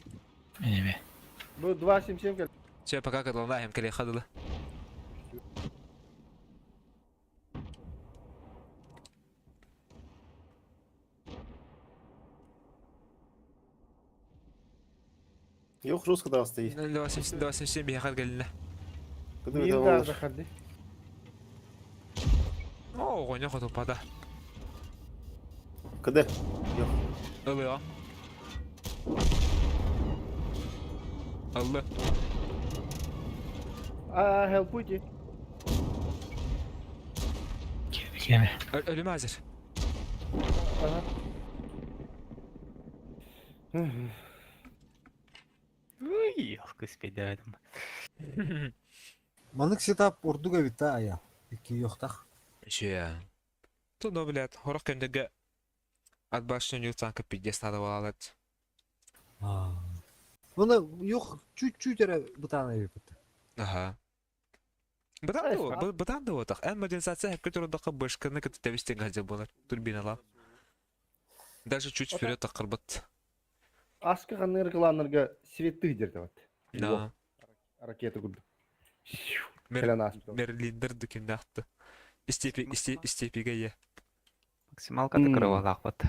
Эме. Бу 277 кел. Şey пока кадылна hem келе хадылы. Yok, русский да асты. 277 bir хад geline. Кыдыгы Мин да да олар. захарды. О, гоня хотопада. Кыды. Ылıyor. Алды. А, хелпуйте. Кеме. Ölüme hazır. Ага. Уй, алкыс педадым. Маннык сетап ордук эбит да айа. Икки йохтах. Үчүгэй. Туно, блядь, хорох кэмнэргэ от башни танка пиздец надо было. Оны юх чуть-чуть эрэ бытаан эбиппит. Ага. Бытаан да бытаан да буотах. Эн модернизация хэпкэ турдахха бышканы кытта тэбистен газе болар. Турбиналаах. Даже чуть вперед таххарбат. Аска ханныгар кылааннарга светты дердебат. Да. Ракета курдук. Кэлэн ааспыт. Мерлиндер дүкүннэхты. Истепи истепиге е. Максималката кырабалаахпыт.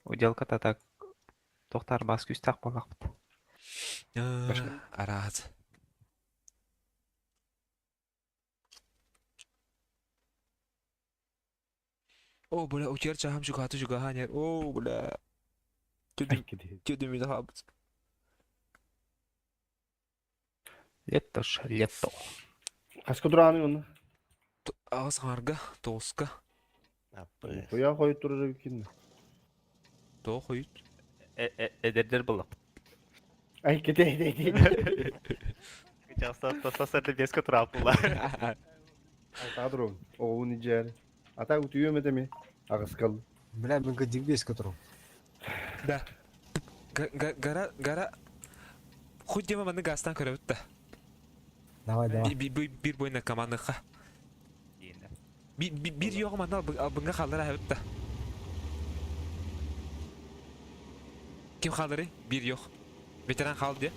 Уделката так тохтар бас күүстээх буолаахпыт. Араат. О, бля, утер чахам жугаты жугахан О, бля. Тюдүм хабыт. Лето ж, лето. Хаска турааны онно? Ағыз харга, тоғызка. Туя хойут турар кин. Тоғы хойут. Эдердер буллап. Ай кете де. Часто беске турап булла. Ай тадром. Оуни жер. Ата утуйом этеми. Агыскал. Бля, мен кадик беске турам. Да. Гара, гара. Хоть дема маны газтан көрөбүт да. Давай, давай. Бир бойна командаха. Бир йоҕу манна албынга халлар аһабыт да. Ким халлары? Бир йох. Ветеран хал де.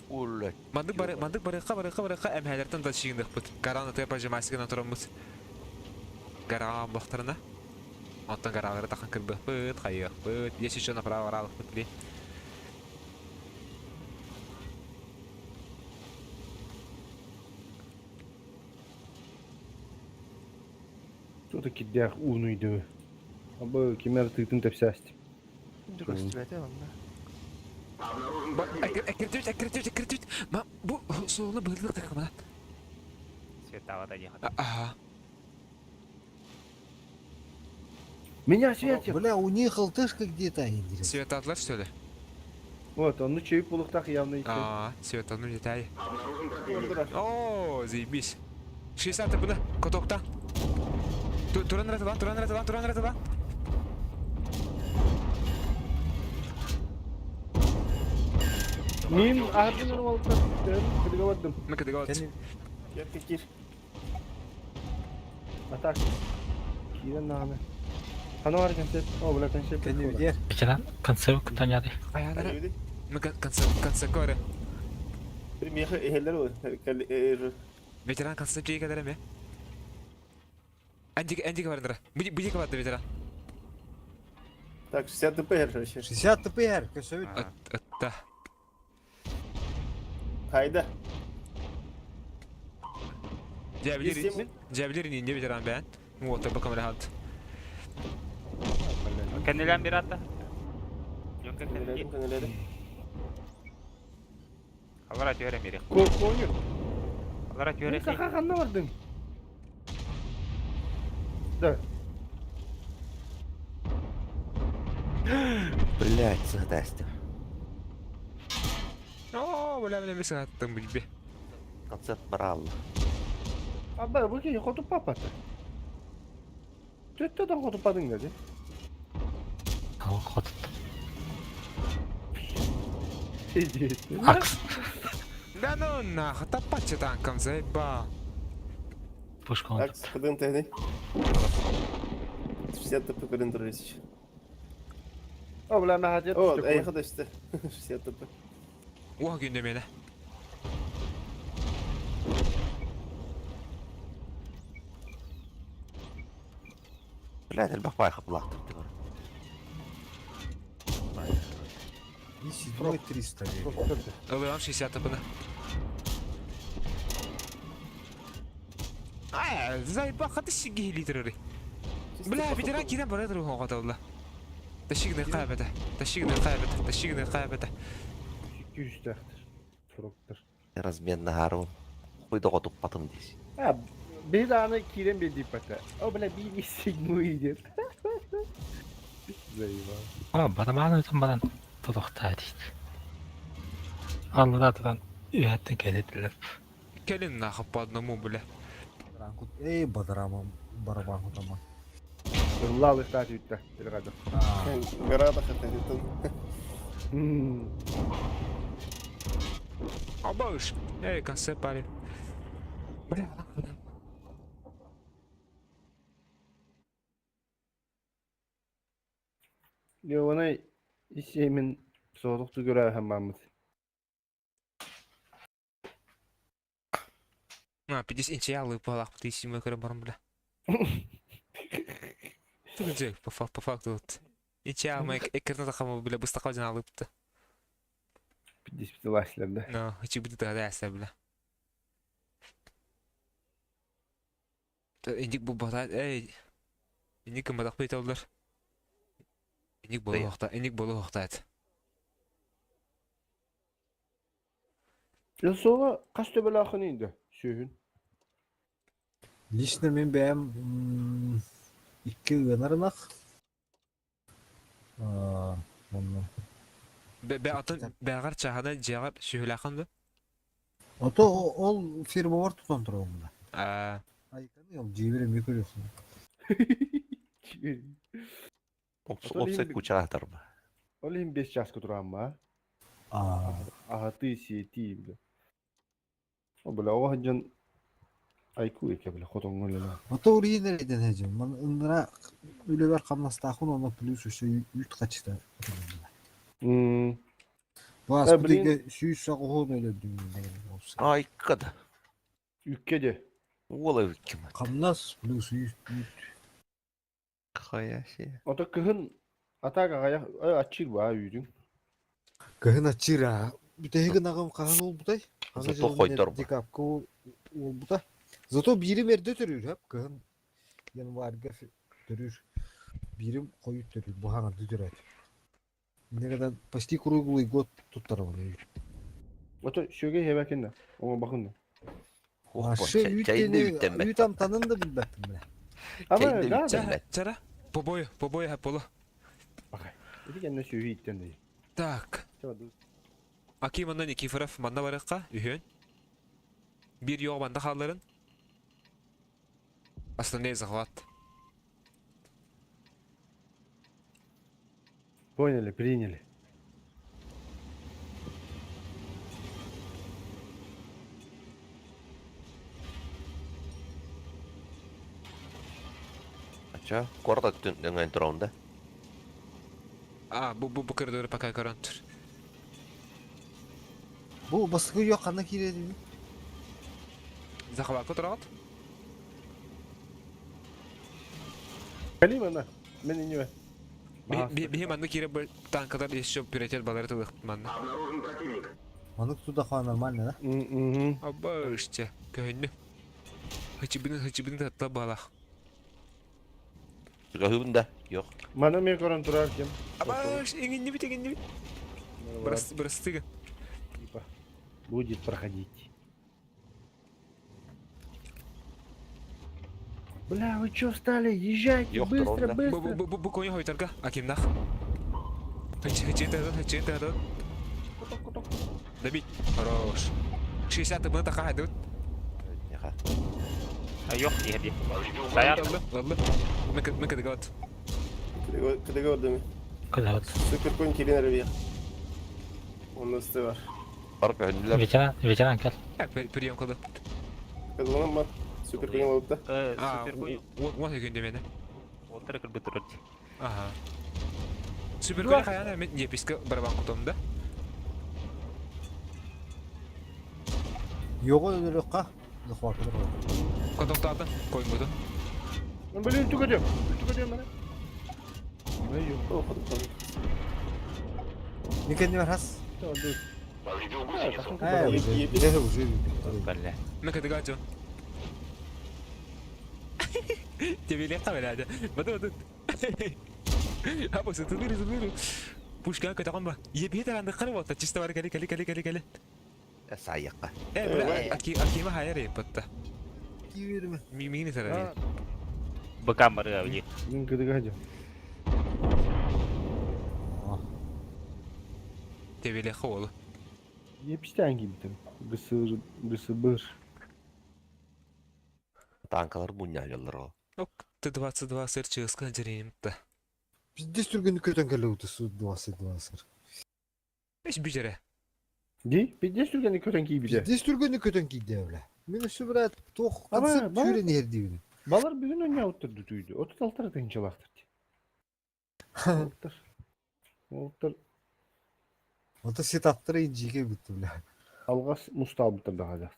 Улла. Мандык бары, мандык барыха барыха барыха эмхэлертен да чигиндыхпыт. Гараны тыа пажимасигынан тураммыт. Гараҕа бохтарына. Оттон гаралары тахан кырбыхпыт, хайыахпыт, есть еще направо баралыхпыт ли. Что-то кидях уунуйду. Абы кимер тыытын тэпсээсти. Эккиртүт, эккиртүт, эккиртүт. Ма бу суолуна быһырлык такамана. Светава да ехать. Ага. Меня светит. Бля, у них алтышка где-то, интересно. Светатлар что ли? Вот, он чайып булуктах явно ичи. А, светану летай. О, заебись. 60 буна, котокта. Туран раталан, туран раталан, туран раталан. Мин ардын алып кыдыга бардым. Мы кыдыга вот. Кир. Атак. Кирен наганы. Хана бар концепт. О, бля, концепт. Кенни Ветеран концевк таняды. Аянара. Мы концепт, концепт Бір меха эхелер ол. Ветеран концепт жейге кадar Эндик, эндик барындыра. Бу дике барды ветеран. Так, 60 ТП вообще. 60 ТПР, көсөбүт. Атта. Хайда. Жабилер, жабилер не ветеран бән. Вот, бу камера хат. Кеннелен бир атта. Кеннелерим, кеннелерим. Алара түйөрө мири. Коню. Алара түйөрө. Мен саха ханна бардым. Да. Блять, сыгдастым. О, бля, бля, мен аттым билби. Концерт баралла. Аба, бу ки хоту папата. Төттөдөн хоту падың деди. Хотут. Акс. Да ну нахуй, тапачы танком заебал. Пушка Так, кыдын тэни. 60 ТП көрін тұрыр О, бля, мен хатет. О, эй, хада işte. 60 ТП. Уа күндө мени. Блять, элбэх байхап булактыр. И седьмой 300. Ылырам 60 тыпыны. Ай, заебал, хаты сиги литры. Бля, ветеран кирен бара туру хоҕотолла. Ташигны каабата, ташигны каабата, ташигны каабата. 200 тахтыр. Сроктыр. Размен нахару. Хуйда готуп патым дес. А, бир аны кирен бер дип бата. О, бля, бир седьмой деп. Заебал. А, барабан өтөн баран тудухтаа дейт. Аллара туран үөһэттэн кэлэтилэр. Кэлин нахуй по одному, бля. Эй, бадарама барабан кутама. Ыллаал ыстаат үттэ. Илгада. Гора хатырытын. Абаш! Эй, конце парень. Бля. Леонай исемин соғдуқту көрә хаммамыт. А, 50 инче алып балақ ты симэ көрө барым бля. Тугунжа, по факту вот. Инче алмай экерна тахама бля быстақа жана алыпты. 50 ласлерде. Но, хачи буду тогда яса бля. Индик бу бата, эй. Индик кым бадақ бейт олдар. Индик болу хоқта, индик болу хоқтайт. Сола қас төбелі ақын енді сүйін. Лично мен бэйэм икки ыанарынах. Онно. Бе атын бәғар чахана жағар сүйілақын да? Ото ол фирма бар тутан турар мында. А, Айканы ол жибере мекөлөсүн. Опсай куча тарба. Ол им 5 час кутурам ба. А, Ага ты сети бля. О бля, о жан айку эке бля, хотоңгол эле. Ото урийин эледен хежим. Ман ындыра үлебер камнастахун оны плюс өсө үт качта. Бас Э, блин. бутыга сүүс сагыхон өлөдүм деген болсо. Айкада. Үкке де. Уола ким. Камнас плюс үт үт. Хаяси. Ото кыһын атака гая ачыр ба үйдүң. Кыһын ачыра. Бүтеһиги нагым каһан ол бутай. Зато хойдор ба. Декапка ол ол бута. Зато бирим эрде төрүр хап кыһын январьга төрүр. Бирим коюп төрүр. Бу хаңарды төрөт. Негеден почти круглый год туттар оны. Ото шөге хебекин да. Оңа бакын да. Ашы Чайны үт үт амтанын да билбэппин биле. Ама Чайны да. үттеммет. чара, побою, побою хаполо. Ити кенне сүйү иттен дей. Так. Аким манна Никифоров манна барыққа, үйін. Bir yoğ manda қаларын. Основной захват. Поняли, приняли. Ача, корда түн тураунда. А, бу коридоры пока көрөн тур. Бу баскы yok кана киреди. Захватка турагат. Калим ана. Мен инебе. Бихи манна кире бір танкалар еще приоритет балары тылык манна. Обнаружен противник. Манык туда хуа нормально, да? Мгм. Абыште, көһүннү. Хычыбын хычыбын татла балах. Гahunda yok. Мана мен көрөн турар кем. Абыш, иңинни бит, иңинни бит. Брас брастыгы. Типа, Будет проходить. Бля, вы чё встали? Езжайте, Ёх, быстро, дрон, да. Бу быстро. бу бу бу коня хойтарга, акимнах. Хычы хычы тадан, хычы тадан. Добить. Хорош. 60 мы така хайдут. Яха. Yok diye Dayan. Ладно, ладно. Мы кадыгат. Кыдыга ордами. Кыдабыт. Супер конь кирин арабия. Онда сты бар. Барып önlüler. Ветеран, ветеран кел. Прием кылды. Кызылым бар. Супер конь алып да. А, Супер конь. он күндө мени. Отыр кырбы турар. Ага. Супер конь хаяна мен еписка барабан кутом да. Його өлөрөкка захват турар. Котоктады, коймуду. Ну, блин, түгөдө. Түгөдө мана. О, ходып қалды. Никен бар хас. Повредил гусеницу. Э, уже, Епис. уже. Бәллә. Мы кадыгат жон. Тебе легко бляда. Баду баду. А бу сытылыр сытылыр. Пушка көтөгөн ба. Епи таганды карып атта чисто бар кели кели кели кели кели. Саяққа. Э, бля, аки акима хайыр епатта. Киверме. Мини сара. Быкам бар габли. Мен кыдыга жо. Тебе легко болу. Епстээн киирбитим. Гысыр, гысыбыр. Танкалар мунньааллар ол. Ок, Т-22 сыр чыыска дьэринимтэ. Пиздец түргэнник көтөн кэлэ утусу 22 сыр. Эш бүжэрэ. Ди, пиздец түргэнник көтөн киирбитэ. Пиздец түргэнник көтөн киирдэ бля. Мин өссө брат туох Аба, концепт бар- сүүрэн иһэр диибин. Балар бүгүн ойнаабыттар дүтүйдү. 36 тыһыынчалаахтар дии. Уолаттар. Уолаттар Ото сетаптара инжиге бүттү бля. алҕас мустаабыттар даҕаны.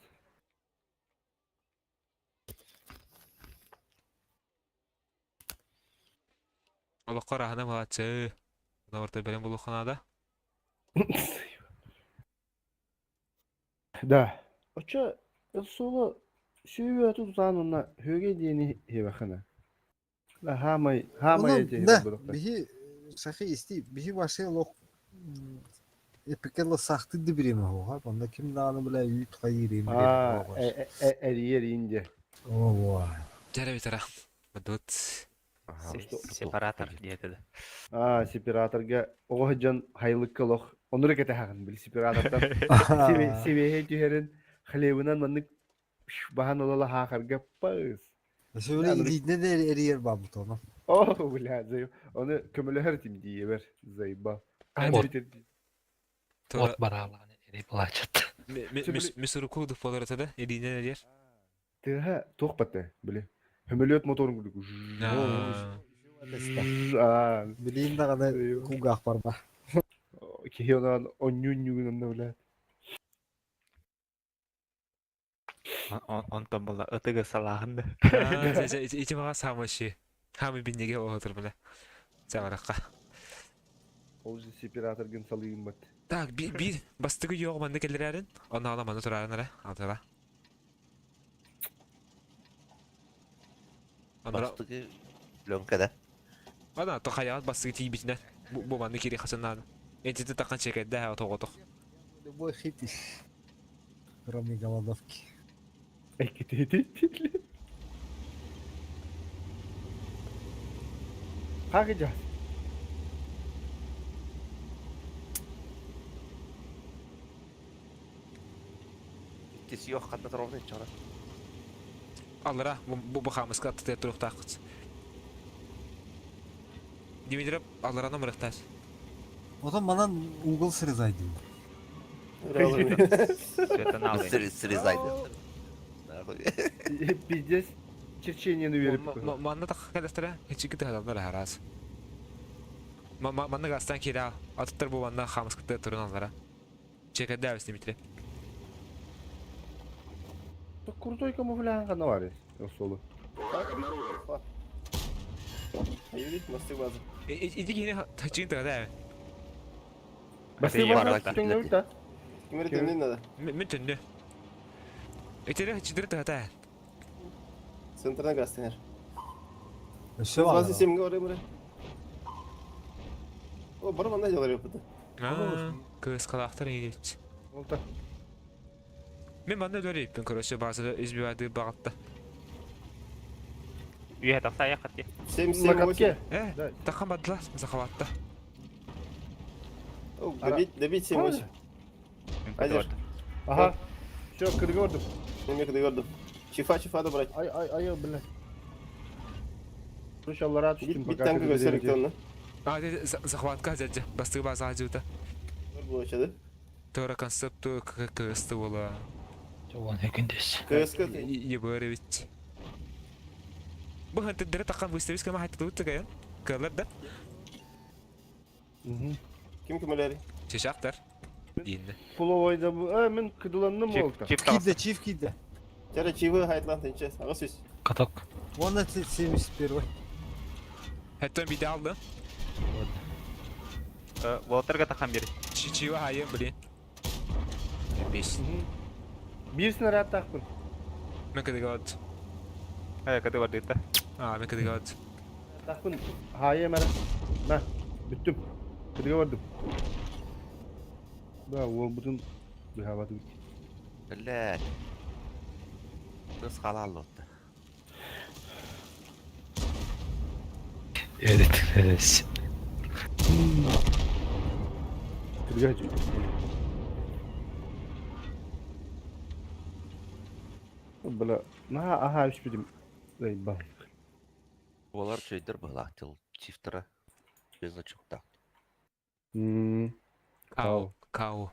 Олоххо араһына бааччы. Барта бэлэм буолуохха наада. Да. Оччо суолу сүүбү тутаан уонна хөөгэй диэни хиэбэххинэ. Хаамай, хаамай Онон этиһи да булбатахтар. биһи сахи исти биһи вообще лох эпикелла сахты да бириме хоха. Онда ким дааны бля үүт хайыр Аа, эрийэр инде. О, Дьэрэ бүтэрэ. Бадут. Сепаратор диэтэ да. Аа, сепараторга оҕо дьон хайлыкка лох онура кэтэһэҕин били сепаратортан сибиэһэй түһэрин хлебынан маннык баһан ылала хаахарга пыс. Сөбүлэ илиитинэн эрийэр баабыт ону. О, бля, зай. Ону көмөлөһөр этим диэбэр, зайба. От бараалаан эрий былаачат. Мисуруку дуфолар это да? Илиинен эрийэр. Тыаһа туох бата, били. Хөмөлүөт моторун курдук. Билиин даҕаны кулгаах барба. Киһи онон онньуун-ньугун онно бля. Онтон була ытыгы салааһын да. Ити мага самый Хамы бинниге оһотур бile. Саҕарахха. Ол же сепараторгын салыйыммат. Так, биир бастыгы йоҕу манна кэллэрээрин, онно ала манна турарын эрэ, алтала. Бастыгы пленка да? Ана, то хайаҕат бастыгы тиийбитинэн бу манна кири хасаннаан. Энтити таххан чекэддэ тоҕотох. Любой хит кроме голодовки. Эккитити. Как идет? Иккис yok ханна торовны чара. Аллара бу бу хамыска аттытыгар туруохтааххыт. Дмитрий аллараны мырыктаас. Отон манан угол срезайдым. Светоналый. Срезайды. Пиздец черчениені беріп. Манна так кэлэстэрэ хичики тыһалалар араас. Манна гастан киирэ атыттар бу манна хамыскыта турун аллара. Чекэдээбис Дмитрий. Крутой камуфляж ханна бар Солу. Враг обнаружен. Юрий, мосты база. Иди киһини хачыын тыгада Басты база түҥнэбит да. Кимери төннүн надо. Мен төннү. Этере хачыдыры тыгата. Центрна гастынер. Өссө бар. 27 говорим, бре. О, бар манна делали опыты. Кыыс калаахтар иҥилич. Олта. Мен манна өлөр короче, базада избивады бағытта. Үйе тақса аяқ қатты. 7, 7, 8. Э, тақан бадыла, захаватта. Добить, добить 7, 8. Азер. Ага. Все, кыдыга көрдүм. Мен кыдыга көрдүм. Чифа, чифа да брать. Ай, ай, ай, бля. Слушай, аллара түштүм пока. Бит танкы көсөрүк онно. А, захватка дядя. Бастыгы база ажыта. Булача да? Тора концепту ККС була. Жогон хүкүндөс. КСК. Ебаревич. Бу хантыддары таққан выставис кама хаттылы тыгайын. Кылар да. Ким кимелери? Чешактар. Дейінді. Пуловойда бу. Э, мен кыдыланным олта. Киде, чиф киде. Тера чивы хайтлан тенче. Ага сүз. Каток. Вон на 71. Хэттен биде алды. Волтерга тақан бери. Чивы хайын, блин. Бес. Бир снаряд тақпын. Мен кыдыга бад. Э, кыды бар дейті. А, мен кыдыга бад. Тақпын. Хайы мәре. Мә, бүттім. Кыдыга бардым. Да, ол бүтін быхабаты бит. Блядь. Кыз халал отты. Evet, evet. Кыдыга жүр. Бля, наһаа аһаа испитим. Заебал. Буолар чөйдөр быһылаах тыл чифтара без значоктаах. Кау, кау.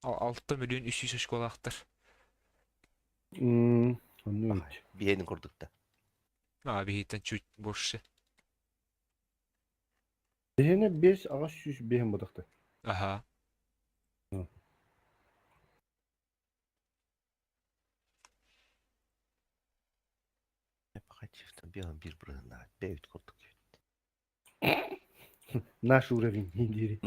6 миллион 300 очколаахтар. Биһиэнин курдук да. А, биһиттэн чуть больше. Биһиэнэ 5 805 бодохто. Ага. Пока чифтан биһан бир бырыһына бэйт курдук. Наш уровень дири.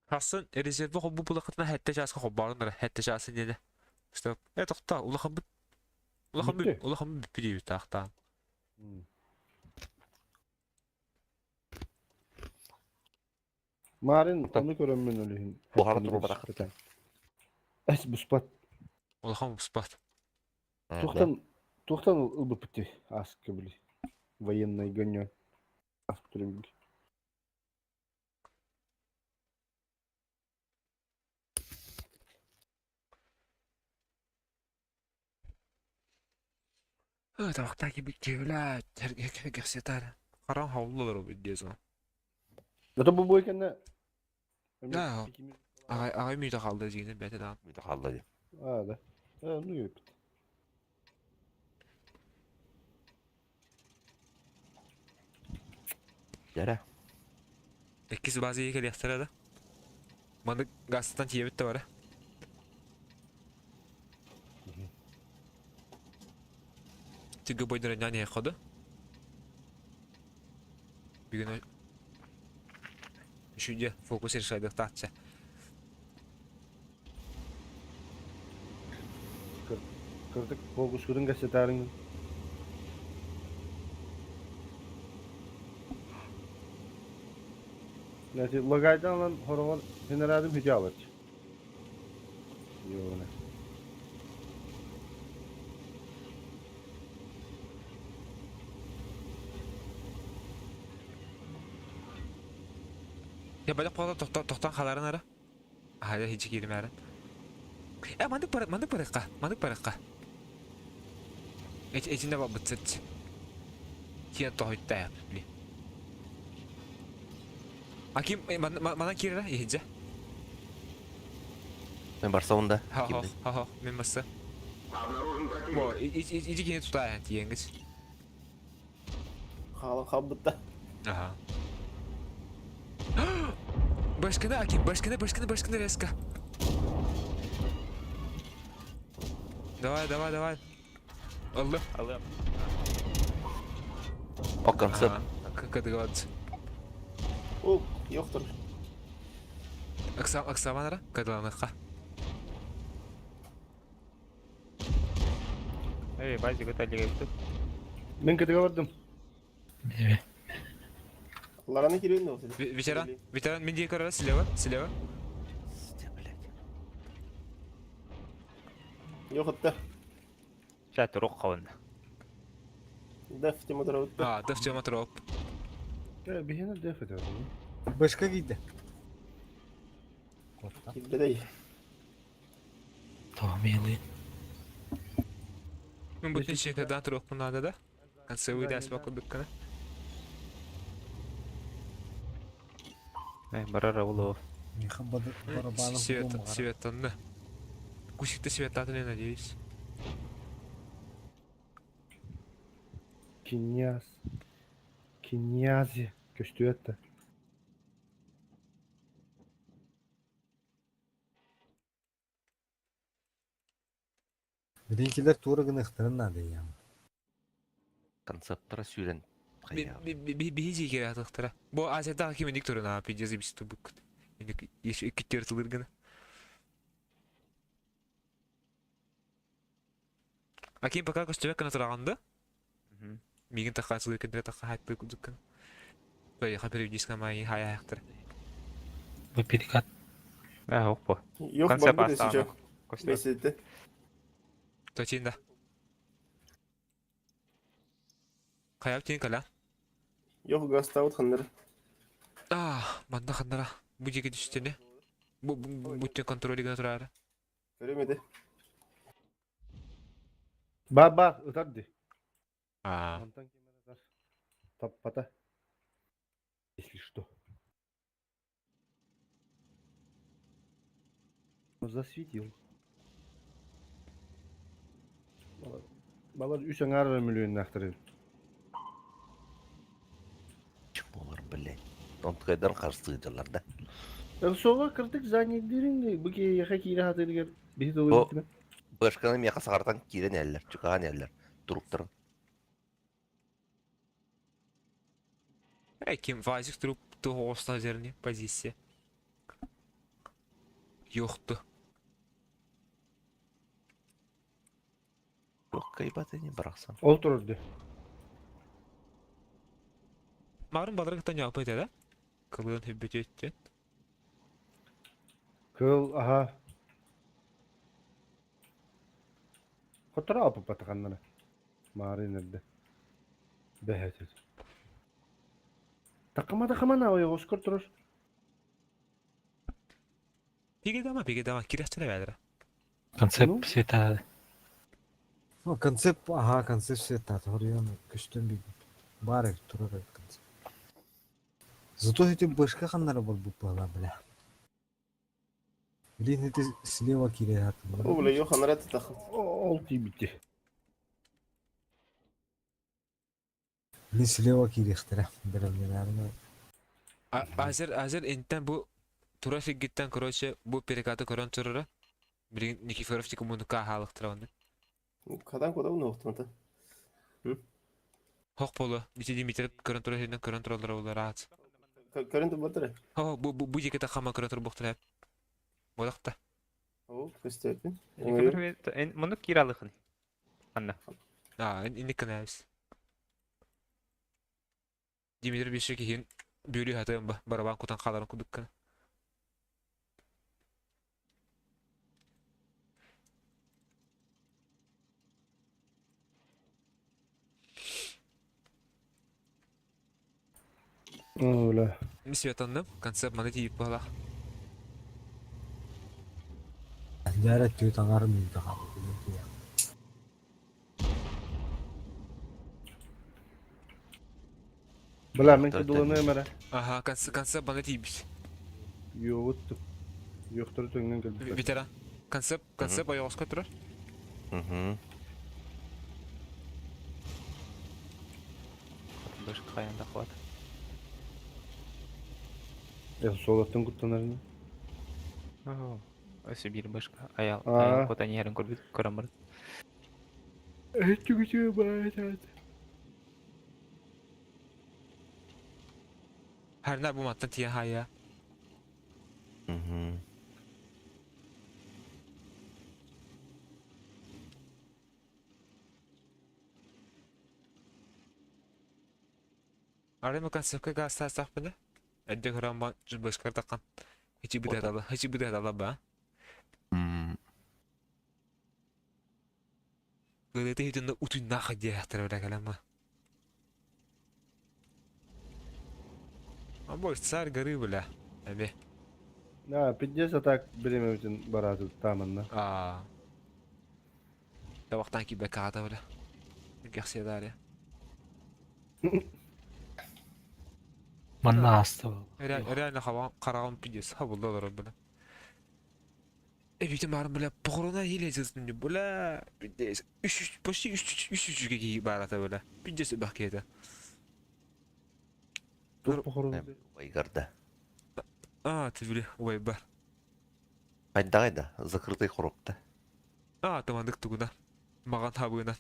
Хассын резервэ холбуу булахытына сэттэ чааска холбоорун эрэ сэттэ чаас иннинэ. Что э тохтоо улахан улахан улахан бүппүт диэбит таахтаан. Марын ону көрөммүн өлүһүн. Буһара турбатах. Эс буспат. Улахан буспат. Туохтан туохтан ылбыппыт ааска били военный гонньон аспытырым Табахтаа кибит киһилээ кэхсэтэр. Харан хауллар бу диэзон. Это бу бой кэннэ Да. Агай агай мүйтэ хаалда дьиҥинэ бэйэтэ даҕаны. Мүйтэ хаалла дии. А, да. Э, ну епт. Дьэрэ. Иккис база кэлиэхтэрэ да. Маннык газтан тиийэбит да бара. Тыгы бойдара няне ходу. Бүгүн үшүдэ фокус решайдыктааччы. Кырдык фокускутун кэсэтаарыҥ. Значит, лагайдан ылан хороҕор генератым хүтэ алач. Йоҕуна. Я бөлөх буола тохтон халарын ара. Аһа хичи кииримээрин. Э, маннык бар, маннык барыахха, маннык барыахха. Эч эчинде барбыт сыт. Киэн тоһуйта, били. А ким манан киирэрэ иһидже? Мен барсабын да. Ха-ха, ха-ха, мен барса. Бо, иди кини тутаа тиенгис. Хаалан хаалбыт да. Ага. Башканы, Аким, башканы, башканы, башканы резко. Давай, давай, давай. Аллы. Аллы. Оккам сып. Кыдыгат. О, yo'qtur. Аксам, аксаманара, кыдыланыхха. Эй, базик өтө элек Мен кытыга бардым. Эбе. Лараны кирен ол. Ветеран, ветеран, мен дие көрөр, слева, слева. Блядь. Yok hatta. Ча турук кабын. Деф тема А, деф тема троп. Э, биһиэнэ деф этэ. Башка кийдэ. Кирбедей. Тоҕо милый. Мен бутын чекадан турук надо да? Концевый дас бакырдыккана. Э, барар улуу. Миха барабанов Свет, светанны. Кусикты светатын, я надеюсь. Князь. Князи. Көстүөттэ. Билинкилер тура гыныхтарын надо я. Концептора сүүрэн хайа. Биһи кире атыктара. Бу азияда ким ник турuna пиздец бис тубук. Ник еще икки тылыргына. А ким пока көстөбөк кына тураганда? Мигин такка сылы кендре такка хатты кудуккан. Бай ха переводиска май хая хактар. Бу перекат. Э, оппо. Yok Концепт барбыт астааны. эсиче. Бесетте. Точно. Хайап тиин кэлэ. Yok gaztaut ханнар. Аа, манна ханнара. Бу диэки түстүнэ. Бу бу контроль гына турара. Көрөмөдө. Бар бар ытар ди. Аа. Онтон ким ытар? Таппата. Если что. Засветил. Балар үс аҥаар эрэ мөлүйүөннээхтэр эбит. Чмолар, блядь. Онтукайдар харыстыыллар да. Суоҕа кырдык занятдыырын бу киһиэхэ киирэ сатыырыгар биһи тылы Бу битимэ. башканы миэхэ саҕартан киирэн иһэллэр, чугаһаан иһэллэр туруктарын. Эй, ким Вазик труп туох зерни позиция. Йохту. Туох кыайбат ини барахсан. Ол турар дии. Марын балары кытта ньаапа этэ да? Кылыын хүббүтүөттүн. Кыл аха. Хотора аппатаханнара. Маарын эрдэ. Бэһэтит. Такама такама ойоҕоскор турар. Пиге дама, пиге дама, киряхчара бәдіра. Концепт света. Ну, концепт, ага, концепт света, хоруйан көстөн билбит. Бар эбит, турар эбит концепт. Зато эти башка ханнара бар буппала, бля. Блин, это слева кире О, бля, yok ханнар тахат. Ол тиийбити. Блин, слева кириэхтэрэ. Бэлэмнэнээринэ. Азер, Азер интен бу тура фигиттен, короче, бу перекаты көрөн турара. Билигин Никифоров тик мунука хаалыктыра онны. Кадан кода уну оқтымата. Хох болу, ити Дмитрий көрөн тура сиринен көрөн тураллара улар аат. Көрөн тубатыр. Хо, бу бу бу жекете хама көрөн тур буктура. Бодакта. О, көстөрдүн. Муну киралыхын. Анна. Аа, инник кынабыз. Дмитрий биши кихин бүүрү хатыын ба барабан кутан хааларын кудуккана. О, бля. Мисветанным, концепт маны тиип буолах. Дьээрэ түөт аҥаар мүнүүтэ хаалбыт. Бля, мен кыдыланыам эрэ. Аха, концепт маны тиийбит. Йоҕут Йохтору төҥнөн кэлбиттэр. Ветеран. Концепт, концепт ойоҕоско турар. Угу. Башка хаянда хват. Суолаттан куттанарын. Өсө бир башка аял аял кота нерин көрбүт көрөн барыт. Эчүгүчү баайтат. Харна бу маттан тиен хая. Угу. Арай концепка гаста сахпына. Эдде көрөн ба башка таккан. Хичи быдадала, хичи быдадала ба. Гылыты хитинде утун нахы диэхтер бля калама. А бой царь горы бля. Эбе. Да, пиздец, а так биремебитин барааты тааманна. Аа. Табақтан кибе каата бля. Гехседаре. Манна аста. Реально хаба караган пиздец. Хабылдалар бля. Эбитим барым бля похорона еле жаздым бля. Пиздец. Үш почти үш үш үчүгө кийип барата бля. Пиздец бак кети. Туох похорона? Вайгарда. А, ты бля, ой бар. Хайдагайда, закрытый хоропта. А, тамандык тугуна. Маган хабына.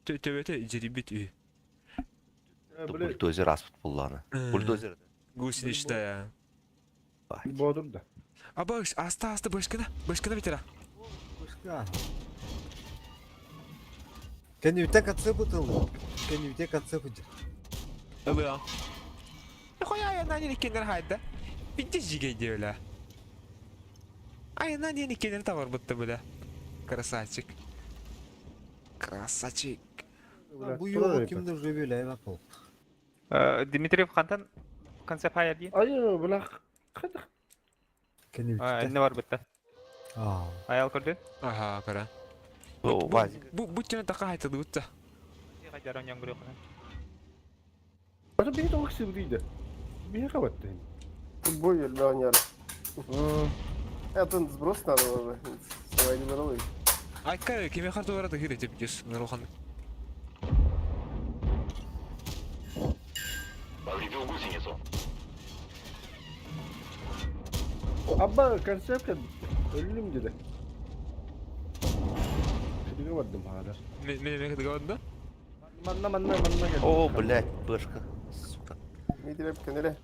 Төбөтө жерибит үй. Бульдозер аспыт булланы. Бульдозер. Гусеничная. Боодур да. А баш, аста аста башкана, башкана ветера. Башка. Кэннибитэ концепт ылла. Кэннибитэ концепт дьэ. Ылыа. Хуя я на не кенер хайда. Пиздец жигей бля. Ай, на не кенер товар будто бля. Красавчик. Красавчик. Бу юга кимдер уже билээбэт бол. Дмитриев хантан концепт хайар дии? Айы, бля, қайда? Кенебиттэ. Инне бар бытта. Аа. Аял көрдүн? Аха, кара. О, Вазик. Бу бу тена така хайтылыбыт та. Хайдарон янгыры кына. Ата бейт ол кісі дейді. Бейе қабатты. Бой элбэҕин Это сброс надо было. Давай не баралы. Айка кеме харту барады хире деп дес. Нурухан. Повредил гусеницу. Абба концепт өлүм dedi. Кыдыга бардым хара. Мен мен кыдыга да. Манна манна манна келди. О, блядь, бэшка. Сука. Дмитриев кенеле.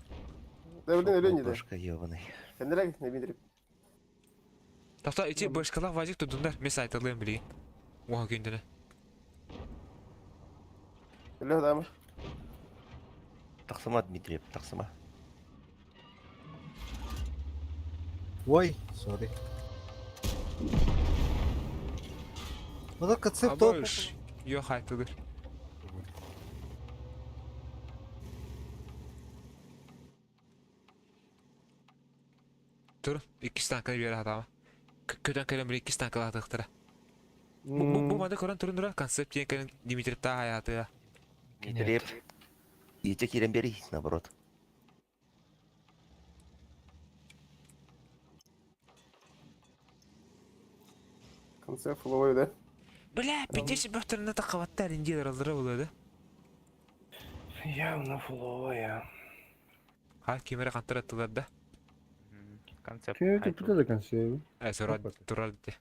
Дәвлен өлен еді. Бэшка ебаный. Кенеле Дмитриев. Тафта ити башкалар вазик тудундар. Мен сайтылыйм билигин. Уха күндүнө. Өлө адамы. Тахсыма, Дмитриев, тахсыма. Ой, сори. Мада концепт топ. Абыш. Йо хайтылыр. Тур, икки станканы бери хатама. Көтөн кэлэн бир икки станкалаах тыктара. Бу бу бу манда көрөн турун дура концепт диэн кэлэн Дмитриев та хаятыга. Дмитриев. Ите кирен бери, наоборот. Концепт фуловой, да? Бля, пиздец бөхтөрүнө такабаттар инди аралдыра болду. Явно фуловая. Ха, кемере кантара тылар да. Концепт. Кем өтүп да концепт. Э, сора турар де.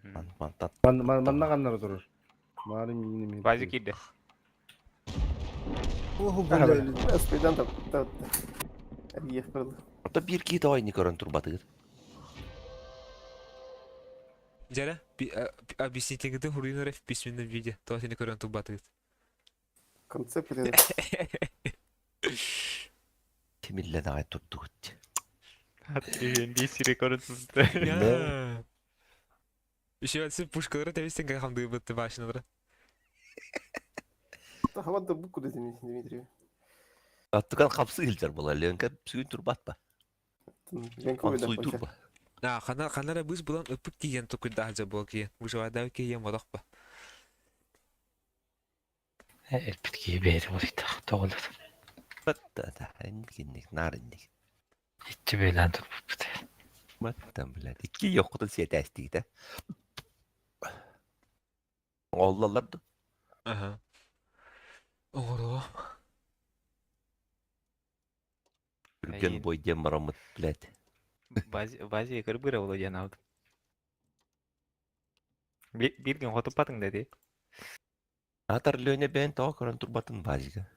Ман, мантан. Манна каннары турur. Мары мини мини. Вазик кирди. Оху, бля. Спейдан тап. Тап. Ехпырды. Ото бир ки давай не көрөн турбатыгыт. Жара, объясните, где хуруйнары в письменном виде. То сени көрөн тубатыгыт. Концепт dedi. Тимиллен агай турдугут. Би рекорд сызды. Я. Еще отсы пушкалары тебистен кахамды бытты башынадыр. Хават да буку dedi Дмитриев. Аттыкан капсы килжер була, Ленка сүгүн турбатпа. Ленка Суй турба. А, хана ханара быз булан ыпык киген тукуйда хажа бол киен. Выживада киен модокпа. Элбит киһи бэйэтэ буруйдаах тоҕолор. Батта да, инник нар инник. Иччи бэйлээн турбуппут. Баттан, блядь. Икки йоккутун сиэтээстиги да. Оллалар да. Ага. Оңоро. Үрген бой дем барамыт, блядь. Бази кырбыра болу диэн алдым. Бир күн хотуппатың деди. Атар Леня бен тоо көрөн турбатын базига.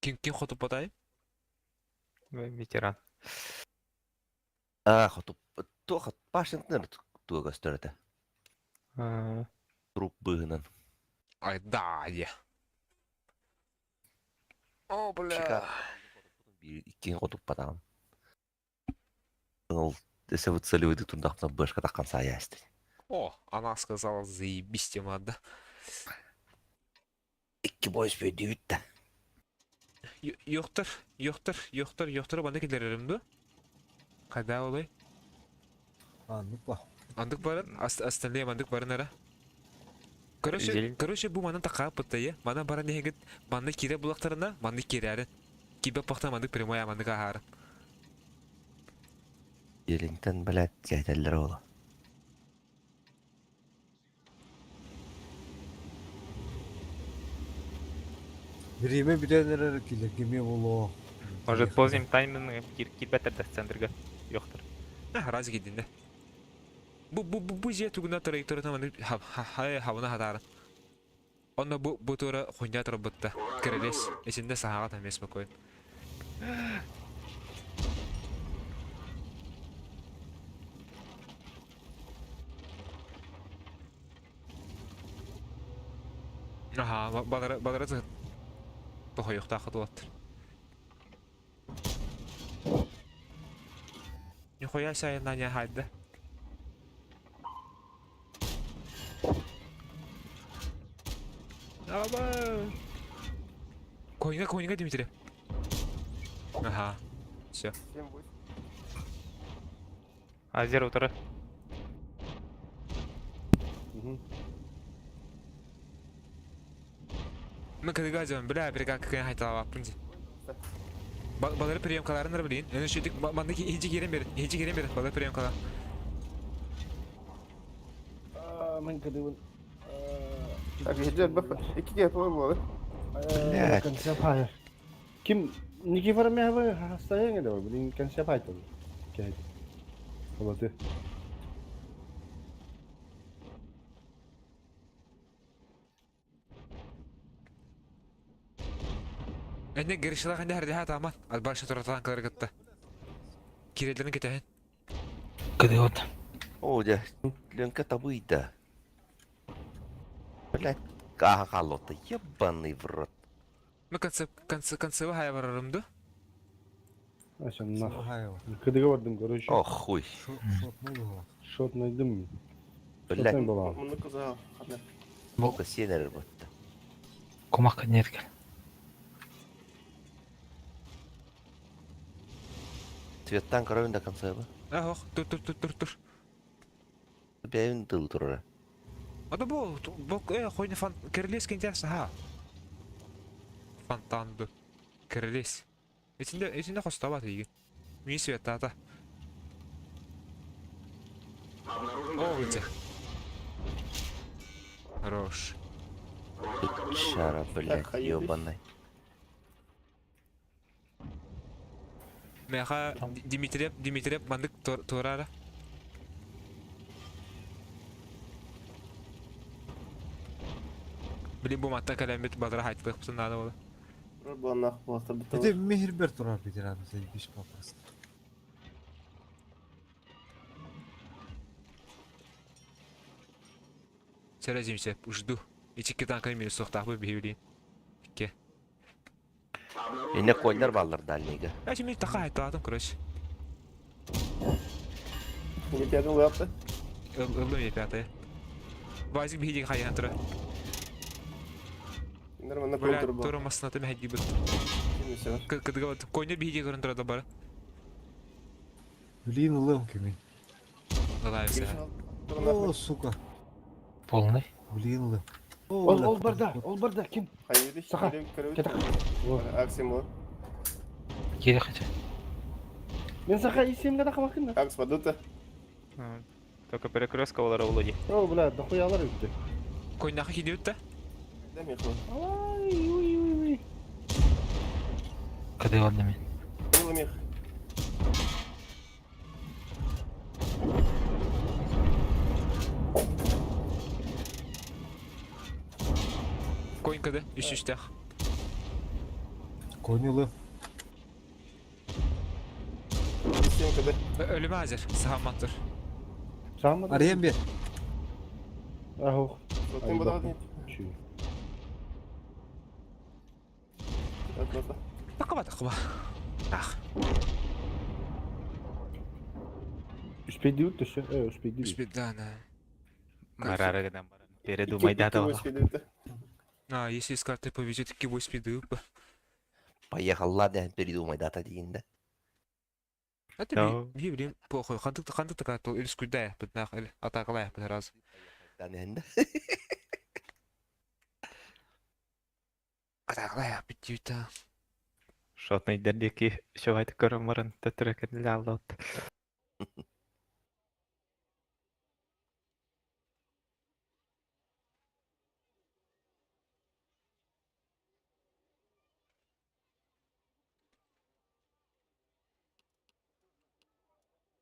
Ким ким хотуп батай? Ветеран. А, хотуп туох башынтын туга көстөрөтө. Труп быһынан. Ай да, я. О, бля. Шикар. Бир иккин хотуп батам. Ол десе выцеливайды турдакта башка таккан сая исти. О, она сказала, заебись тема, да. Икки бойс бөйдүбүт да. Йоктор, йоктор, йоктор, йоктор банда келерим Кайда олай? А, ну па. Андык барын, остальные мандык барын ара. Короче, Зелень. короче, бу манан такаа пыттайы. Мана барын нехегит, манны кире булактарына, манны кирәрин. Кибе пахта мандык прямой мандык ахарын. Елинтен, блядь, кәйтәлләр ола. Время бүтәннәр килер кеме боло. Может, поздним тайминг кирбетер да центрга. Йоктор. А, разы кидинде. Бу бу бу бу же тугуна траектория мандык ха ха хавна хатарын. Онно бу бу тура хуйня тура бытта. Кирелес. Эсинде сахага там спокойно. Аха, балара балара тохойохта хатуаттыр. Нихуя сайын не хайда. Коньга, коньга, Дмитрий. Ага. Все. 7-8. Азер утары. Мы кыдыга дьон, бля, бирга кыгын хайталабаппын ди. Балары приемкаларын блин. Эне шүтүк манны иһичи киирэн бер, иһичи киирэн бер, балары приемкала. Мен кыдыбын. Так, иһирдьэ элбэх. Икки киһи тула буолар. Блядь. Концепт Ким Никифор Мяхабы хастайың эде блин концепт айтты. Кәйт. Олаты. Эне гырышылах энде хәрдәһә таман, албаршы туратан кылар кытта. Кирелерин кетәһен. Кыдыот. О, дьэ, Ленка табыйда. Блядь, кааха хааллота, ебаный в рот. Мы конце конце концева хая барарым ду. Ася нах. Кыдыга бардым, короче. О, хуй. Шот найдым. Блядь. Шотнай была. Муну кыза. Бу сенер бутта. Кумак неркел. Цветтан коровин до конца бы. Ах, тур тур тур тур тур. Бэйин тыл турара. Ада бу бу э хойны фан кирилес кентясы ха. Фонтанды. Кирилес. Итинде итинде хостабат иги. Ми света Обнаружен О, противник. где? Хорош. Шара, блядь, Так, ебаный. Меха Дмитриев, Дмитриев мандык турара. Блин, бу матта калямит бадра хайтылык бутун надо было. Буаннах буастыр бит. Это мехирбер турар ветеран, заебись попросту. Сразимся, жду. Эти китанка минус сохтах бы бивли. Ке. Обнаружен Инне противник. коннор баллар дальнейга. Я тебе такая хайтылатым, короче. Не пятый лапты. Ылым я пятая. Вазик бихидик хайан тура. Нормально Бля, контур был. тура масната мехди бит. Кыдыга вот коннор бихидик көрін турада бара. Блин, улым кими. Ылайся. О, сука. Полный. Блин, улым. Ол ол барда, ол барда ким? Саха. Кетак. Аксим бол. Кире хочу. Мен саха исемге да кабакын. Акс бадута. Только перекрестка олар Володи. О, бля, дохуялар өттү. Коннаха хидиют да? Да, Михаил. Ай, уй, уй, уй. Кыдыот мен. Мила Мих. Конь кыды, үш үштях. Конь улым. Сем кд. Ölüme hazır. Sahamantır. Саамат. Арен бер. Ахох. Сотын бадат. Чү. Такыба такыба. Ах. Успейди өттү, э, успейди. Успейдана. Марарыгынан баран. Передумай дата ола. А, если с картой повезет, кибой спиды. Поехал, ладно, передумай дата дегенде. Это Да. би блин, похуй. Хандык хандык такая то или скудая, бит нах, или атакалая бит раз. Даненде. Атакалая бит дьюта. Шотный дердеки шовайт көрөн баран төтүрөкөн эле аллот.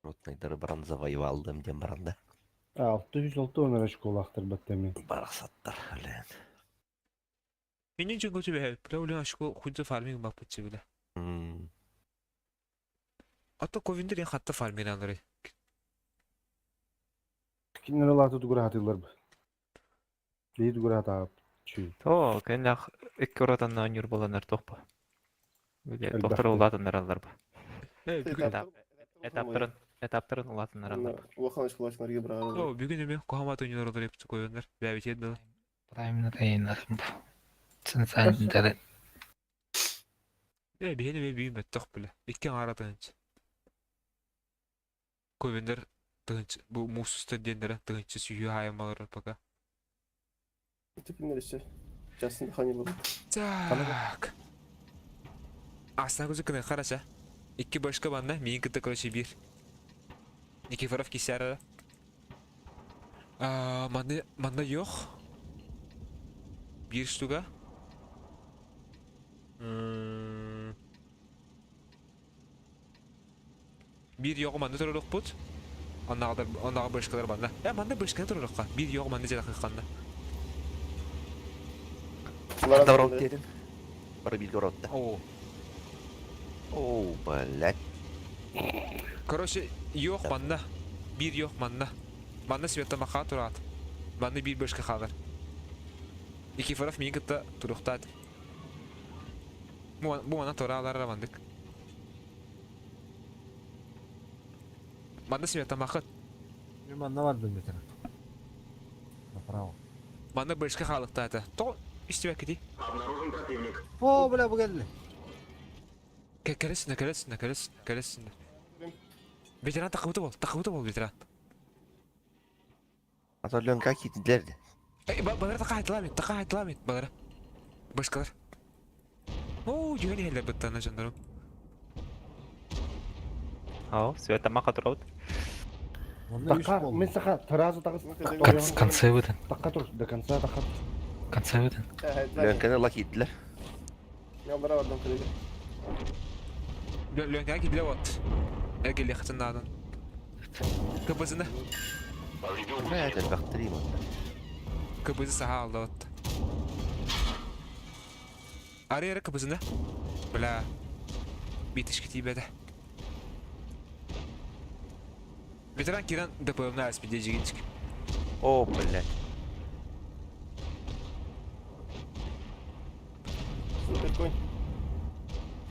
Ротныйдары баран завоевалдым дем баранда. 606 онара школа ахтыр баттами. Барасаттар, блин. Менин үчүн көтү бе, бля ашко хуйда фарминг бак битчи бля. Ата ковиндер ен хатта фарминг анары. Кинер латы тугура хатылар бу. Бей тугура хата. Чү. То, кенлах икки оротан нюр боланар тохпа. Биле, Элбэхтэ. тохтор улатыннар аллар ба. Э, бүгүн Этаптарын, этаптарын улатыннар аллар ба. Улахан школашнар гибра. О, бүгүн эме кохамат ойнор олар эпти койондар. Бя бит едди. Праймна тайынарым бу. Ценцальный. Ээ, биһиэнэ эмиэ бүүн мөттөх бile. Икки аҥаара тыһыынча. Ковендер тыһыынча, бу муус устар диэннэрэ тыһыынча сүүһү хаайан баларар пока. Итипиннэр өссө часын ханьылыбыт. Так. Астана көзү кыны хараша. Икки башка банна, миин кытта короче биир. Никифоров кисяра. Манна, манна yok. Биир штука. Биир йоҕу манна туруорукпут. Оннааҕы оннааҕы бышкалар манна. Э, манна бышканы туруорукка. Биир йоҕу манна дьарахыхханна. Ханна барабыт диэтин? Бары бииргэ барабыт да. Оо. Оо, блядь. Короче, йох манна. Биир йох манна. Манна Светомаха тураат. Манна биир бышка хаалар. Никифоров миин кытта туруохтаат. Бу манна тураалар мандык. Манна Светомахыт. Мен манна бардым метр. Направо. Манна бышка хаалыктаата. Тоҕо истибэккитий? О, бля, бу келди. Кэлэсинэ, кэлэсинэ, кэлэсинэ, кэлэсинэ. Ветеран тахыбыта бол, тахыбыта бол ветеран. А то Ленка киирдилэр Эй, балары такаайтылаамит, такаайтылаамит, балары. Башкалар. Оо, дьүһэн иһэллэр быттана дьоннорум. Ау, Света турабыт. Така, мен саха таразы тағыс. Конце выдан. Такка тур, до конца такка. Конце выдан. Ленканы ла киирдилэр. Яллара бардым көлөгө. Ленканы киирдилэр вот. Эргелли хатыннаадан. КБЗны. Блядь, элбэхтэрий манна. КБЗ саха алда вот. Ары эрэ КБЗны. Бля. Битишки тиийбэтэ. Ветеран киирэн ДПМна СПД жигинчик. О, блядь. Супер конь.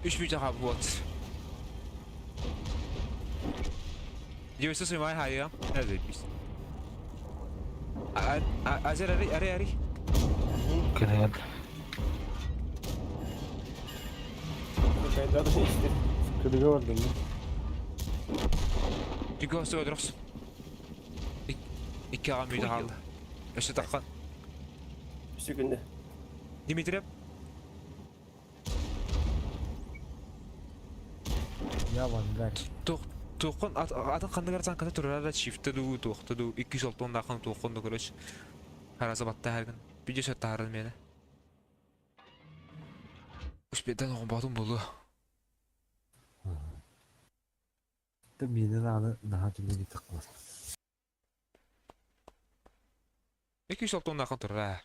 Үс бүтэ хаалбыт. Диэбэсэ сымай хайыам. Заебись. Азер ари ари ари. Кыдыгын. Кыдыга бардым. Түгө осы өдөрөкс. Икки аҕам үйдө хаалла. Өссө таххан. Үсү күндө. Дмитриев. Я в ангаре. Туоххун атын ханныгар саҥката турара чифтэ дуу, туохта дуу, 260 туоххун да короче. Хараса батта харгын. Видео сөт таһарын миэнэ. Успедан оҕомботум буолуо. Та миэнин ааны наһаа түннүгү таххалар. 260 турара.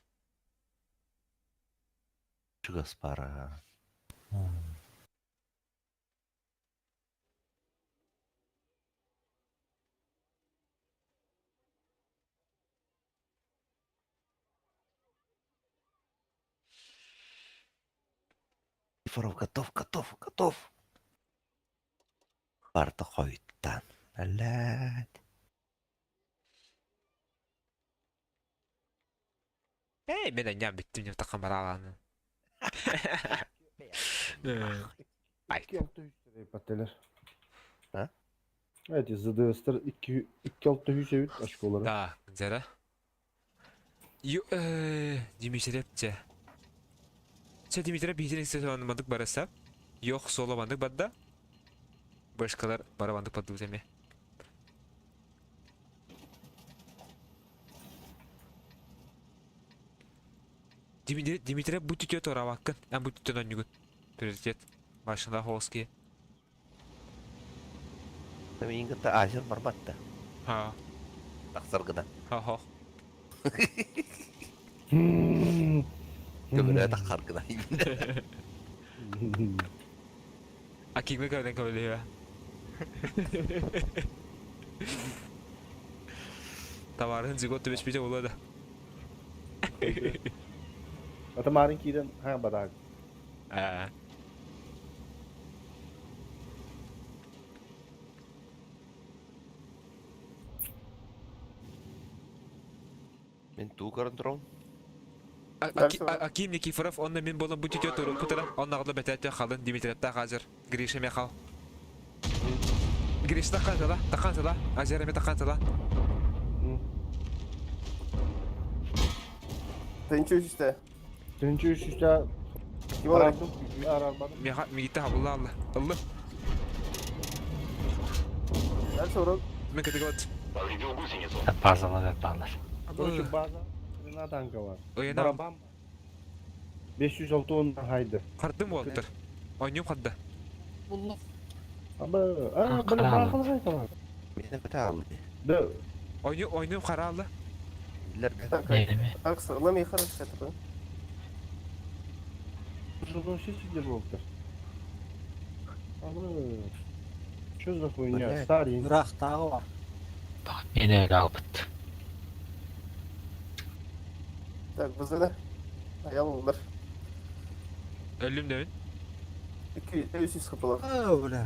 Чугас пара. Никифоров готов, готов, готов. Барта хойуттан. Блядь. Эй, мен анньаан бүттүм диэн таххан бараалааны. 2-6-3 паттелер. А? Evet, ЗДС'тер 2-6-3 эбит очколары. Да, зара. Ю, Дмитриев чэ. Чэ Дмитриев биһитин истэ мандык бараса. Йох соло мандык барда. Башкалар бара мандык бардыбыт эмиэ. Дмитриев бу түтүө туораабаккын. Эн бу түтүөн онньугун. Приоритет. Машина холоски. Миин кытта Азер барбат да. Ха. Тахсар гына. Ха-ха. Көмөрө таххар гына. А кимге көрдөн көмөлөһүө? Табаарыһын зигот түбэспитэ буолуо да. Ата марын киирэн ха бадааг. Аа. Мин туу көрөн турабын. Аким Никифоров онно мин болон бу түтө туруппутара, оннағыла бэтээттэ халын Дмитриевтаах азер, Гриша Мехал. Гриша такхан сала, такхан сала, азер эме такхан сала. Тынчы үстэ. Тынчы үстэ. Ким олар? Меха мигитте хабылла алла. Алла. Дальше урок. Мен кетеге бат. Базалар баллар. Короче, база хрена танка бар. Ойна. Барабан. 506 он хайды. Хардым болтыр. Ойнум хадда. Аба, а, бля, бахыл хайта. Мені біталды. Да. Ойну ойнум харалла. Так, лами хорошо это. Жылдың сидер болыптыр. Абы. Что за хуйня? Старый. Ырахтағы бар. Мені өлі албыт. Так, бізді Аял олар. Өлүм дөйін. 200 хпла. А, бля.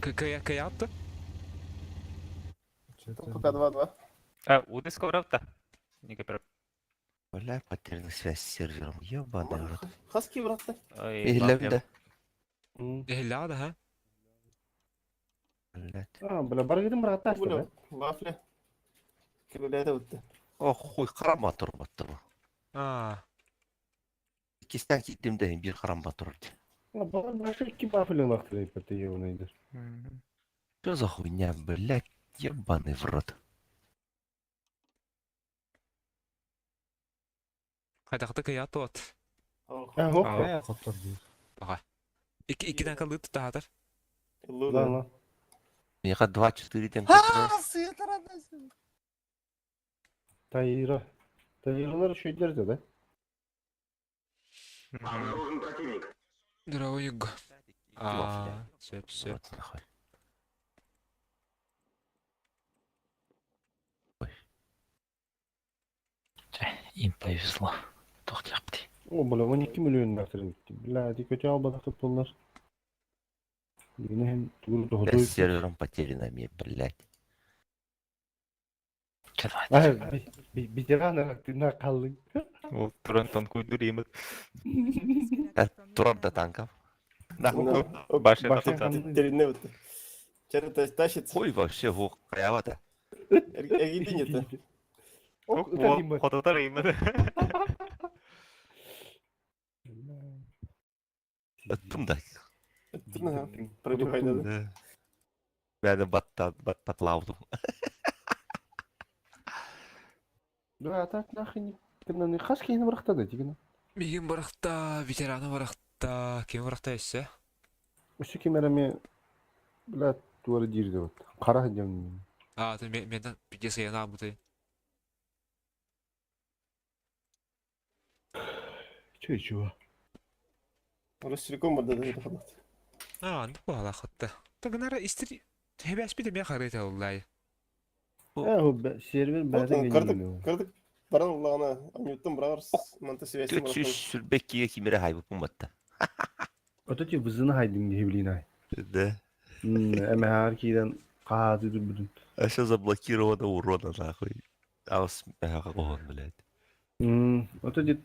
Кая кая атты. Пока 2-2. А, удыс ковров-то? Не копиров. Бля, потеряна связь с сервером. Ебаный в рот. Хаски, брат. Ehillemde. Ehilla да, ха? Блядь. А, бля, бар кедим брат Бля, вафля. Кибеле өтті. О, хуй, харама турбатты бу. А. Кистен киттим де bir харама турды. Бар башы iki вафля лақтырып бітті еунайдыр. Что за хуйня, блядь, ебаный в рот. Хайдақты кая тот. А, хоп. Аға. Iki iki танка лыт тахатар. Да, ла. Меха 2-4 тем. Тайра. Тайралар шөйдерді да? Дорогой А, сөп, сөп. Им повезло. Тоқтияпты. О, бля, 12 миллион лақтырып бітті. Бля, ди көте албадақ бұлар. Дегені тугур Связь с сервером потеряна мне, блядь. А, ветеран на қалың. Ол туран танку дүремі. Турар да танков. Да. Башы Теріне өтті. Чәрі тащится. Хуй вообще, во, каявата. Эгидин это. Хототар имеді. Öttüm да. Өттім, Пробивай, да. Бәді батта, баттатлаудым. Да, так нахуй не... Кына хас кейін барақтады, дегені. Мигин барақта, ветераны барақта, кем барақта өссө? Өссө кемереме, бля, туары дирді вот. Қара дем. А, ты менден пиздец яна буты. Че, чего? Ростелеком бар да да. А, ну бала хатта. Тагнара истри Хебәс бит мен харыт аллай. Э, сервер бәрі Кырдык, кырдык баран улағына анюттан бұрағыр манта связь 400 сүрбеккиге кимере хайбы пуматта. Ото ти вызына хайдың дебилин ай. Да. Әмәһар киден қағазы дүрбүдүн. А что заблокировано урона нахуй. Аус он, блядь. Ото ти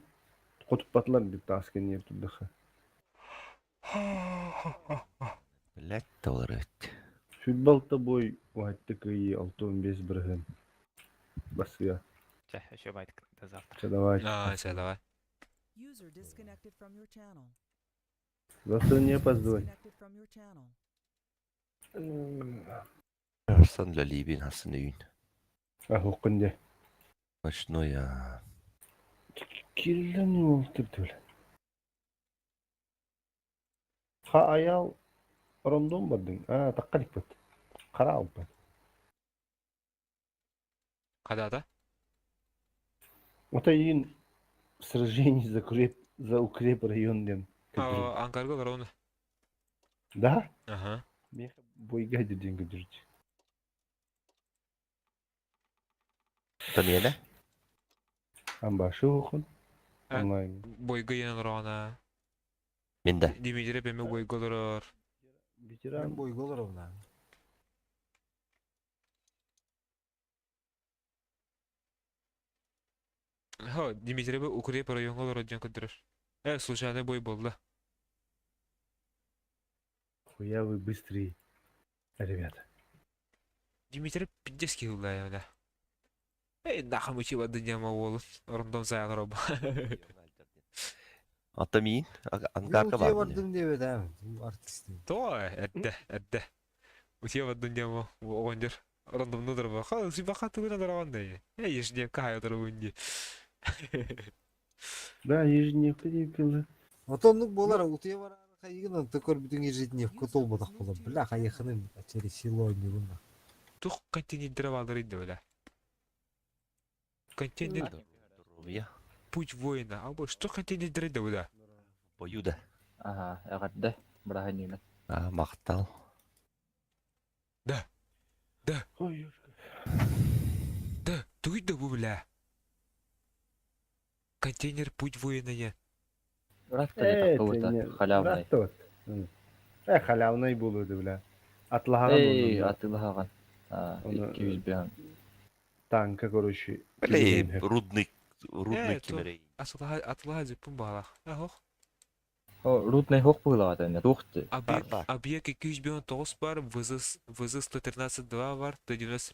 котуп батылар деп таскен еп турдыха. Блядь, толрыть. Футболта бой вайтты кый 6-15 бірген. Басыя. Чә, еще байтык до завтра. Ча давай. А, ча давай. User disconnected from your channel. Завтра не опаздывай. Disconnected from your channel. Арсан для Либин, Хасан Юн. А, хоққынде. Ночной, а... Кириллен не болып тұрды Ха аял рондон бардың. А, таққа бат. Қара алып бат. Қадада? Ота ең сражение за укреп, за укреп район ден. Анкарго ровно. Да? Ага. Меха бойга деден көдүрчү. Тамена? Амбашы оқын. Онлайн. Бойга енен рона. Менде. Димитри беме бойга олорор. Ветеран. Бойга олорор Хо, Дмитриевы укреп райоҥҥа олорор диэн көрдөрөр. Э, случайный бой буолла. Хуя вы быстрые, ребята. Дмитрий пиздец киһи бля. Эй, нахуй мучи барды диэм уолун. Орондон сайан роба. Ата миин ангарка Утуйа бар. бардым диэбит ээ, артистын. То, эрдэ, эрдэ. Утуйа бардым диэм оҕонньор. Рандомно дорба. Ха, сибаха тугuna дороган да. Эй, ежедневка хая дорогун ди. Да, ежедневка диэбиккэ Отоннук буолар утуйа бараары хайыгын онто көрбүтүҥ ежедневка толботох буолар. Бля, хайыхыным через село ойнугун. Тух контейнердere баалар инде бля. Контейнер Здоровье. путь воина. А бо что контейнердere да бля? Бою да. Ага, эҕэрдэ, быраһынньыгынан. А, махтал. Да. Да. Ой, Да, тугуй да бу бля. Контейнер путь воина я. Ыраатта да таххыбыта, халявнай. Э, халявнай буолуо бля. Атлаһаҕан Эй, онно. атыылаһаҕын. Оны- 200 Танка, короче. Бля, рудный, рудный Э, то- кимерей. Атылаһа атылаһа зүппүн баалах. Ахох. О, рудный хох быылаҕата эмне туохты. Объект, Бар, бар. объект 259 бар, ВЗ, ВЗ 113.2 бар, Т-95.